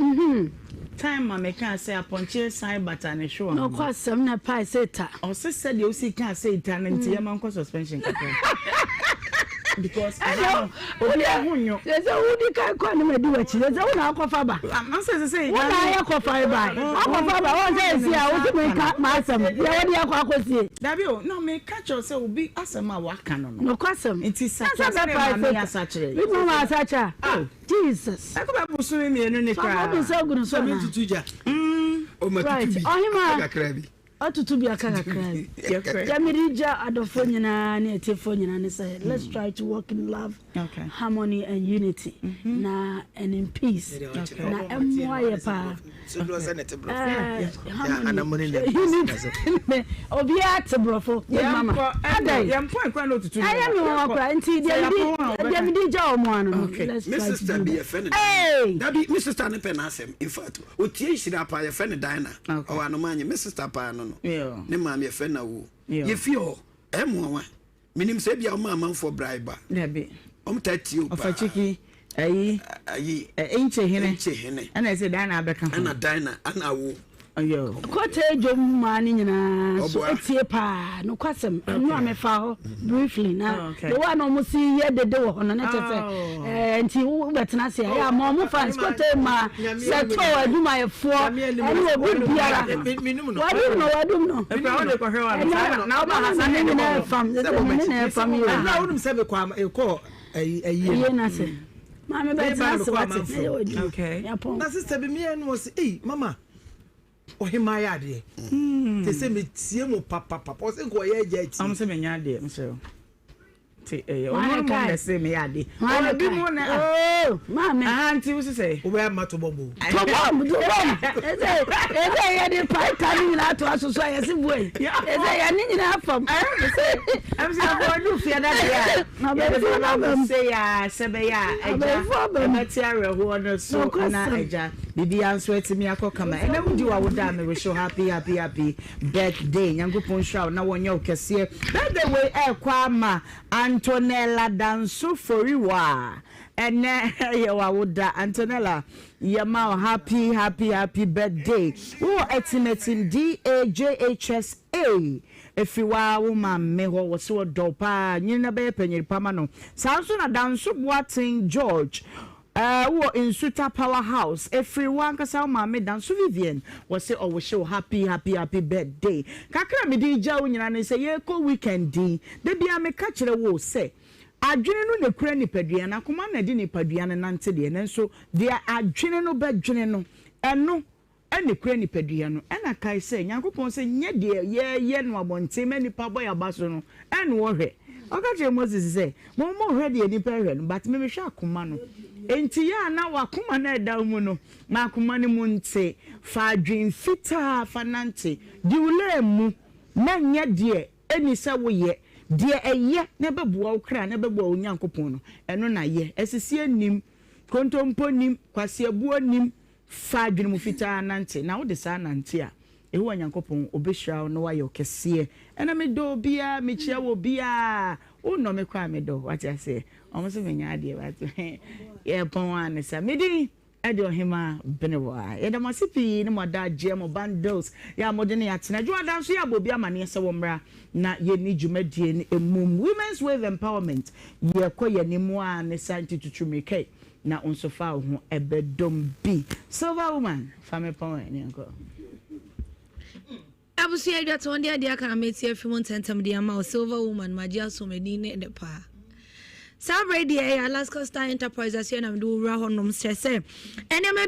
Time ma mekaa sɛ apɔnkye san bata ne hwewa ho. Nokwasɛm na pae sɛ ta. Ɔse sɛdeɛ wosi kaa sɛ ta no nti yɛma nkɔ suspension kakra. Because ɛha no obi ho nyo. Sɛ sɛ wodi kan kɔ ne ma di w'akyi sɛ sɛ wo na akɔfa ba. Sɛ sɛ sɛ wo na ayɛ kɔfa ba. Akɔfa ba wɔn sɛ esi a wosi mi nka m'asɛm deɛ wɔde akɔ akɔsie. Dabi o na meka kyerɛ sɛ obi asɛm a waka no no. Nokwasɛm. Nti sakyera sɛ maame asakyera yi. Bi mu ma asakyera. Jesus. Ɛkɔ bɛ bosome mmienu ni koraa. Sɔfo bi nsa gu ne so Sɛ anaa? tutu gya. Ɔma Right. tutu bi. Ɔhema. Aka kakra bi. Atutu bi aka kakra bi. Yɛfrɛ. Deɛ mede gya adɔfoɔ nyinaa ne atiefoɔ nyinaa ne sɛ let's try to walk in love, Okay. harmony and unity na and in peace Okay. na ɛmmoa yɛ paa. So doɔ sɛ ne te borɔfo. Anamoni ne obiara te borɔfo. Mama adai. Ɛyɛ mi wɔn kora nti deɛ mi di deɛ mi di gya wɔn ano no. Me sister bi yɛfrɛ no Dabi me sister ne pɛ n'asɛm in fact otie nhyira paa yɛfrɛ no Dinah ɔwɔ Anomanye me sister paa no no ne maame yɛfrɛ no Awuo yɛfie hɔ ɛmmoawa Menim sɛ ebia woma amanfoɔ bribe a. Dabi. Wɔn taa tie wo paa. Ɔfakyiki, ayi. Ayi. Nkye hene. Nkye hene. Ɛna ɛsɛ Dinah abɛka ho. Ɛna Dinah, ɛna wo. Ɔyɛ o. Kɔtɛ dwom mmaa no nyinaa so etie paa nokwasɛm ɛnu a mefa hɔ briefly na the one a wɔn si yɛ dede wɔ hɔ no ne kyɛ sɛ ɛɛ nti wobɛtena ase a yɛ ama wɔn fans kɔtɛ mmaa sɛ tɔ adwumayɛfoɔ ɛne obi biara wadum no wadum no ɛnɛ ne nyinaa ɛfam ne nyinaa ɛfam yɛ ɛnna wonim sɛ mekɔ ɛkɔ ɛyie no ase maame bɛtena ase wate na yɛ ɔdwuma yɛpɔn na sista bi mmiɛ no wɔ sɛ ei mama ɔhemaa yɛ adeɛ te sɛ metie mu papapapa ɔsɛ nka ɔyɛ agya atie ɔm sɛ menya adeɛ mesrɛ Te ɛyɛ ɔno no mom na ɛsɛ meyɛ ade. Ɔno bi mu na oh maame. Aha nti wo sisɛ. Wobɛyɛ ma to bɔmbo. To bɔmb to bɔmb. Ɛsɛ ɛsɛ yɛ de paita ne nyinaa to aso so a yɛsi bue. Ɛsɛ yɛ ne nyinaa fam. Ɛm sɛ afɔ ɔdu fie na deɛ a yɛde bɛma wo se ya sɛ bɛyɛ a agya ɛbɛte awerɛhoɔ no so na agya biribiara nso atumi akɔ kama. Ɛnɛ wodi w'awoda a me wish you happy happy happy Birthday Nyankopɔn nhyira wo na wɔnyɛ wo kɛseɛ. Birthday wei ɛrekɔ ama Antonella Danso Foriwa ɛnɛ yɛ w'awoda Antonella yɛma wo happy happy happy birthday wowɔ Atimatim DAJHSA ɛfiri waa wo maame hɔ wɔse wɔdɔ wo paa nyini na bɛyɛ panyini pa ma no saa nso na Danso Boateng George Ɛɛ wowɔ Nsuta power house ɛfiri wo ankasa wo maame Danso Vivian wɔse ɔwohye wo happy happy happy birthday Kakra a mede regya wo nyinaa ne sɛ yɛrekɔ weekend yi da biara meka kyerɛ wo sɛ adwene no na ɛkura nipadua no akoma na ɛde nipadua no nante deɛ nanso deɛ adwene no bɛdwene no ɛno Ɛna ekura nipadua no. Ɛna kae sɛ, Nyankopɔn sɛ, Nyɛ deɛ yɛreyɛ no abɔnten ma nnipa bɔ yɛn aba so no, ɛna wɔhwɛ. Ɔka kyerɛɛ Moses sɛ, Mo mohwɛ deɛ nnipa rehwɛ no, but me mehwɛ akoma no. Enti yɛ a na w'akoma no a ɛda wo mu no, ma akoma no mu nte. Fa adwene fitaa fa nante. Di wo lane mu, na nyɛ deɛ ɛnni sɛ woyɛ. Deɛ ɛyɛ na ɛbɛboa wo kra na ɛbɛboa wo Nyankopɔn no, ɛno na yɛ. Asisie nnim, kontompo nnim, kwaseabuo nnim, Fa adwene mu fitaa nante, na wode saa nante a, Yehowa Nyankopɔn, ɔbɛhyira wo na wayɛ wo kɛseɛ. Ɛna medɔ obiara, mekyia wɔ obiara. Wonnɔ me koraa a, medɔ wo. Wate aseɛ? Wɔn nso menya adeɛ, but yɛpɔn ara ne saa. Me din de Ɔhemaa Benewaa. Yɛda mo ase pii ne mo adagyeɛ, mo bundles, yɛ a mode ne atena. Dwoada nso yɛabɔ obi amaneɛ sɛ wɔmmra na yɛnni dwumadie no mmom. Women's Wave Empowerment, yɛkɔ yɛn anim ara ne saa nti tutu mmirika yi. Na wo nso fa wo ho bɛdɔm bi. Silver woman fa me pɔn ɛ ne yɛnkɔ. Abusua adwa tɔn de adeɛ aka na meti afi mu ntɛntɛm de ama wo Silver woman magye asom ani ne ne paa. Saa berɛ deɛ ɛyɛ Alaska Star Enterprise aseɛ na mede wo wura hɔ nom kyerɛ sɛ nneɛma.